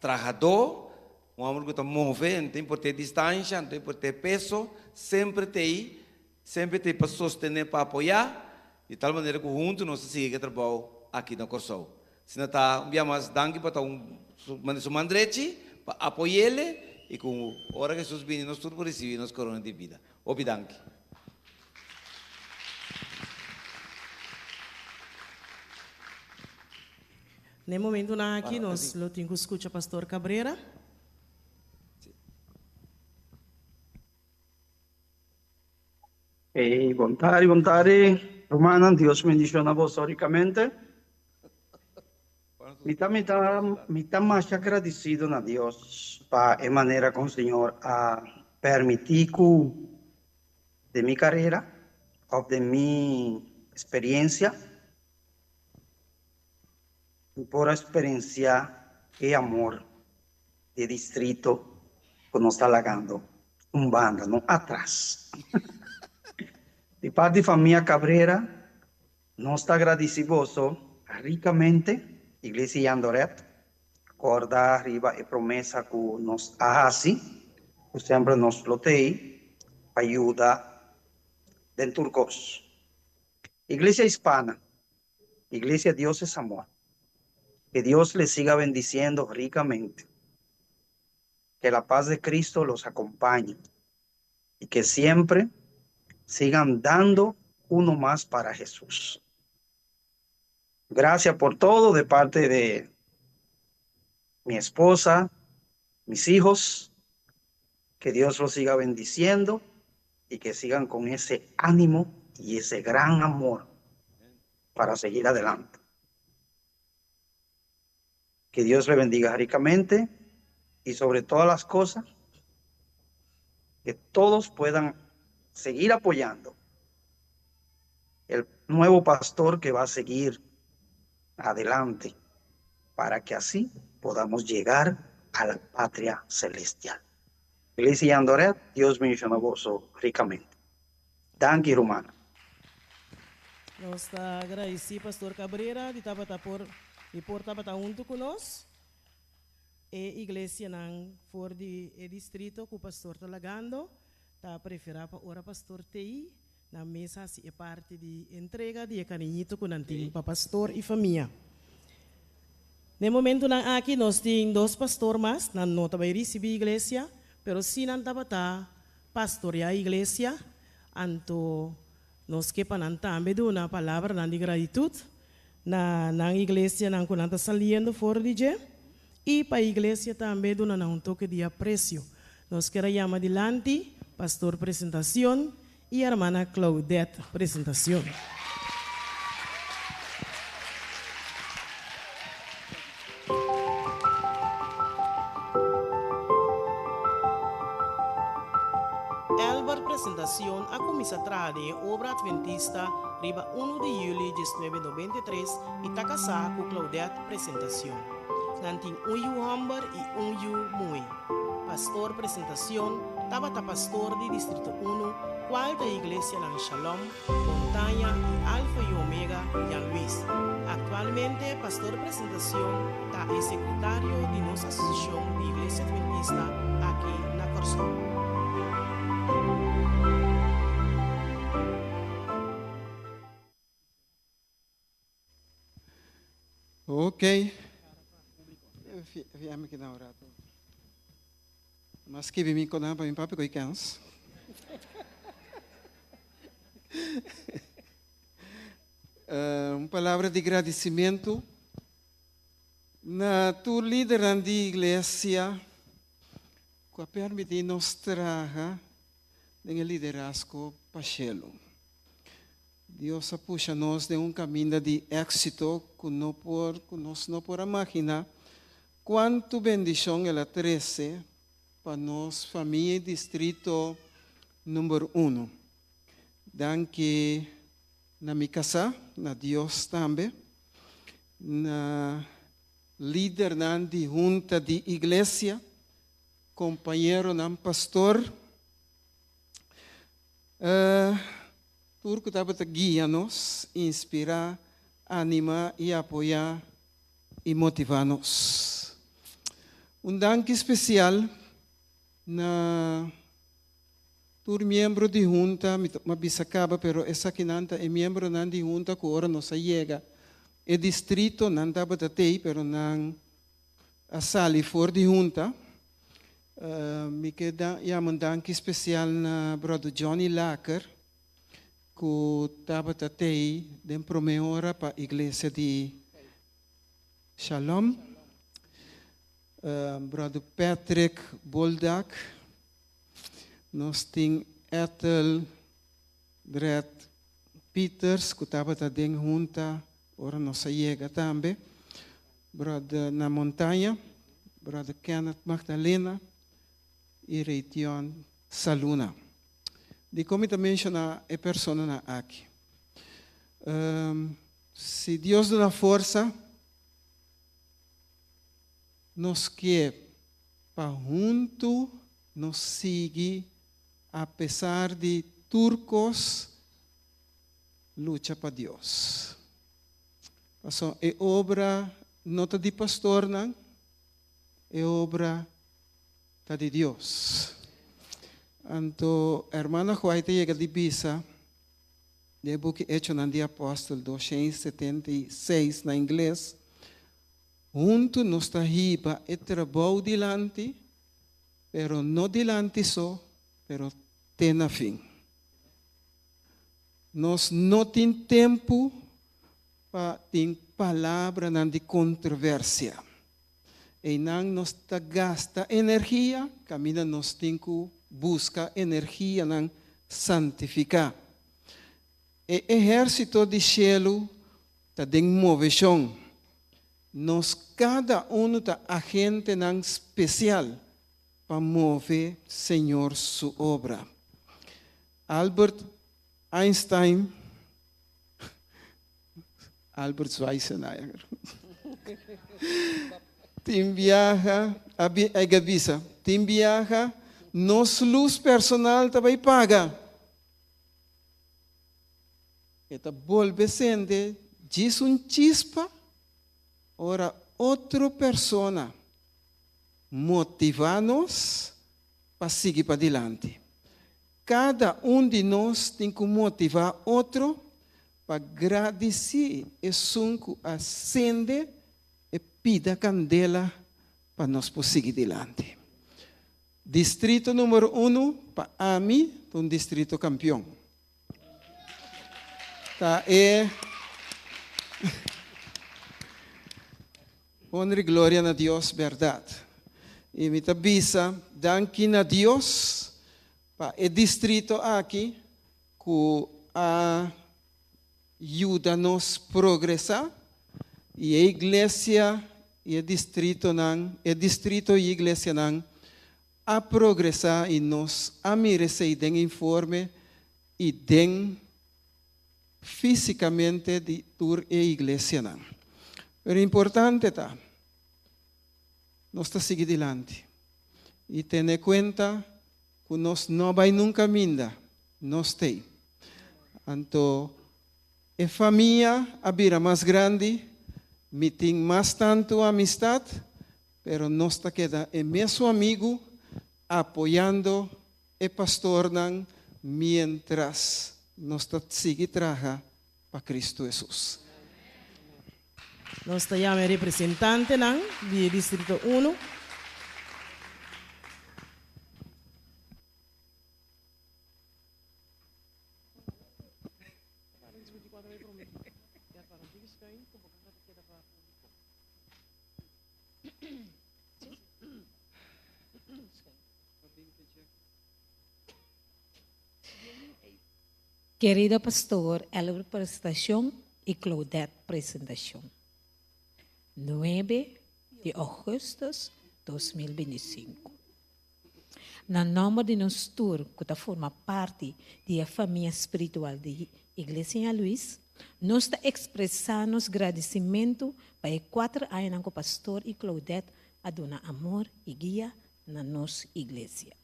trahadó, un hòmber ku ta move, no ta import'é distansha, no ta import'é peso, semper t'ei. Semper ta ei pa sostené, pa apoyá, di tal manera ku huntu nos ta sigui ku e trabou aki na Kòrsou. Asina ta, un bia mas danki pa ta un manera su man drechi pa apoy'ele i ku ora Hesus bini nos tur por risibí nos korona di bida. Hopi danki. Na e momentunan aki nos lo tin ku skucha Pastor Cabrera. Hey, bon tardi, bon tardi, rumannan. Dios bendiciona boso ricamente. Mi ta, mi ta, mi ta masha agradecido na Dios pa e manera con Señor a permiti cu den mi carera of den mi experiencia mi por a experiencia e amor di distrito cu nos ta lagando un banda, no atras. Di parti famia Cabrera, nos ta gradici boso ricamente, Iglesia Jandoret, corda riba e promesa cu nos a haci, cu semper nos lo t'ey pa yuda den tur cos. Iglesia Hispana, Iglesia Dios es Amor. Que Dios les siga bendiciendo ricamente. Que la paz de Cristo los acompañe y que siempre sigan dando uno más para Jesús. Gracias por todo de parte de mi esposa, mis hijos. Que Dios los siga bendiciendo y que sigan con ese ánimo y ese gran amor para seguir adelante. Que Dios le bendiga ricamente y sobre todas las cosas, que todos puedan seguir apoyando el nuevo pastor que va a seguir adelante para que así podamos llegar a la patria celestial. Iglesia Yandoret, Dios bendiciona boso ricamente. Danki rumannan. Nos ta agradeci Pastor Cabrera di tabata por di por tabata hunto cu nos. E iglesianan for di e distrito cu Pastor ta lagando ta prefera pa ora Pastor tei nan mes haci e parti di entrega di e cariñito cu nan tin pa Pastor y famia. Na e momentonan aki nos tin dos pastor mas, nan no ta bay ricibi iglesia, pero si nan tabata pastorea iglesia, anto nos ke pa nan tambe duna palabranan di gratitud na nan iglesianan cu nan ta saliendo for di dje, y pa iglesia tambe duna nan un toke di aprecio. Nos kier a yama dilanti Pastor Presentacion y Hermana Claudette Presentacion. Albert Presentacion a cuminsa traha den e obra adventista riba unu di juli diesnuebe nobenta i tres y ta casá cu Claudette Presentacion. Nan tin un yu homber y un yu muhe. Pastor Presentacion tabata pastor di Distrito Uno, cual ta iglesianan Shalom, Montaña y Alfa y Omega, Jan Luis. Actualmente Pastor Presentacion ta e secretario di nos Asociacion di Iglesia Adventista aki na Corsou. Ok. Fia mi keda un rato. Mas skibi mi konan pa mi papi koi kens. Un palabra di gradisimentu na tur lidernan di iglesia ku a permití nos traha den e liderazgo pa shelu. Dios a pusha nos den un kaminda di éksito ku no por ku nos no por a maginá kuantu bendishon el a trese pa nos famia i distrito number uno. Danki na mi kasá, na Dios tambe, na lidernan di hunta di iglesia, kompañeronan pastor, Tur ku tabata guia nos, inspirá, animá i apoyá i motivá nos. Un danki spesial na Tur miembro di hunta, mi ta bisa kaba, pero esakinan ta e miembronan di hunta ku ora nos a yega e distrito nan tabata tei, pero nan a sali for di hunta. Mi ke yama un danki spesial na brother Johnny Laker ku tabata tei den promé ora pa iglesia di Shalom. Brother Patrick Boldak. Nos tin Ethel Dred Peters ku tabata den hunta ora nos a yega tambe. Brother na Montaña, Brother Kenneth Magdalena i Raytion Saluna. Dikon mi ta menshoná e personanan aki? Si Dios duna forsa, nos ke pa huntu nos sigui apesar di tur kos lucha pa Dios. Pasobra e obra no ta di pastornan, e obra ta di Dios. Anto hermana White a yega di bisa den e buki Echonan di Apostel 276 na ingles, Huntu nos ta hiba e trabou dilanti, pero no dilanti so, pero te na fin. Nos no tin tempu pa tin palabranan di kontroversia. Einan nos ta gasta energia kaminda nos tin ku buska energianan santifiká. E ehérsito di shelu ta den moveshon. Nos kada unu ta agentenan spesial pa move Señor su obra. Albert Einstein, Albert Schweitzer, tin biaha a bisa, tin biaha nos lus personal ta bai paga. E ta bolbe sende djis un chispa ora otro persona motivá nos pa sigui padilanti. Kada un di nos tin ku motivá otro pa gradisí esun ku a sende e pida kandela pa nos por sigui dilanti. Distrito numero unu pa ami ta un distrito kampion. Ta e honra y gloria na Dios berdad. Y mi ta bisa danki na Dios pa e distrito aki cu a yuda nos progresa y e iglesia y e distritonan, e distrito y iglesianan a progresa y nos a mira esey den informe y den fisicamente di tur e iglesianan. Pero importante ta, nos ta sigui dilanti y tene cuenta cu nos no bay nunca minda, nos t'ey. Anto e famia a bira mas grandi, mi tin mas tanto amistad, pero nos ta keda e mesun amigu apoyando e pastornan mientras nos ta sigui traha pa Cristo Hesus. Nos ta yama e representantenan di e Distrito Uno. Querido pastor Elbert presentacion y Claudette presentacion. 9 di augustus 2025. Na nomber di nos tur cu ta forma parti di e famia spiritual di Iglesia Ña Luis, nos ta expresa nos gradicimento pa e cuater añanan cu pastor y Claudette a duna amor y guia na nos iglesia.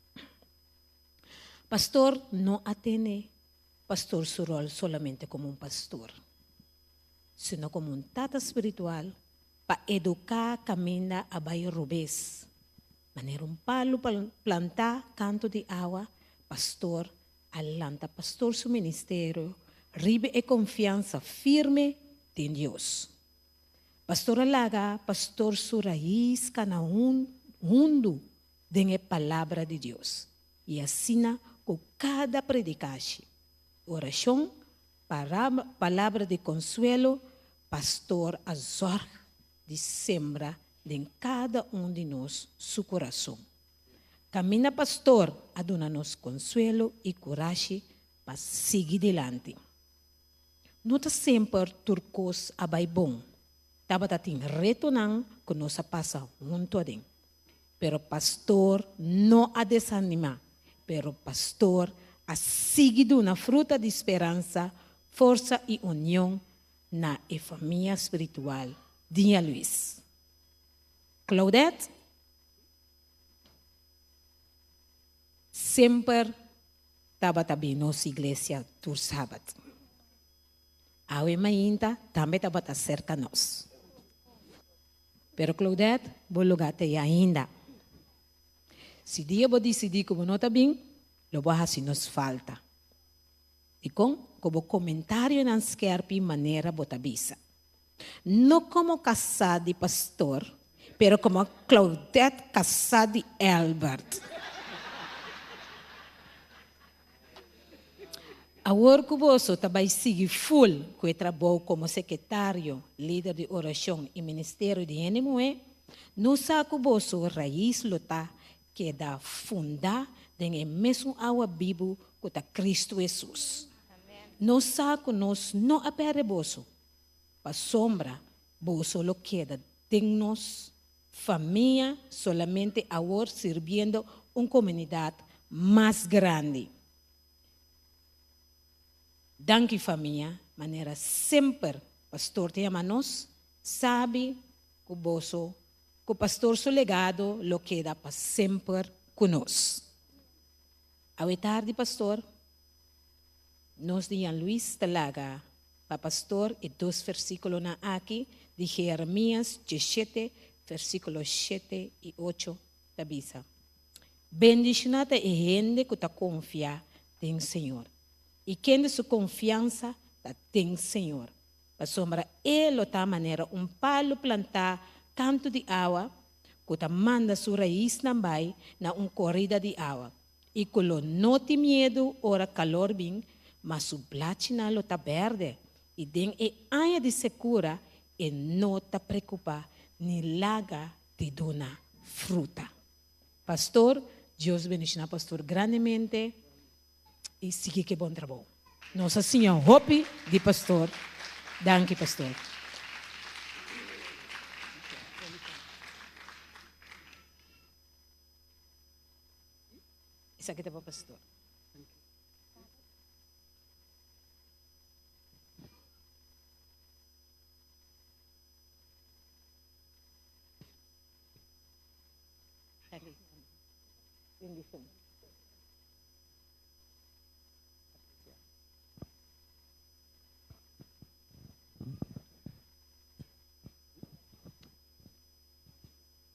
Pastor no a tene pastor su rol solamente como un pastor, sino como un tata spiritual pa educa caminda a bay robes, manera un palu plantá kantu di awa. Pastor a lanta pastor su ministerio riba e konfiansa firme den Dios. Pastor a laga pastor su rais kana hundu den e Palabra di Dios i asina ku kada predikashi, orashon, palabra di konsuelo, pastor a zòrg di sembra den kada un di nos su kurason. Kaminda pastor a duna nos konsuelo i kurashi pa sigui dilanti. No ta semper tur kos a bai bon. Tabata tin retonan ku nos a pasa huntu aden. Pero pastor no a desanimá, pero pastor a sigui duna fruta di speransa, forsa i union na e famia spiritual di Ña Luis. Claudette semper tabata bin nos iglesia tur sabat. Awe mainta tambe tabata serka nos. Pero Claudette, bo lugar ta ei ainda. Si dia bo disidí ku bo no ta bin, lo bo hasi nos falta. Dikon? Ku bo komentarionan skèrpi manera bo ta bisa. No komo kasá di pastor, pero komo Claudette kasá di Albert. Awor ku boso ta bai sigui ful ku e trabou komo sekretario, lider di orashon i ministerio di hende muhé, nos sa ku boso rais lo ta keda fundá den e mesun awa bibu ku ta Kristu Hesus. Nos sa ku nos no a pèrdè boso, pasobra boso lo keda den nos famia solamente awor sirbiendo un komunidat mas grandi. Danki famia, manera semper pastor ta yama nos, sabi ku boso ku pastor su legado lo keda pa semper ku nos. Awe tardi pastor, nos di Jan Luis ta laga pa pastor e dos versikulonan aki di Jeremias diesshete versikulo shete i ocho ta bisa, Bendishoná ta e hende ku ta konfia den Señor, i kende su konfiansa ta den Señor, pasobra e lo ta manera un palu plantá kantu di awa, ku ta manda su raisnan bai na un korida di awa, i ku lo no tin miedu ora kalor bin, ma su blachinan lo ta bèrdè, i den e aña di sekura e no ta preokupá ni laga di duna fruta. Pastor, Dios bendiciona pastor grandemente y sigui ke bon trabou. Nos a siña hopi di pastor. Danki pastor. Esaki ta pa pastor. Bendicion.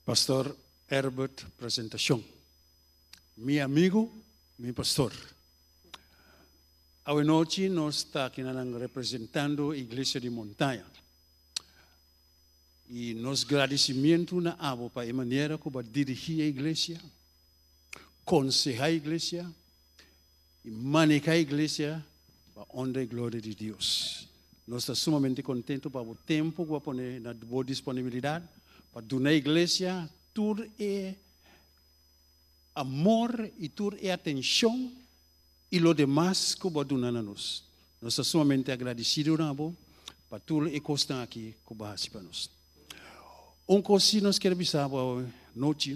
Pastor Herbert presentacion. Mi amigo, mi pastor. Awe nochi nos ta akinan representando Iglesia di Montaña. I nos gradisimientu na abo pa e manera ku bo a dirigí e iglesia, konsehá e iglesia i manehá e iglesia pa honra i gloria di Dios. Nos ta sumamente kontentu pa bo tempu ku bo a pone na bo disponibilidat pa duna e iglesia tur e amor i tur e atenshon i lo demas ku bo a duna na nos. Nos ta sumamente agradesido na bo pa tur e kosnan aki ku bo a hasi pa nos. Un kos si nos kier bisa bo awe nochi,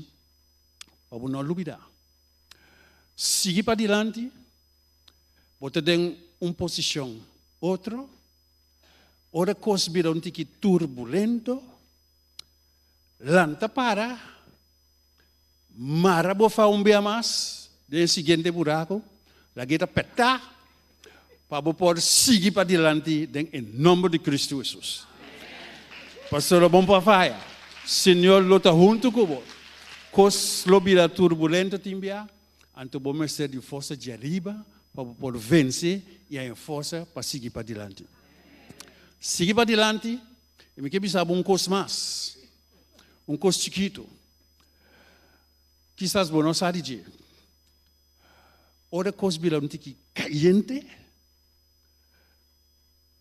pa bo no lubida. Sigui padilanti, bo ta den un posishon otro, ora kos bira un tiki turbulento, lanta para, Mara bo fa un bia mas den e siguiente buraco, lag'e ta petá pa bo por sigui padilanti den e nomber di Cristo Jesus. Pasobra lo bon pa faya. Señor lo ta hunto cu bo. Cos lo bira turbulento tin bia. Anto bo mester di forsa djariba pa bo por vense i haña forsa pa sigui padilanti. Sigui padilanti, i mi ke bisa bo un kos mas, un kos chikitu. Kisas bo no sa di dje. Ora kos bira un tiki kayente,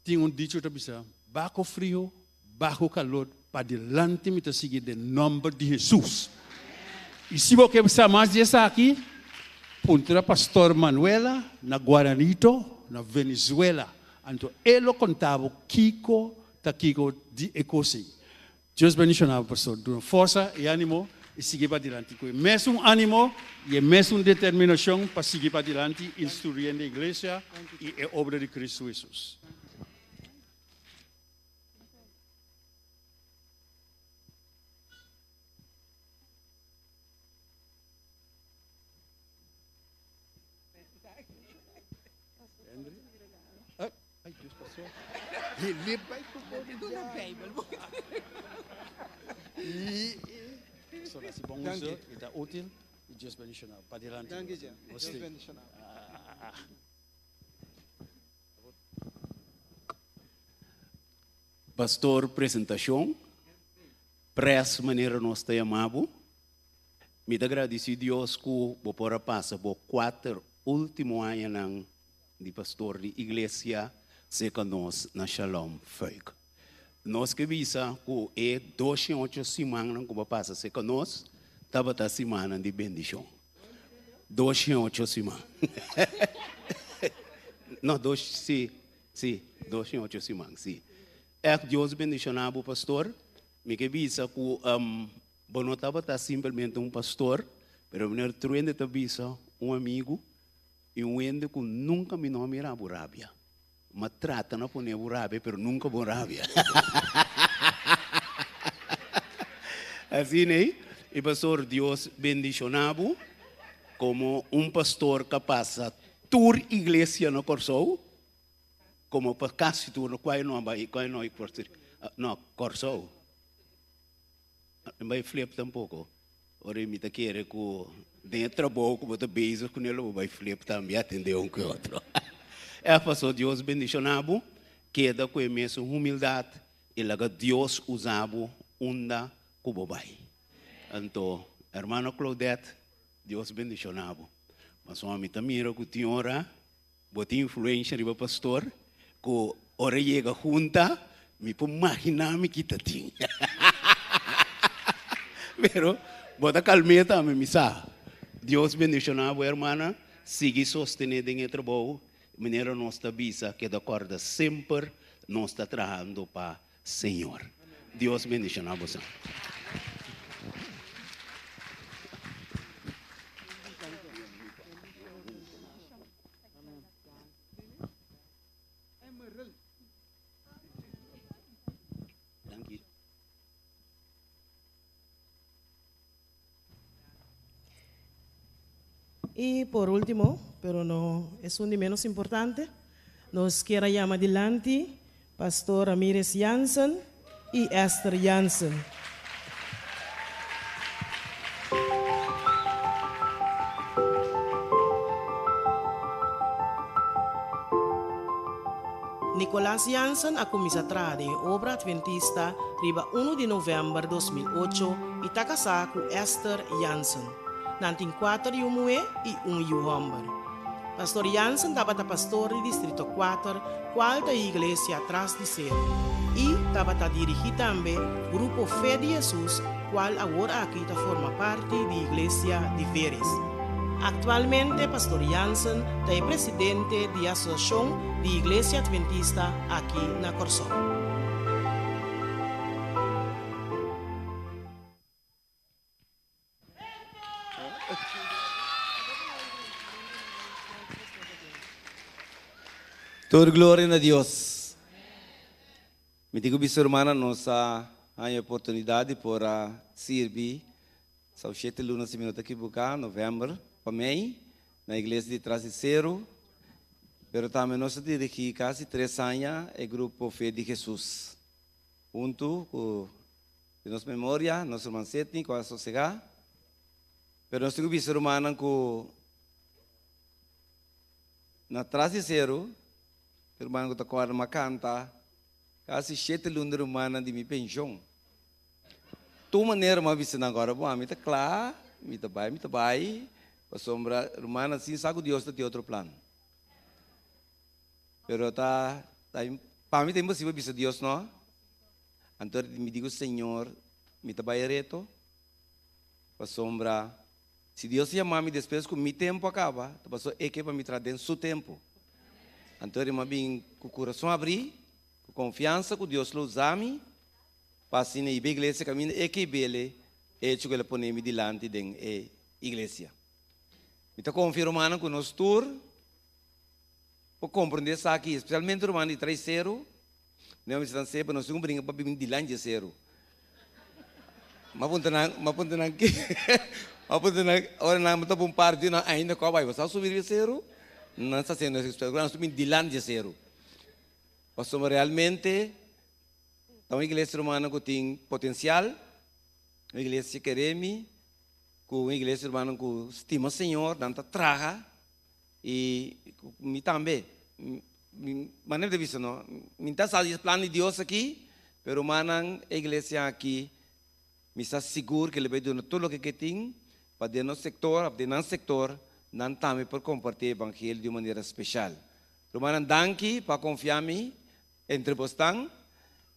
tin un dicho ta bisa, Bako frio, bako kalor, padilanti mi ta sigui den nòmber di Hesus. I si bo ke sa mas di esaki, puntra Pastor Manuela na Guaranito, na Venezuela. Anto e lo konta bo kiko ta kiko di e kos ei. Dios bendiciona bo pastor, duna forsa y animo y sigui padilanti cu e mesun animo y e mesun determinacion pa sigui padilanti instruyendo e iglesia y e obra di Cristo Jesus. Pastor presentacion, pres manera nos ta yama bo. Mi ta gradici Dios cu bo por a pasa bo cuater ultimo añanan di pastor di iglesia cerca nos na Shalom Fuik. Nos ke bisa cu e 208 simannan cu bo a pasa cerca nos tabata simannan di bendicion. 208 siman. No, dos, si, si, 208 siman, si. Echt Dios bendiciona bo pastor. Mi ke bisa cu Bo no tabata simpelmente un pastor, pero meneer Truende ta bisa un amigu i un hende ku nunka mi no a mira bo rabia. M'a trata na pone bo rabia, pero nunka bo rabia. Asina ei, i pastor Dios bendishona bo komo un pastor ka pasa tur iglesia na Kòrsou, komo pa kasi tur, kua no a bai, kua no a Kòrsou. No bai flip tampoco. Ora mi ta kere ku den e trabou ku bo ta bezig kuné lo bo bai flip tambe atendé un ku e otro. E paso Dios bendishoná bo, keda ku e mesun humildat i laga Dios usa bo unda ku bo bai. Anto hermano Claudette Dios bendishoná bo. Pasobra mi ta mira ku tin ora Bo tin influencia riba pastor cu ora yega junta mi por magina mi kita tin. Pero bo ta calm'e tambe mi sa. Dios bendiciona bo hermana, sigui sostene den e trabou manera nos ta bisa keda corda semper nos ta trahando pa Señor. Dios bendiciona boso. Y por ultimo, pero no esun di menos importante, nos kier a yama dilanti Pastor Ramirez Jansen y Esther Jansen. Nicolas Jansen a cuminsa traha den e obra adventista riba unu di november 2008 y ta casá cu Esther Jansen. Nan tin cuater yu muhé y un yu homber. Pastor Jansen tabata pastor di Distrito kuater, kual ta e iglesia tras di seru, i tabata dirigí tambe Grupo Fe di Hesus, kual awor aki ta forma parti di Iglesia di Veris. Aktualmente Pastor Jansen ta e presidente di Asosiashon di Iglesia Adventista aki na Kòrsou. Tur gloria na Dios. Mi tin ku bisa hermana nos a haña oportunidat di por a sirbi sau shete luna si mi no ta ekiboká, novèmber pa mei, na iglesia di Tras di Seru. Pero tambe nos a dirigí kasi tres aña e grupo Fe di Jesus huntu ku Di nos memoria, nos ruman Sidney ku a sosegá. Pero nos tin ku bisa rumannan ku Na tras di seru, ruman ku ta kòrda m'a kanta kasi shete luna rumannan di mi penshon. Tur manera m'a bisa nan kòrda, bon, ami ta kla, mi ta bai, mi ta bai, pasobra rumannan sin sa ku Dios ta tin otro plan. Pero ta, ta, pa mi ta imposibel bisa Dios no. Anto mi di ku Señor, mi ta bai reto, pasobra Si Dios yama mi despues ku mi tempu a kaba, ta pasobra E ke pa mi traha den Su tempu. Anto mi a bin ku kurason abrí, ku konfiansa ku Dios lo usa mi pa asina hiba e iglesia kaminda E ke hib'el, e echo ku El a pone mi dilanti den e iglesia. Mi ta konfia, rumannan, ku nos tur por komprendé esaki, espesialmente rumannan di Trai Seru, Nan mester nan sepa nos tin un bringa pa bini dilanti e seru. M'a puntra nan, m'a puntra nan ke, m'a puntra nan, ora nan ta un par di nan ainda ku a bai, bo sa subi riba e seru? Nan sa siendo respeto, nan subi dilanti e seru. Pasobra realmente ta un iglesia romano ku tin potensial, un iglesia kere mi, ku un iglesia romano ku stima Señor, nan ta traha i mi tambe. Mi manera di bisa no, mi ta sa di e plan di Dios aki, pero rumannan e iglesia aki mi sa sigur ke lo bai duna tur loke ke tin pa den nos sektor of den nan sektor nan tambe por komparti e evangelio di un manera speshal. Rumannan danki pa konfia mi entre bosnan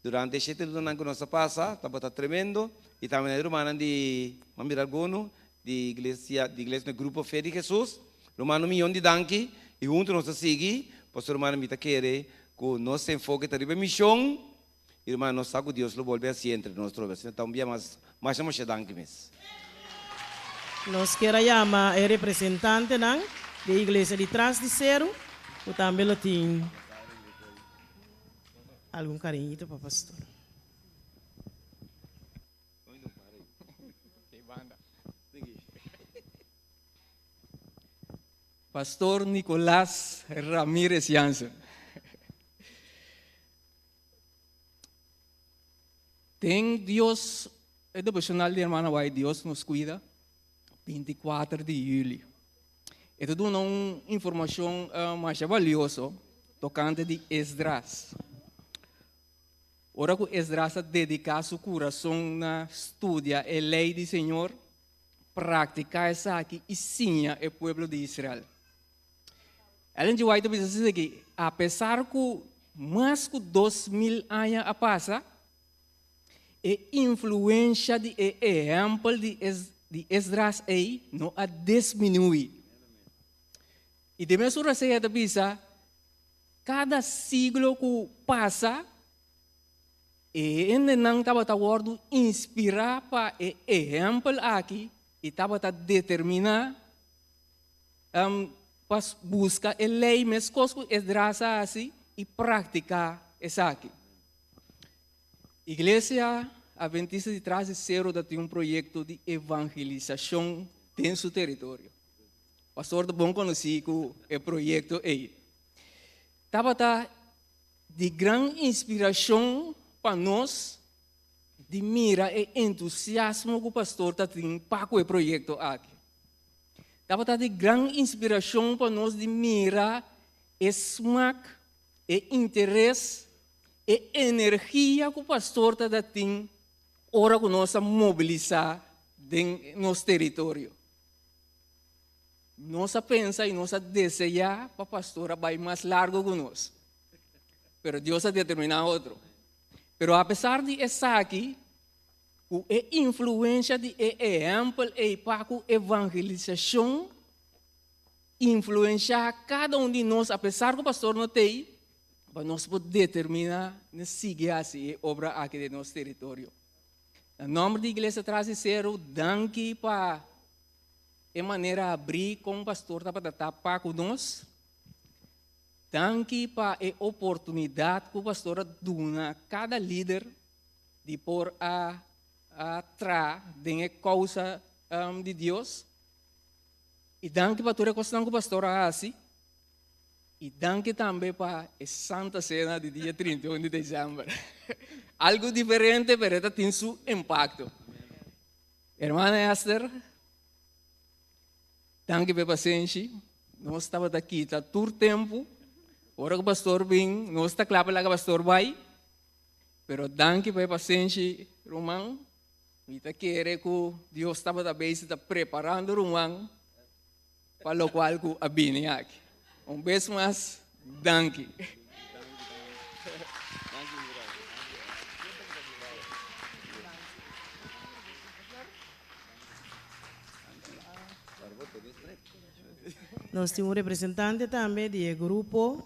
durante e shete lunanan ku nos a pasa, tabata tremendo i tambe na e rumannan di, mi a mira alguno, di iglesia di iglesia no grupo fe di Jesus rumannan un miyon di danki y hunto nos ta sigui pasobra rumannan mi ta kere cu nos enfoke ta riba e mision y rumannan nos sa cu Dios lo bolbe haci entre nos trobe asina ta un bia mas masha masha danki mes. Nos kier a yama e representantenan di e iglesia di tras di seru cu tambe lo tin algun cariñito pa pastor. Pastor Nicolás Ramírez Jansen. Den Dios, e devocional di hermana White, Dios nos cuida, 24 di juli. E ta duna un informacion uh, masha valioso tocante di Esdras. Ora ku Esdras a dediká su kurason na studia e Lei di Señor, praktiká esaki i siña e pueblo di Israel. Ellen G. White ta bisa asina ki, apesar ku mas ku 2000 aña a pasa, e influensha di e ehèmpel di di Esdras ei no a disminuí. I den mesun rasea ta bisa, Kada siglo ku pasa, e hendenan tabata wòrdu inspirá pa e ehèmpel aki i tabata determiná pa buska e lei meskos ku Esdras a hasi i praktiká esaki. Iglesia Adventista di Tras di Seru ta tin un proyekto di evangelisashon den su teritorio. Pastor ta bon konosí ku e proyekto ei. Tabata di gran inspirashon pa nos di mira e entusiasmo ku pastor ta tin pa ku e proyekto aki. Tabata di gran inspirashon pa nos di mira e smak, e interes, e energia ku pastor ta tin ora ku nos a mobilisá den nos teritorio. Nos a pensa i nos a deseá pa pastor a bai mas largo ku nos. Pero Dios a determiná otro. Pero apesar di esaki, ku e influensha di e ehèmpel ei pa ku evangelisashon influenshá kada un di nos, apesar ku pastor no t'ei, pa nos por determiná na sigui hasi e obra aki den nos teritorio. Na nòmber di Iglesia Tras di Seru, danki pa e manera abrí kon pastor tabata ta pa ku nos. Danki pa e oportunidat ku pastor a duna kada lider di por a a tra den e kousa di Dios. I danki pa tur e kosnan ku pastor a hasi. I danki tambe pa e Santa Cena di dia 31 di december. Algo diferente, pero e ta tin su impacto. Hermana Esther, danki pa e pasenshi. Nos tabata kita tur tempu. Ora ku pastor bin, nos ta kla pa laga pastor bai. Pero danki pa e pasenshi, ruman. Mi ta kere ku Dios tabata bezig ta preparando ruman pa lokual ku a bini aki. Un bes mas, danki. Nos tin un representante tambe di e grupo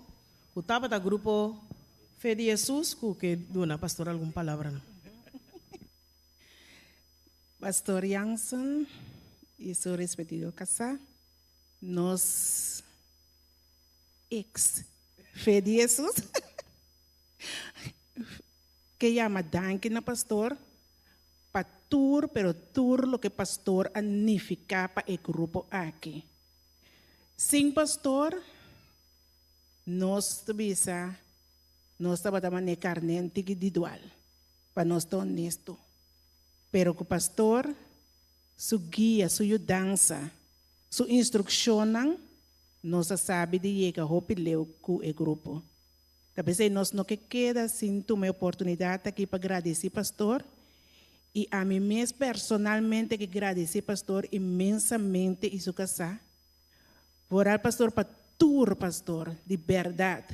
ku tabata grupo Fe di Hesus ku ke duna pastor algun palabranan. Pastor Jansen i su respectivo kasá, nos ex Fe di Hesus ke yama danki na pastor pa tur pero tur loke pastor a nifiká pa e grupo aki. Sin pastor nos ta bisa nos tabata manera karné tiki di dual, pa nos ta honesto. Pero ku pastor su guia, su yudansa, su instrukshonnan nos a sabi di yega hopi leu ku e grupo. Ta p'esei nos no ke keda sin tuma e oportunidat aki pa gradisí pastor i ami mes personalmente ke gradisí pastor inmensamente i su kasá. Vooral pastor pa tur pastor, di bèrdat.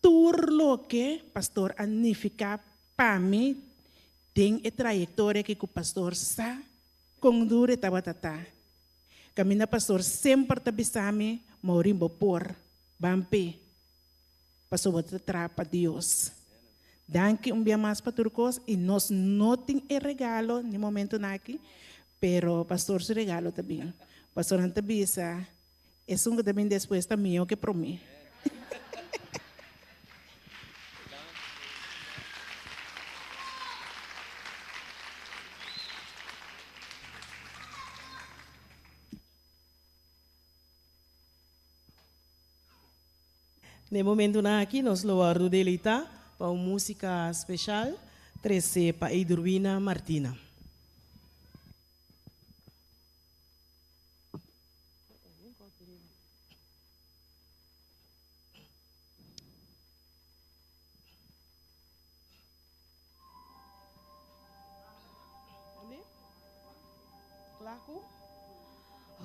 Tur loke pastor a nifiká pa mi den e trayektoria aki ku pastor sa kon duru e tabata ta. Kaminda pastor semper ta bisa mi, Maurin bo por, ban p'e. Pasobra bo ta traha pa Dios. Danki un bia mas pa tur kos i nos no tin e regalo ni momentonan aki, pero pastor su regalo ta bin. Pastornan ta bisa, esun ku ta bin despues ta mihó ke promé. Na e momentunan aki nos lo wòrdu deleitá pa un músika speshal tresé pa Eidurwina Martina.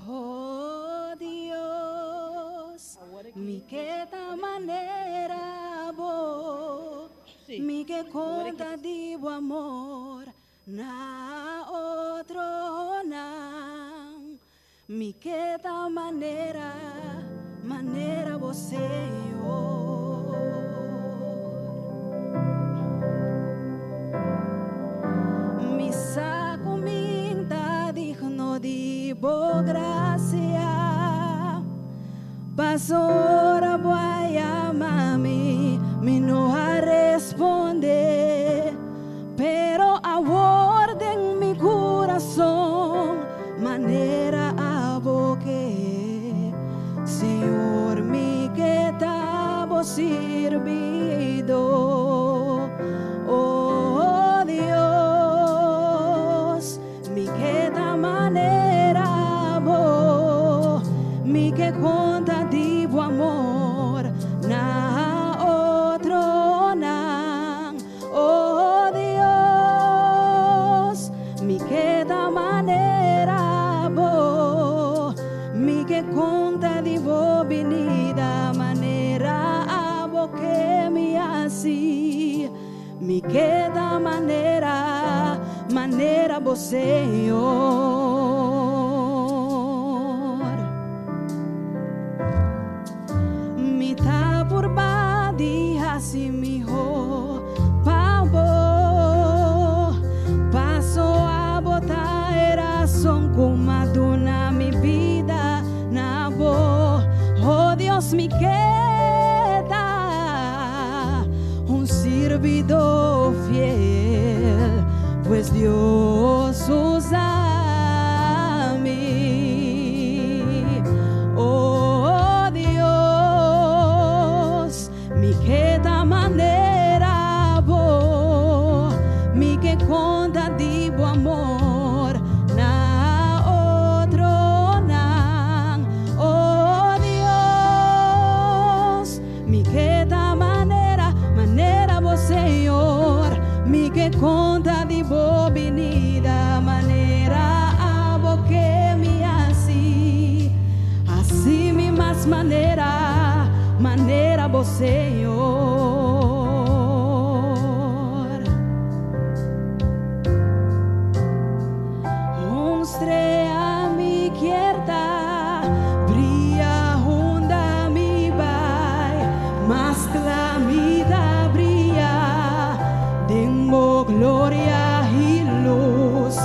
Oh Dios, mi ke ta manera bo, mi ke konta di bo amor na otronan. Mi ke ta manera, manera bo Señor. Mi sa ku min ta digno di bo grasia, Pasobra bo a yama mi, mi no a responde. Pero awor den mi kurason manera abo ke, Señor mi ke ta bo sirbido. Oh Dios, mi ke ta manera bo, mi ke konta di bo amor na otronan. Oh Dios, mi ke ta manera bo, mi ke konta di bo binida manera abo ke mi hasi, mi ke ta manera, manera bo Señor. Mi ta purba di hasi mihó pa bo, paso abo ta e rason ku m'a duna mi bida na bo. Oh Dios, mi ke ta un sirbidó fiel, pues Dios usa mi. Oh Dios, mi ke ta manera bo, mi ke konta di bo amor na otronan. Oh Dios. mas manera, manera bo Señor. Un strea mi kier ta, bria unda mi bai, mas kla mi ta bria den bo gloria i lus.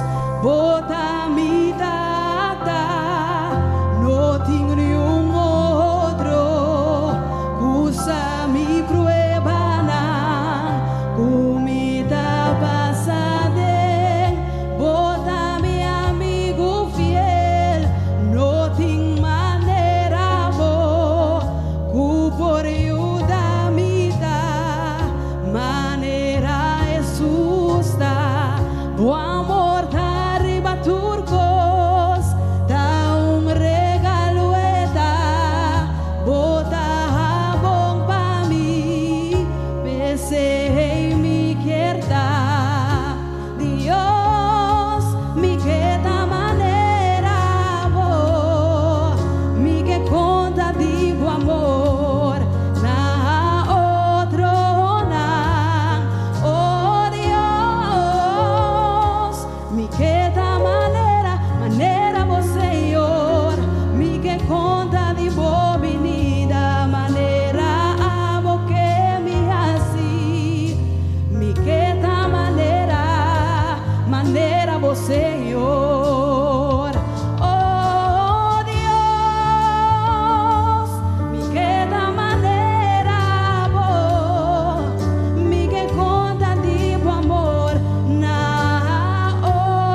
Bo ta mi Tata, no tin niun otro ku sa mi pruebanan ku mi ta pasa den. Bo ta mi amigu fiel, no tin manera bo ku por yuda mi ta manera Hesus ta. Bo amor ta riba tur kos, ta un regalo e ta. Bo ta habon pa mi, p'esei mi kier ta. Dios, mi ke ta manera bo, mi ke konta di bo amor na otronan. Oh Dios, mi ke ta manera, manera bo Señor, mi ke konta di bo binida, manera abo ke mi hasi. Mi ke ta manera, manera bo Señor. Oh Dios, mi ke ta manera bo, mi ke konta di bo amor na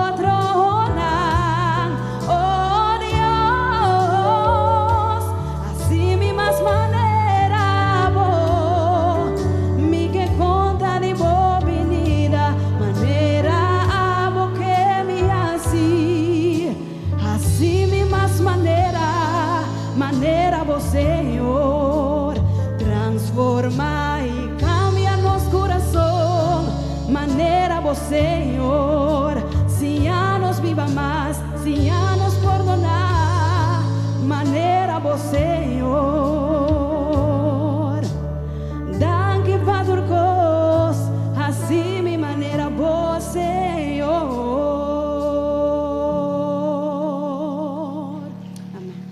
otronan. Oh Dios, hasi mi mas manera bo, mi ke konta di bo binida, manera abo ke mi hasi. Hasi mi mas manera, manera bo Señor. Transforma i kambia nos kurason, manera bo Señor. Siña nos biba mas, siña nos pordoná, manera bo Señor. Danki pa tur kos, hasi mi manera bo Señor. Amen.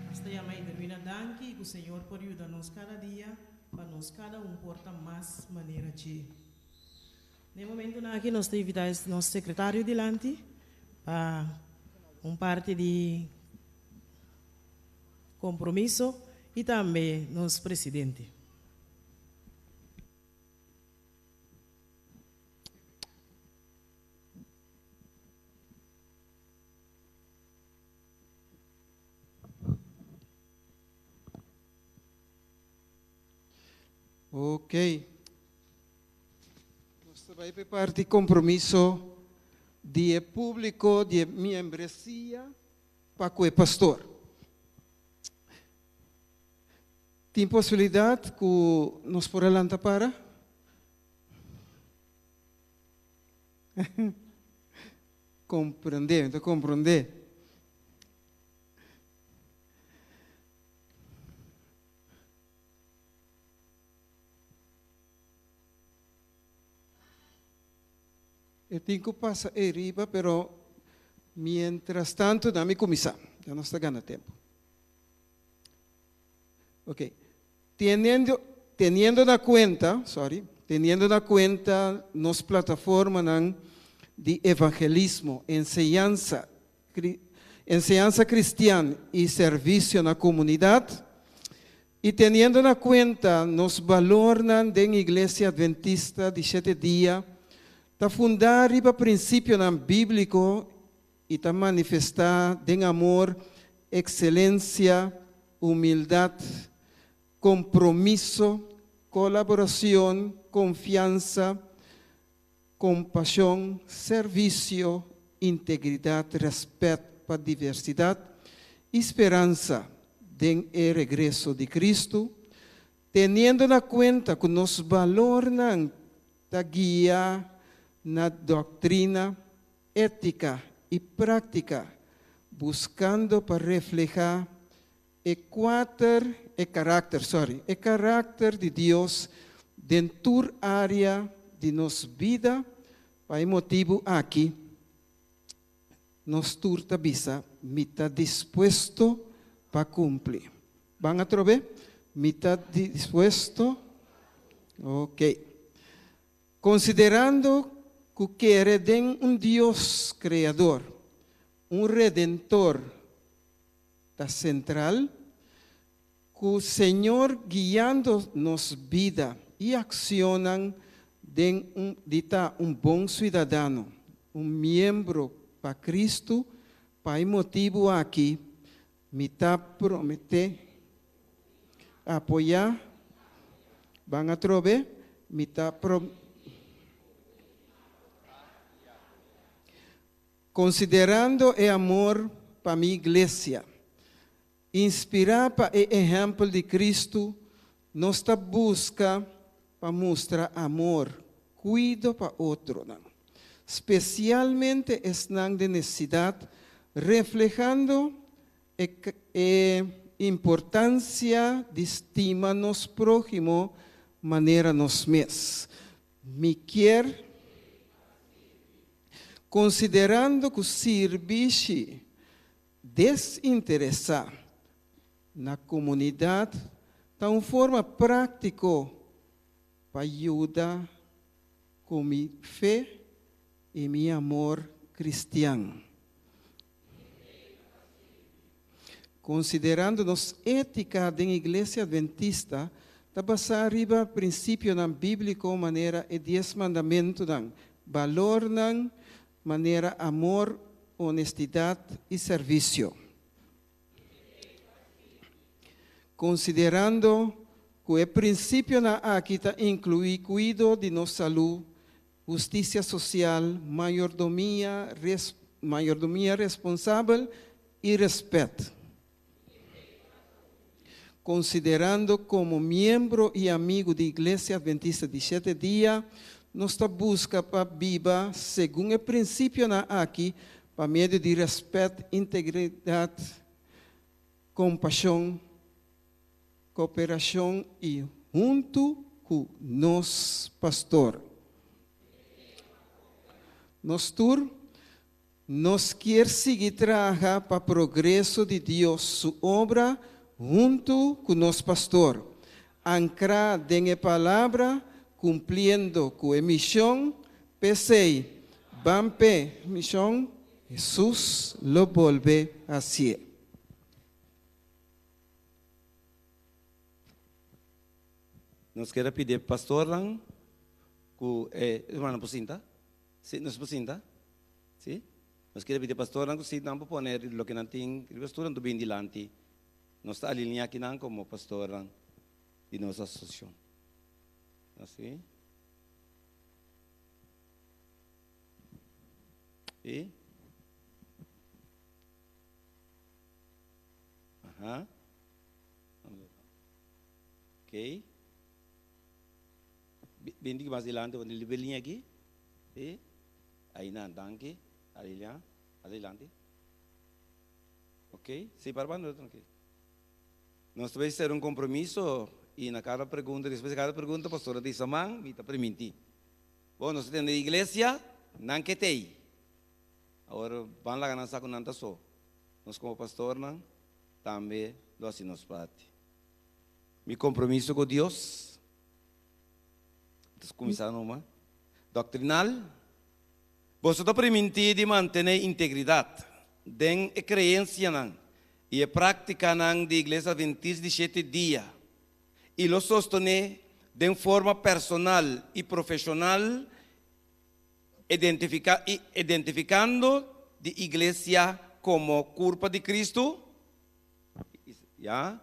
Nos ta yama Ederwina danki i ku Señor por yuda nos kada dia pa nos kada un por ta mas manera dje. Na e momentunan aki nos ta invita nos sekretario dilanti pa un parti di kompromiso i tambe nos presidente. Ok. Nos ta bai p'e parti compromiso di e publico di e miembresia pa cu e pastor. Tin posibilidad cu nos por a lanta para? Comprende, mi ta comprende. E tin ku pasa ei riba, pero mientras tanto na mi kuminsá. Ya nos ta gana tempu. Ok. Teniendo, teniendo na kuenta, sorry, teniendo na kuenta nos plataformanan di evangelismo, enseñansa, enseñansa kristian i servisio na komunidat, I teniendo na kuenta nos balornan den Iglesia Adventista di Shete Dia ta fundá riba prinsipionan bíbliko i ta manifestá den amor, ekselensia, humildat, kompromiso, kolaborashon, konfiansa, kompashon, servisio, integridat, rèspèt pa diversidat i speransa den e regreso di Kristu, teniendo na kuenta ku nos balornan ta guia na doktrina, étika i práktika. Buskando pa reflehá e kuater e karakter, sorry, e karakter di Dios den tur área di nos bida, pa e motibu aki nos tur ta bisa, Mi ta dispuesto pa kumpli. Ban atrobe? Mi ta dispuesto. Ok. Konsiderando ku kere den un Dios Kreador, un Redentor, ta sentral, ku Señor guiando nos bida i akshonnan den un di ta un bon suidadano, un miembro pa Kristu, pa e motibu aki mi ta prometé apoyá, ban atrobe, mi ta pro. Konsiderando e amor pa mi iglesia, inspirá pa e ehèmpel di Kristu, nos ta buska pa mustra amor, kuido pa otronan, spesialmente esnan den nesesidat, reflehando e e importansia di stima nos próhimo manera nos mes. Mi kier, konsiderando ku sirbishi desinteresá na komunidat ta un forma práktiko pa yuda ku mi fe i mi amor kristian. Konsiderando nos étika den Iglesia Adventista ta basá riba prinsipionan bíbliko manera e Dies Mandamentunan, balornan manera amor, honestidat i servisio. Konsiderando ku e prinsipionan aki ta inkluí kuido di nos salú, hustisia sosial, mayordomia mayordomia responsabel i rèspèt. Konsiderando komo miembro i amigu di Iglesia Adventista di Shete Dia, nos ta buska pa biba segun e prinsipionan aki pa medio di rèspèt, integridat, kompashon, Koperashon i huntu ku nos pastor. Nos tur, nos kier sigui traha pa progreso di Dios su obra huntu ku nos pastor, ankrá den e Palabra, kumpliendo ku e mishon, p'esei, ban p'e mishon, Hesus lo bolbe hasié. Nos kier a pidi e pastornan ku e hermano por sinta? Si, nos por sinta? Si? Nos kier a pidi e pastornan ku si nan por pone loke nan tin riba stoel nan ta bini dilanti. Nos ta alinia akinan komo pastornan di nos asosiashon. Asi. Si? Aha. Ok. Bin diki mas dilanti, want libe liña aki. Sí. Ahí nan, danki. Alilia, adelante. Ok. Sí, para banda, tranquilo. Nos ta hacer un compromiso y na cada pregunta, después de cada pregunta, pastor dice, man, mi ta permití. Bon, nos ta tende iglesia, nan ke tei. Awor, ban laga nan sa ku nan ta so. Nos komo pastornan tambe lo hasi nos parti. Mi kompromiso ku Dios, ta kuminsá numa, doktrinal, Boso ta primintí di mantené integridat den e kreensianan i e práktikanan di Iglesia Adventista di Shete Dia i lo sostené den forma personal i profeshonal Identifica i identificando di Iglesia como curpa di Cristo? Ya.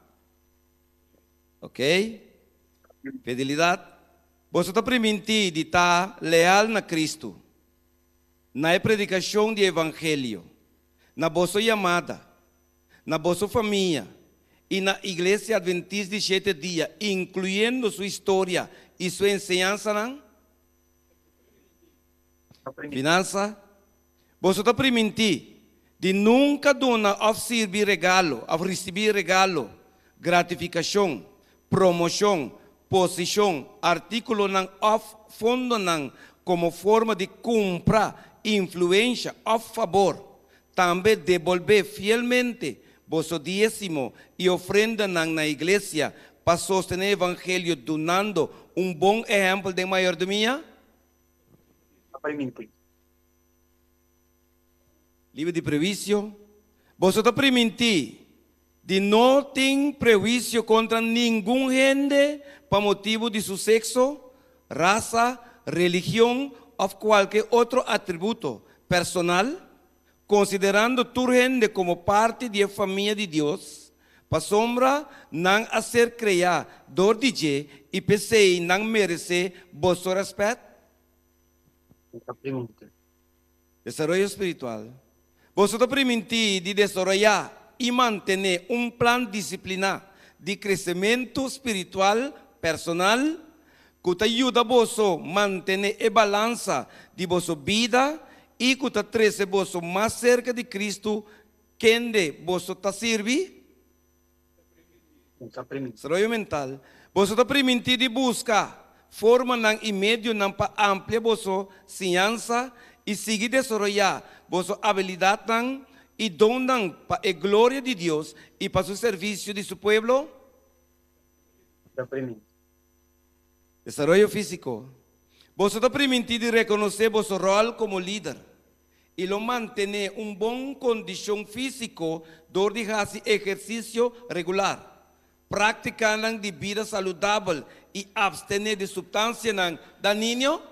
Ok. Fidelidad. Boso ta priminti di ta leal na Cristo, na e predicacion di Evangelio, na boso yamada, na boso famia, i na Iglesia Adventist di Shete Dia, incluyendo su historia i su enseñansanan? Finansa, Boso ta primintí Di nunka duna òf sirbi regalo òf risibí regalo, gratifikashon, promoshon, posishon, artíkulonan òf fondonan komo forma di kumpra influensha òf fabor. Tambe debolbé fielmente boso diesimo i ofrendanan na iglesia pa sostené evangelio dunando un bon ehèmpel den mayordomia. Liber di prehuisio. Boso ta primintí di no tin prehuisio kontra ningun hende pa motibu di su sekso, rasa, religion òf kualke otro atributo personal, konsiderando tur hende komo parti di e famia di Dios, pasobra nan a ser kreá dor di dje i p'esei nan meresé boso rèspèt? Desaroyo spiritual. Boso ta primintí di desaroyá i mantené un plan disipliná di kresementu spiritual personal ku ta yuda boso mantené e balansa di boso bida i ku ta trese boso mas serka di Kristu kende boso ta sirbi? Desaroyo mental. Boso ta primintí di buska formanan i medionan pa amplia boso siñansa i sigui desaroyá boso abilidatnan i donnan pa e gloria di Dios i pa su servisio di su pueblo? Desaroyo físiko. Boso ta primintí di rekonosé boso ròl komo lider i lo mantené un bon kondishon físiko dor di hasi ehersisio regular, práktikanan di bida saludabel i apstené di supstansianan daninio?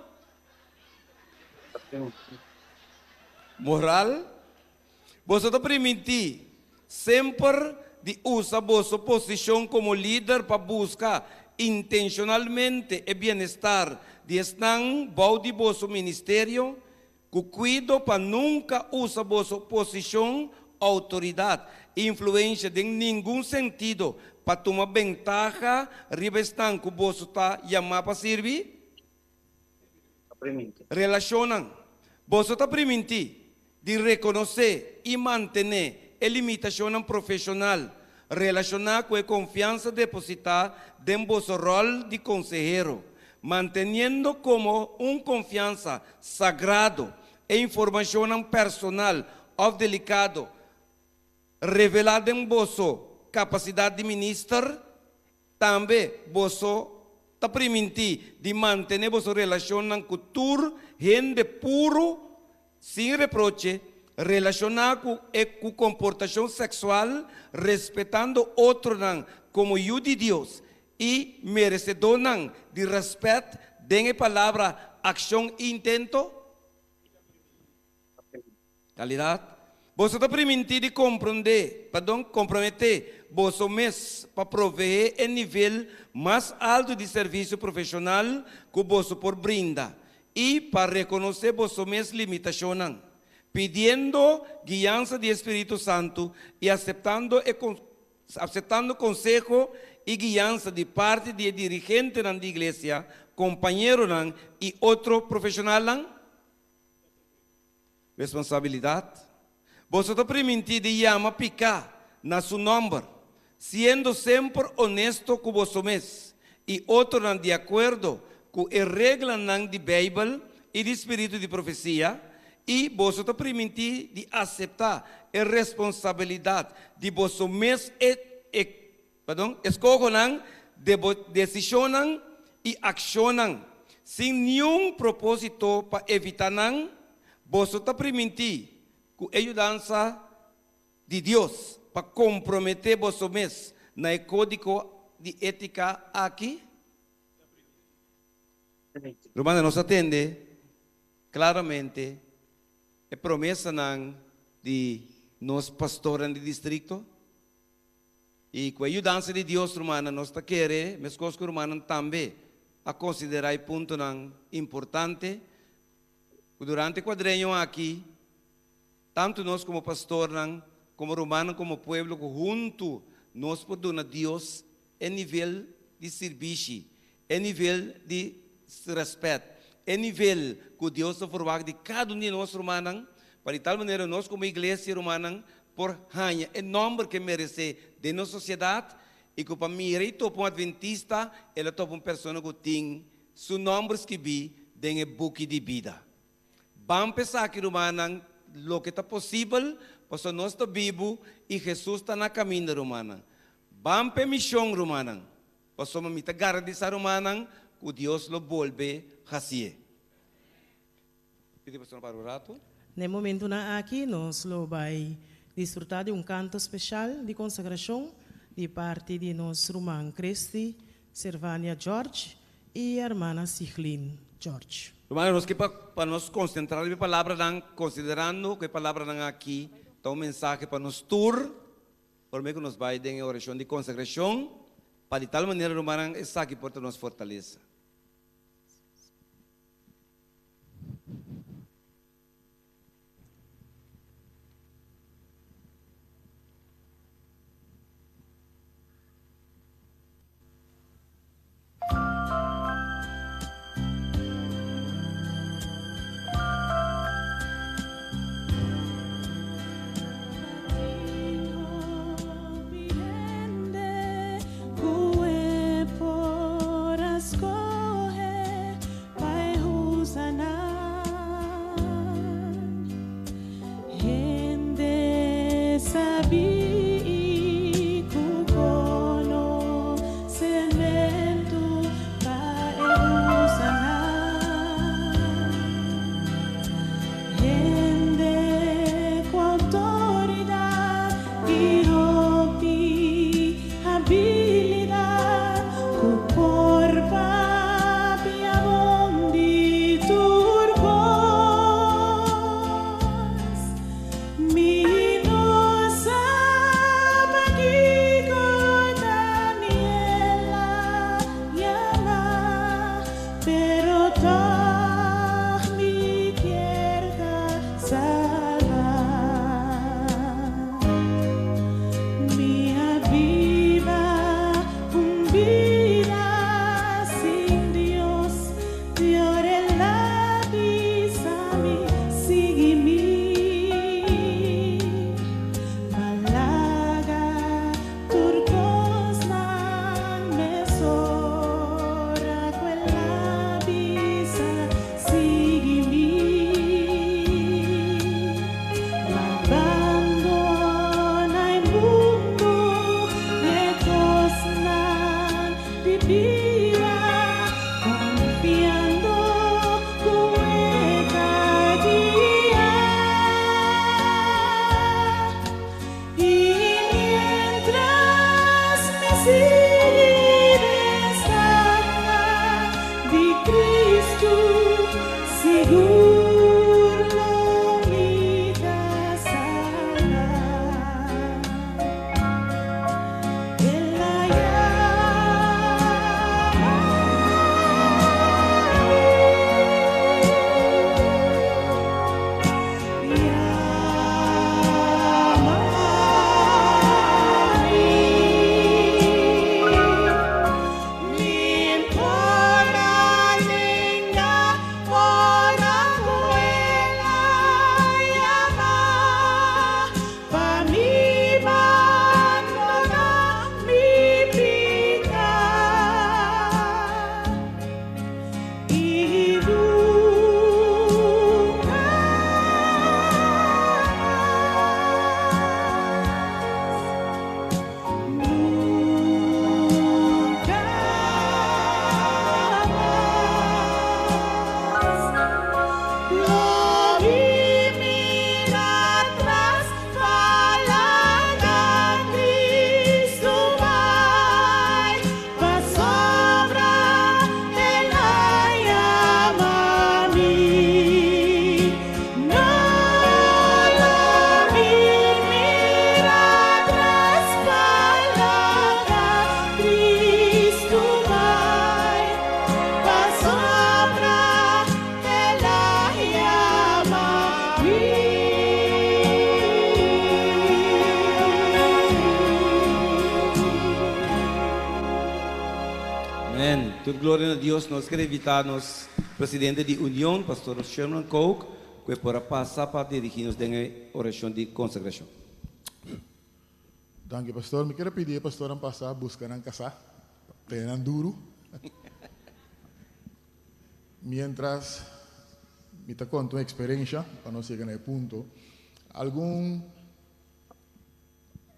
Moral, Boso ta primintí semper di usa boso posishon komo lider pa buska intenshonalmente e bienestar di esnan bou di boso ministerio, Ku kuido pa nunka usa boso posishon, outoridat i influensha den ningun sentido pa tuma bentaha riba esnan ku boso ta yamá pa sirbi. Relashonnan. Boso ta primintí di rekonosé i mantené e limitashonnan profeshonal relashoná ku e konfiansa depositá den boso ròl di konsehero, manteniendo komo un konfiansa sagrado e informashonnan personal òf delikado revelá den boso kapasidat di minister. Tambe boso ta primintí di mantené boso relashonnan ku tur hende puru, sin reproche, relashoná ku e ku komportashon seksual, respetando otronan komo yu di Dios i meresedónan di rèspèt den e palabra, akshon i intento. Kalidat. Boso ta primintí di komprondé, pardon, komprometé boso mes pa proveé e nivel mas altu di servisio profeshonal ku boso por brinda i pa rekonosé boso mes limitashonnan, pidiendo guiansa di e Spiritu Santu i aseptando e aseptando konseho i guiansa di parti di e dirigentenan di iglesia, kompañeronan i otro profeshonalnan. Responsabilidat. Boso ta primintí di yama piká na su nòmber, siendo semper onesto ku boso mes i otronan di akuerdo ku e reglanan di Beibel i di spiritu di profesia, i boso ta primintí di aseptá e responsabilidat di boso mes e e perdon, eskohonan, desishonnan i akshonnan sin niun propósito pa evitá nan, boso ta primintí ku e yudansa di Dios pa komprometé boso mes na e kódigo di étika aki? Rumannan, nos a tende klaramente e promesanan di nos pastornan di distrikto. I ku e yudansa di Dios, rumannan, nos ta kere, meskos ku rumannan tambe a konsiderá e puntonan importante, ku durante e kuadreño aki, tantu nos komo pastornan, komo rumannan, komo pueblo, ku huntu nos por duna Dios e nivel di sirbishi, e nivel di rèspèt, e nivel ku Dios ta ferwagt di kada un di nos, rumannan. Pa di tal manera nos komo iglesia, rumannan, por haña e nòmber ku e meresé den nos sosiedat i ku pa mira i topa un adventista, el a topa un persona ku tin su nòmber skibí den e buki di bida. Ban p'esaki, rumannan, loke ta posibel, pasobra nos ta bibu i Hesus ta na kaminda, rumannan. Ban p'e mishon, rumannan, pasobra mi ta garantisa, rumannan, ku Dios lo bolbe hasié. Pidi pastor para un ratu. Na e momentunan aki nos lo bai disfrutá di un kanto speshal di konsagrashon di parti di nos ruman Christy Servania George i hermana Siglin George. Rumannan, nos ke pa pa nos konsentrá riba e palabranan, konsiderando ku e palabranan aki ta un mensahe pa nos tur, promé ku nos bai den e orashon di konsagrashon, pa di tal manera, rumannan, esaki por ta nos fortalesa. Tur gloria na Dios. Nos ker invitá nos presidente di Union, Pastor Sherman Kook. ku e por a pasa pa dirigí nos den e orashon di konsagrashon. Danki pastor. Mi kier a pidi e pastornan pasa buska nan kasá, tene nan duru. Mientras mi ta konta un eksperensha pa nos yega na e punto. Algun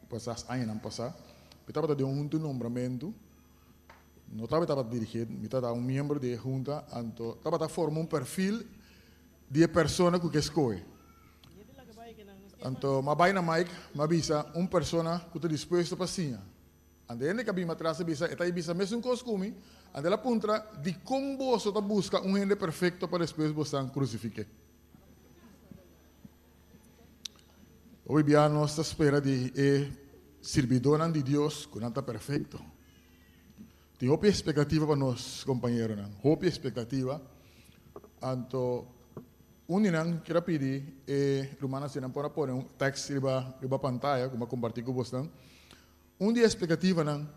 pasá, añanan pasá, mi tabata den un hunta di nombramentu. No tabata dirigé, mi tabata un miembro di e hunta, anto tabata forma un perfil di e persona ku ke skohe. Anto m'a bai na Mike, m'a bisa un persona ku ta dispuesto pa siña. Anto hende ku a bini atras a bisa, e ta i bisa mesun kos ku mi. Anto el a puntra, Dikon boso ta buska un hende perfekto pa despues bosan krusifik'é? Hopi bia nos ta spera di e sirbidónan di Dios ku nan ta perfekto. Tin hopi espektativa pa nos kompañeronan, hopi espektativa. Anto un di nan kier a pidi e rumannan si nan por a pone un tèks riba riba pantaya ku mi a kompartí ku bosnan. Un di e espektativanan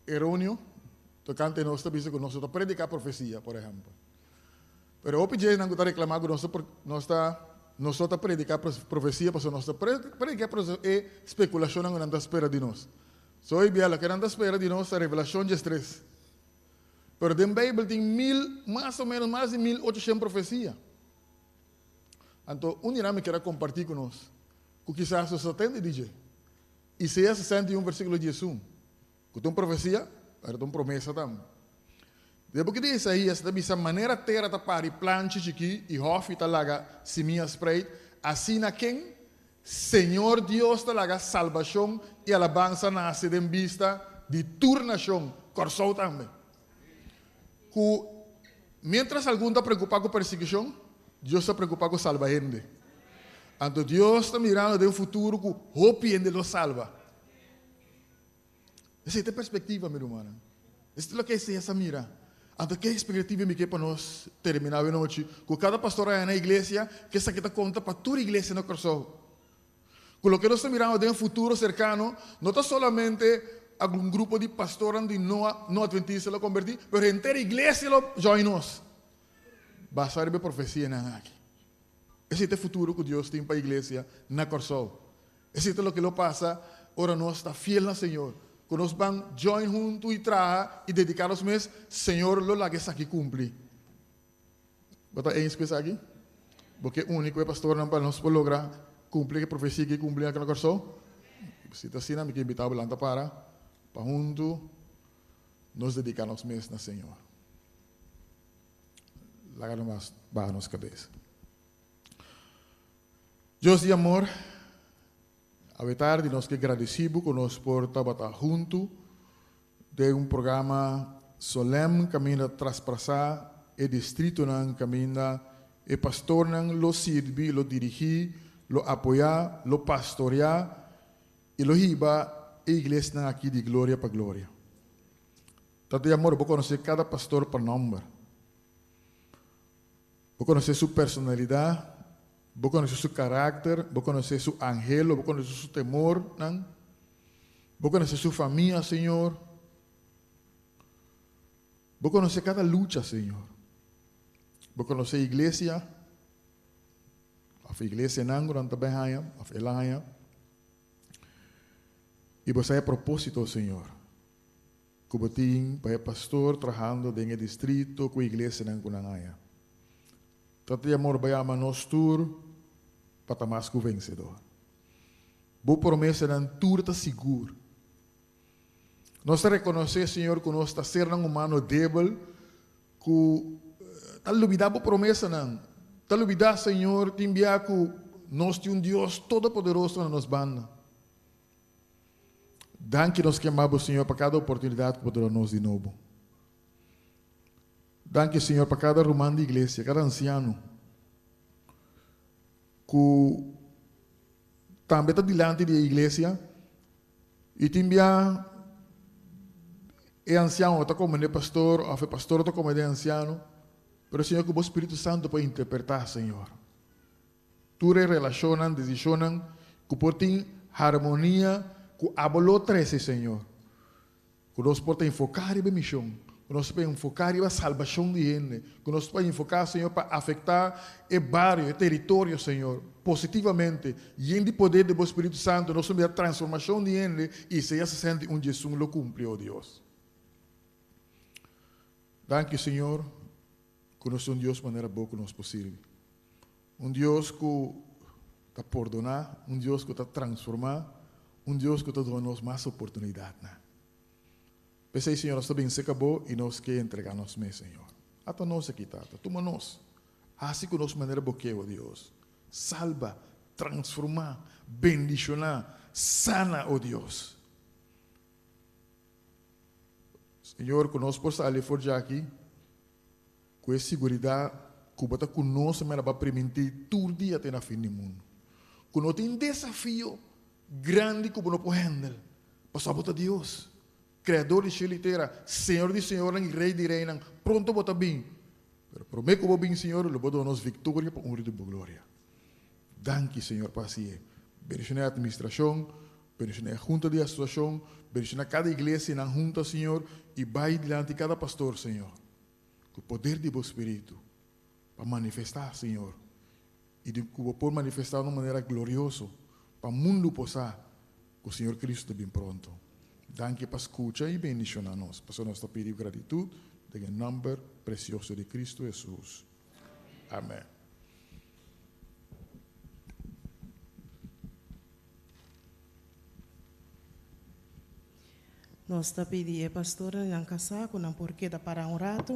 eróneo tokante nos ta bisa ku nos no ta prediká profesia, por ehèmpel. Pero hopi dje nan ku ta reklamá ku nos ta nos ta nos no ta prediká profesia pasobra nos ta prediká e spekulashonnan ku nan ta spera di nos. So hoy bia loke nan ta spera di nos ta Revelashon diestres. Pero den Beibel tin mil, mas o menos mas di 1800 profesia. Anto un di nan mi kier a kompartí ku nos, ku kisas nos ta tende di dje. Isaías 61 versíkulo 11, ku ta un profesia, pero ta un promesa tambe. Den buki di Isaías ta bisa manera tera ta pari planchi chikí i hòfi ta laga simia spreit, asina ken Señor Dios ta laga salbashon i alabansa nase den bista di tur nashon, Kòrsou tambe. Ku miéntras algun ta preokupá ku persiguishon, Dios ta preokupá ku salba hende. Anto Dios ta mirando den futuro ku hopi hende lo salba. Esei ta e perspektiva, mi rumannan. Esei ta loke Isaías a mira. Anto ke ekspektativa mi ke pa nos terminá awe nochi? Ku kada pastor aya na iglesia, ke esaki ta konta pa tur iglesia na Kòrsou. Ku loke nos ta mirando den futuro serkano no ta solamente algun grupo di pastornan di no no adventista lo kombertí, pero henter iglesia lo join nos. Basá riba e profesianan aki. Esei ta e futuro ku Dios tin pa iglesia na Kòrsou. Esei ta loke lo pasa ora nos ta fiel na Señor. Ku nos ban join huntu i traha i dediká nos mes, Señor lo laga esaki kumpli. Bo ta eens ku esaki? Bo ke uni ku e pastornan pa nos por logra kumpli e profesia ki kumpli aki na Kòrsou? Si ta asina, mi ke invitá bo lanta para pa huntu nos dediká nos mes na Señor. Laga nos baha nos kabes. Dios di amor, awe tardi nos ke gradisí bo ku nos por tabata huntu den un programa solèm kaminda traspasá e distritonan kaminda e pastornan lo sirbi, lo dirigí, lo apoyá, lo pastoriá i lo hiba e iglesianan aki di gloria pa gloria. Tata di amor, bo konosé kada pastor pa nòmber. Bo konosé su personalidat, bo konosé su karakter, bo konosé su anhelo, bo konosé su temornan, bo konosé su famia, Señor. Bo konosé kada lucha, Señor. Bo konosé iglesia, òf iglesianan ku nan ta bai haña, òf el a haña. I bo sa e propósito, Señor. Ku bo tin pa e pastor trahando den e distrito ku iglesianan ku nan haña. Tata di amor bai ama nos tur pa ta mas ku vensedor. Bo promesanan tur ta sigur. Nos ta rekonosé, Señor, ku nos ta sernan humano debel ku ta lubidá bo promesanan. Ta lubidá, Señor, tin bia ku nos tin un Dios todopoderoso na nos banda. Danki nos ke mabo Señor pa kada oportunidat ku bo ta duna nos di nobo. Danki Señor pa kada ruman di iglesia, kada ansiano ku tambe ta dilanti di e iglesia i tin bia e ansiano ta komende pastor òf e pastor ta komende e ansiano, pero Señor ku bo Spiritu Santo por interpretá Señor. Tur e relashonnan, desishonnan ku por tin harmonia ku abo lo trese, Señor. Ku nos por ta enfoká riba e mishon. Ku nos por enfoká riba salbashon di hende. Ku nos por enfoká, Señor, pa afektá e bario, e teritorio, Señor, positivamente. Yen di poder di bo Spiritu Santu, nos lo mira transformashon di hende, Isaías 61 diesun lo kumpli, o Dios. Danki, Señor, ku nos tin un Dios manera bo ku nos por sirbi. Un Dios ku ta pordoná, un Dios ku ta transformá, un Dios ku ta duna nos mas oportunidatnan. P'esei, Señor, nos ta bin serka Bo i nos ke entregá nos mes, Señor. Ata nos aki, Tata. Tuma nos. Hasi ku nos manera Bo ke, o Dios. Salba, transformá, bendishoná, sana, o Dios. Señor, ku nos por sali for djaki ku e siguridat ku Bo ta ku nos manera Bo a primintí tur dia te na fin di mundu. Ku no tin desafio grandi ku Bo no por hèndel, pasobra Bo ta Dios, Kreador di shelu i tera, Señor di señornan i Rei di reinan. Pronto Bo ta bin, pero promé ku Bo bin, Señor, lo Bo duna nos viktoria pa honra di Bo gloria. Danki, Señor, pa hasi e. Bendiciona e administracion, bendiciona e hunta di asociacion, bendiciona cada iglesia y nan hunta, Señor, y bay dilanti cada pastor, Señor, cu poder di Bo Spiritu, pa manifesta, Señor, y di cu Bo por manifesta na un manera glorioso, pa mundo por sa cu Señor Cristo ta bin pronto. Danki pa scucha y bendiciona nos, pasobra nos ta pidi cu gratitud den e nomber precioso di Cristo Jesus. Amen. Nos ta pidi e pastornan nan kasá ku nan por keda pará un ratu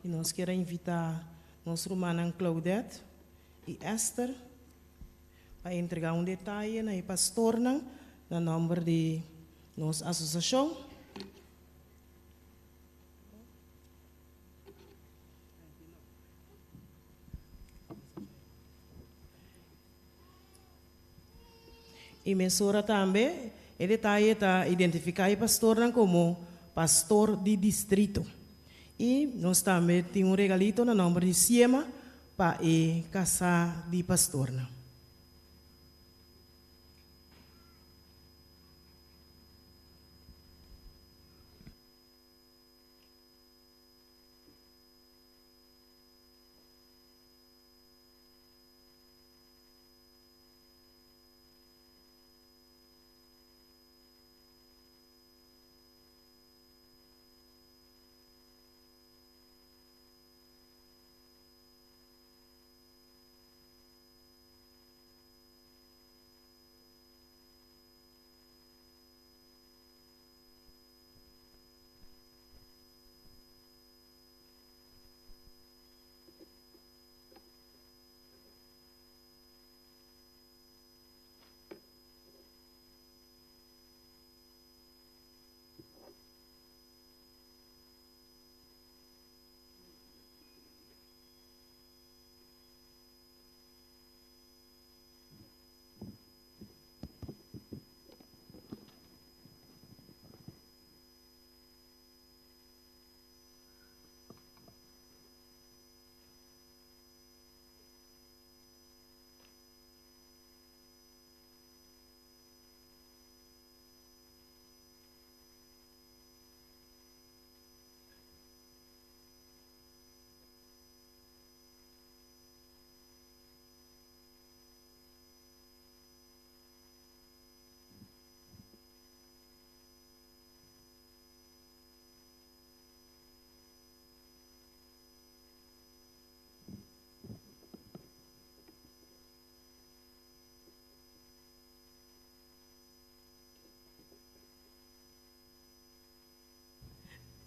i nos kier a invitá nos rumannan Claudette i Esther pa entregá un detaye na e pastornan na nòmber di nos asosiashon. I mesora tambe e detaye ta identifiká e pastornan komo pastor di distrito. I nos tambe tin un regalito na nòmber di Siema pa e kasá di pastornan.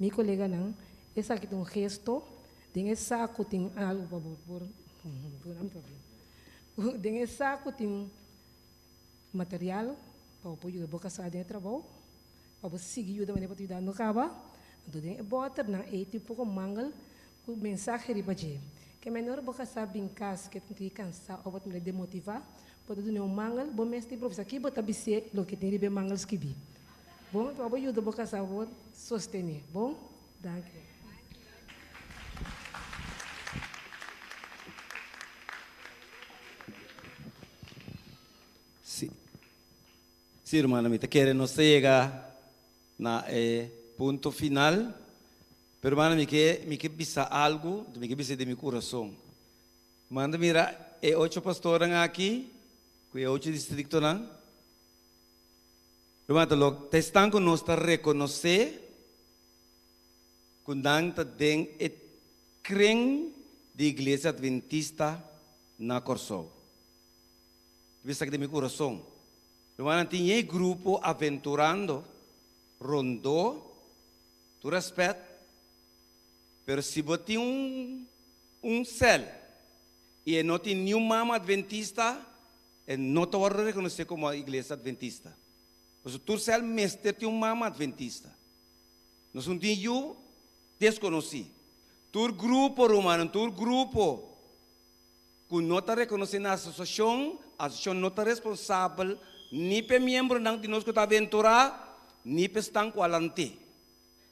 Mi koleganan, esaki ta un gesto, den e saku tin algu pa bo por den e saku tin material pa bo por yuda bo kasá den e trabou, pa bo sigui yuda manera bo ta yudando kaba. Anto den e bòternan ei tin poko mangel ku mensahe riba dje. Ke manera bo kasá bin kas ke ta tin kansá òf bo ta mira demotivá, bo ta dun'é un mangel, bo mes ta improvisá ki bo ta bis'é loke tin riba e mangel skibí. Bon, pa bo yuda bo kasá bo sostené. Bon? Danki. Sí. Sí, hermano, mi ta kere nos ta yega na e punto final. Pero rumannan mi ke mi ke bisa algu, mi ke bisa di mi kurason. Manda mira e ocho pastornan aki ku e ocho distriktonan. Ruman ta lo ta esnan ku nos ta rekonosé ku nan ta den e kren di Iglesia Adventista na Kòrsou. Mi bisa aki den mi kurason. Rumannan tin e grupo aventurando rondó, tur rèspèt, pero si bo tin un un sèl i e no tin niun mama adventista, E no ta wòrdu rekonosé komo Iglesia Adventista. Pasobra tur sèl mester tin un mama adventista. Nos no tin yu deskonosí. Tur grupo, rumannan, tur grupo ku no ta rekonosé na asosiashon, asosiashon no ta responsabel ni p'e miembronan di nos ku ta aventurá, ni p'e esnan ku a lant'é.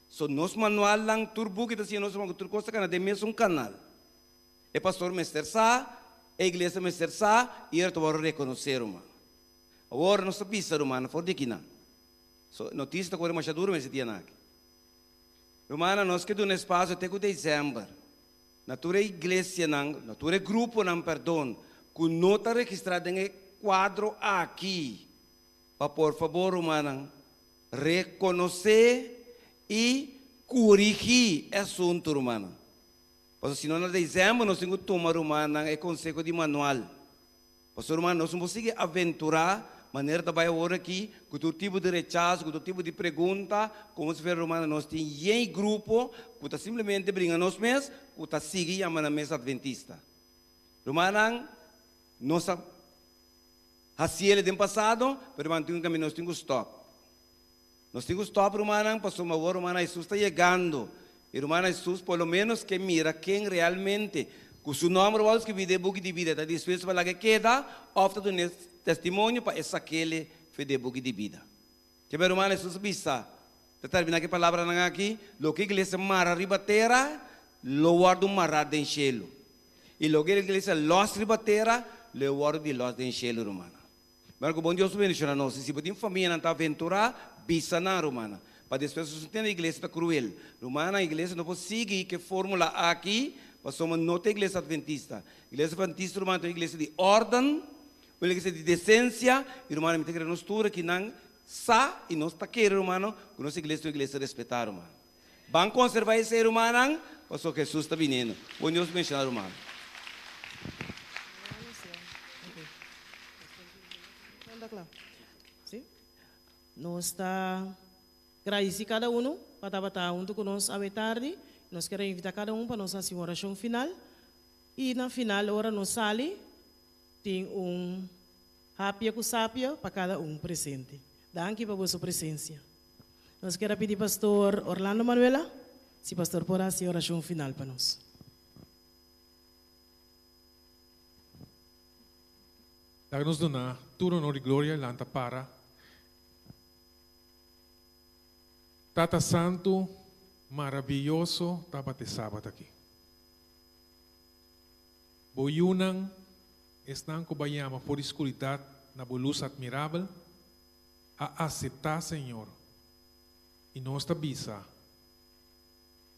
So nos manualnan, tur buki ta siña nos ruman ku tur kos ta kana den mesun kanal. E pastor mester sa, e iglesia mester sa i e ta wòrdu rekonosé, ruman. Awor nos ta bisa, rumannan, for di akinan. So, notisia ta kore masha duru mester dianan aki. Rumannan, nos ke duna espasio te ku desèmber na tur e iglesianan, na tur e gruponan, pèrdon, ku no ta registrá den e kuadro aki, pa por fabor, rumannan, rekonosé i kurigí e asuntu, rumannan. Pasobra si no na dezèmber nos tin ku tuma rumannan e konseho di manual. Pasobra ruman nos no por sigui aventurá manera ta bai awor aki ku tur tipo di rechaso, ku tur tipo di pregunta, komo si fuera rumannan nos tin yen grupo ku ta simplemente bringa nos mes ku ta sigui yama nan mes adventista. Rumannan nos a hasiel den pasado pero ruman tin un kaminda nos tin ku stòp. Nos tin ku stòp rumannan pasobra awor rumannan Hesus ta yegando i rumannan Hesus por lo menos ke mira ken realmente ku su nòmber wòrdu skibí den e buki di bida ta dispuesto pa laga e keda òf ta duna e testimonio pa e sak'el fe den e buki di bida. Keb'e rumannan Hesus a bisa, ta terminá ku e palabranan aki, Loke iglesia mara riba tera lo wòrdu mará den shelu i loke iglesia lòs riba tera lo e wòrdu di lòs den shelu rumannan. Mira ku bon Dios ta bendiciona nos i si bo tin famianan ta aventura, bisa nan, rumannan. Pa despues nos no tende iglesia ta cruel. Rumannan, iglesia no por sigui ku e formula aki, pasobra no ta iglesia adventista. Iglesia adventista, rumannan, ta un iglesia di orden, un iglesia di decencia, i rumannan, mi ta kere nos tur akinan sa i nos ta kere, rumannan, ku nos iglesia ta un iglesia respetá, rumannan. Ban conserva esey, rumannan, pasobra Jesus ta biniendo. Bon Dios bendiciona, rumannan. Nos ta gradisi kada uno pa tabata huntu ku nos awe tardi. Nos kier a invita kada un pa nos hasi un orashon final. I na final ora nos sali tin un hapia ku sapia pa kada un presente. Danki pa boso presensia. Nos kier a pidi Pastor Orlando Manuela si Pastor por hasi orashon final pa nos. Laga nos duna tur honor i gloria lanta para Tata Santu maraviyoso tabata e Sabat aki. Bo yunan, esnan ku bo a yama for di skuridat na bo lus atmirabel, a aseptá Señor i nos ta bisa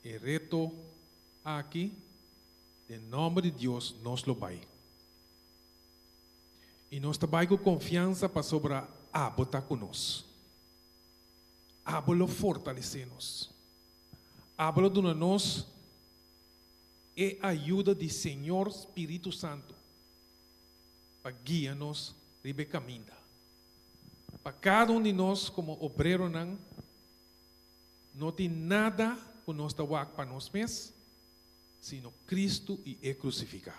e reto aki den nòmber di Dios nos lo bai. I nos ta bai ku konfiansa pasobra abo ta ku nos. Abo lo fortalesé nos. Abo lo duna nos e ayuda di Señor Spiritu Santu pa guia nos riba e kaminda. Pa kada un di nos komo obreronan no tin nada ku nos ta wak pa nos mes, sino Kristu i e krusifiká.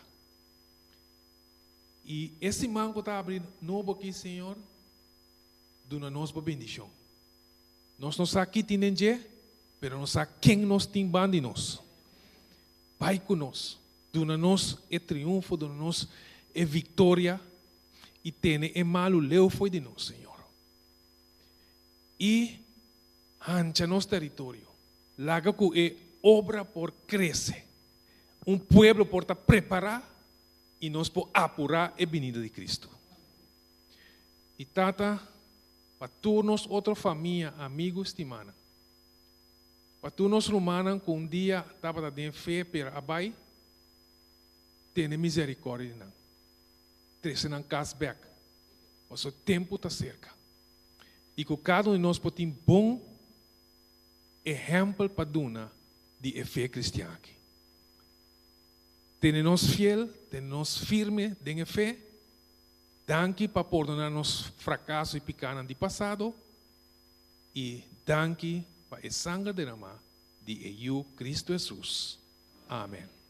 I e siman ku ta abri nobo aki, Señor, duna nos bo bendishon. Nos no sa ki tin den dje, pero nos sa ken nos tin ban di nos. Bai ku nos, duna nos e triunfo, duna nos e viktoria i tene e malu leu fo'i di nos, Señor. I hancha nos teritorio. Laga ku e obra por krese. Un pueblo por ta prepará i nos por apurá e binida di Kristu. I Tata, pa tur nos otro famia, amigu i stimanan. Pa tur nos rumannan ku un dia tabata den fe pero a bai, tene miserikòrdia di nan. Trese nan kas bèk, pasobra tempu ta serka. I ku kada un di nos por tin bon ehèmpel pa duna di e fe kristian aki. Tene nos fiel, tene nos firme den e fe. Danki pa pordoná nos frakaso i pikánan di pasado. I danki pa e sanger deramá di e Yu Kristu Hesus. Amen.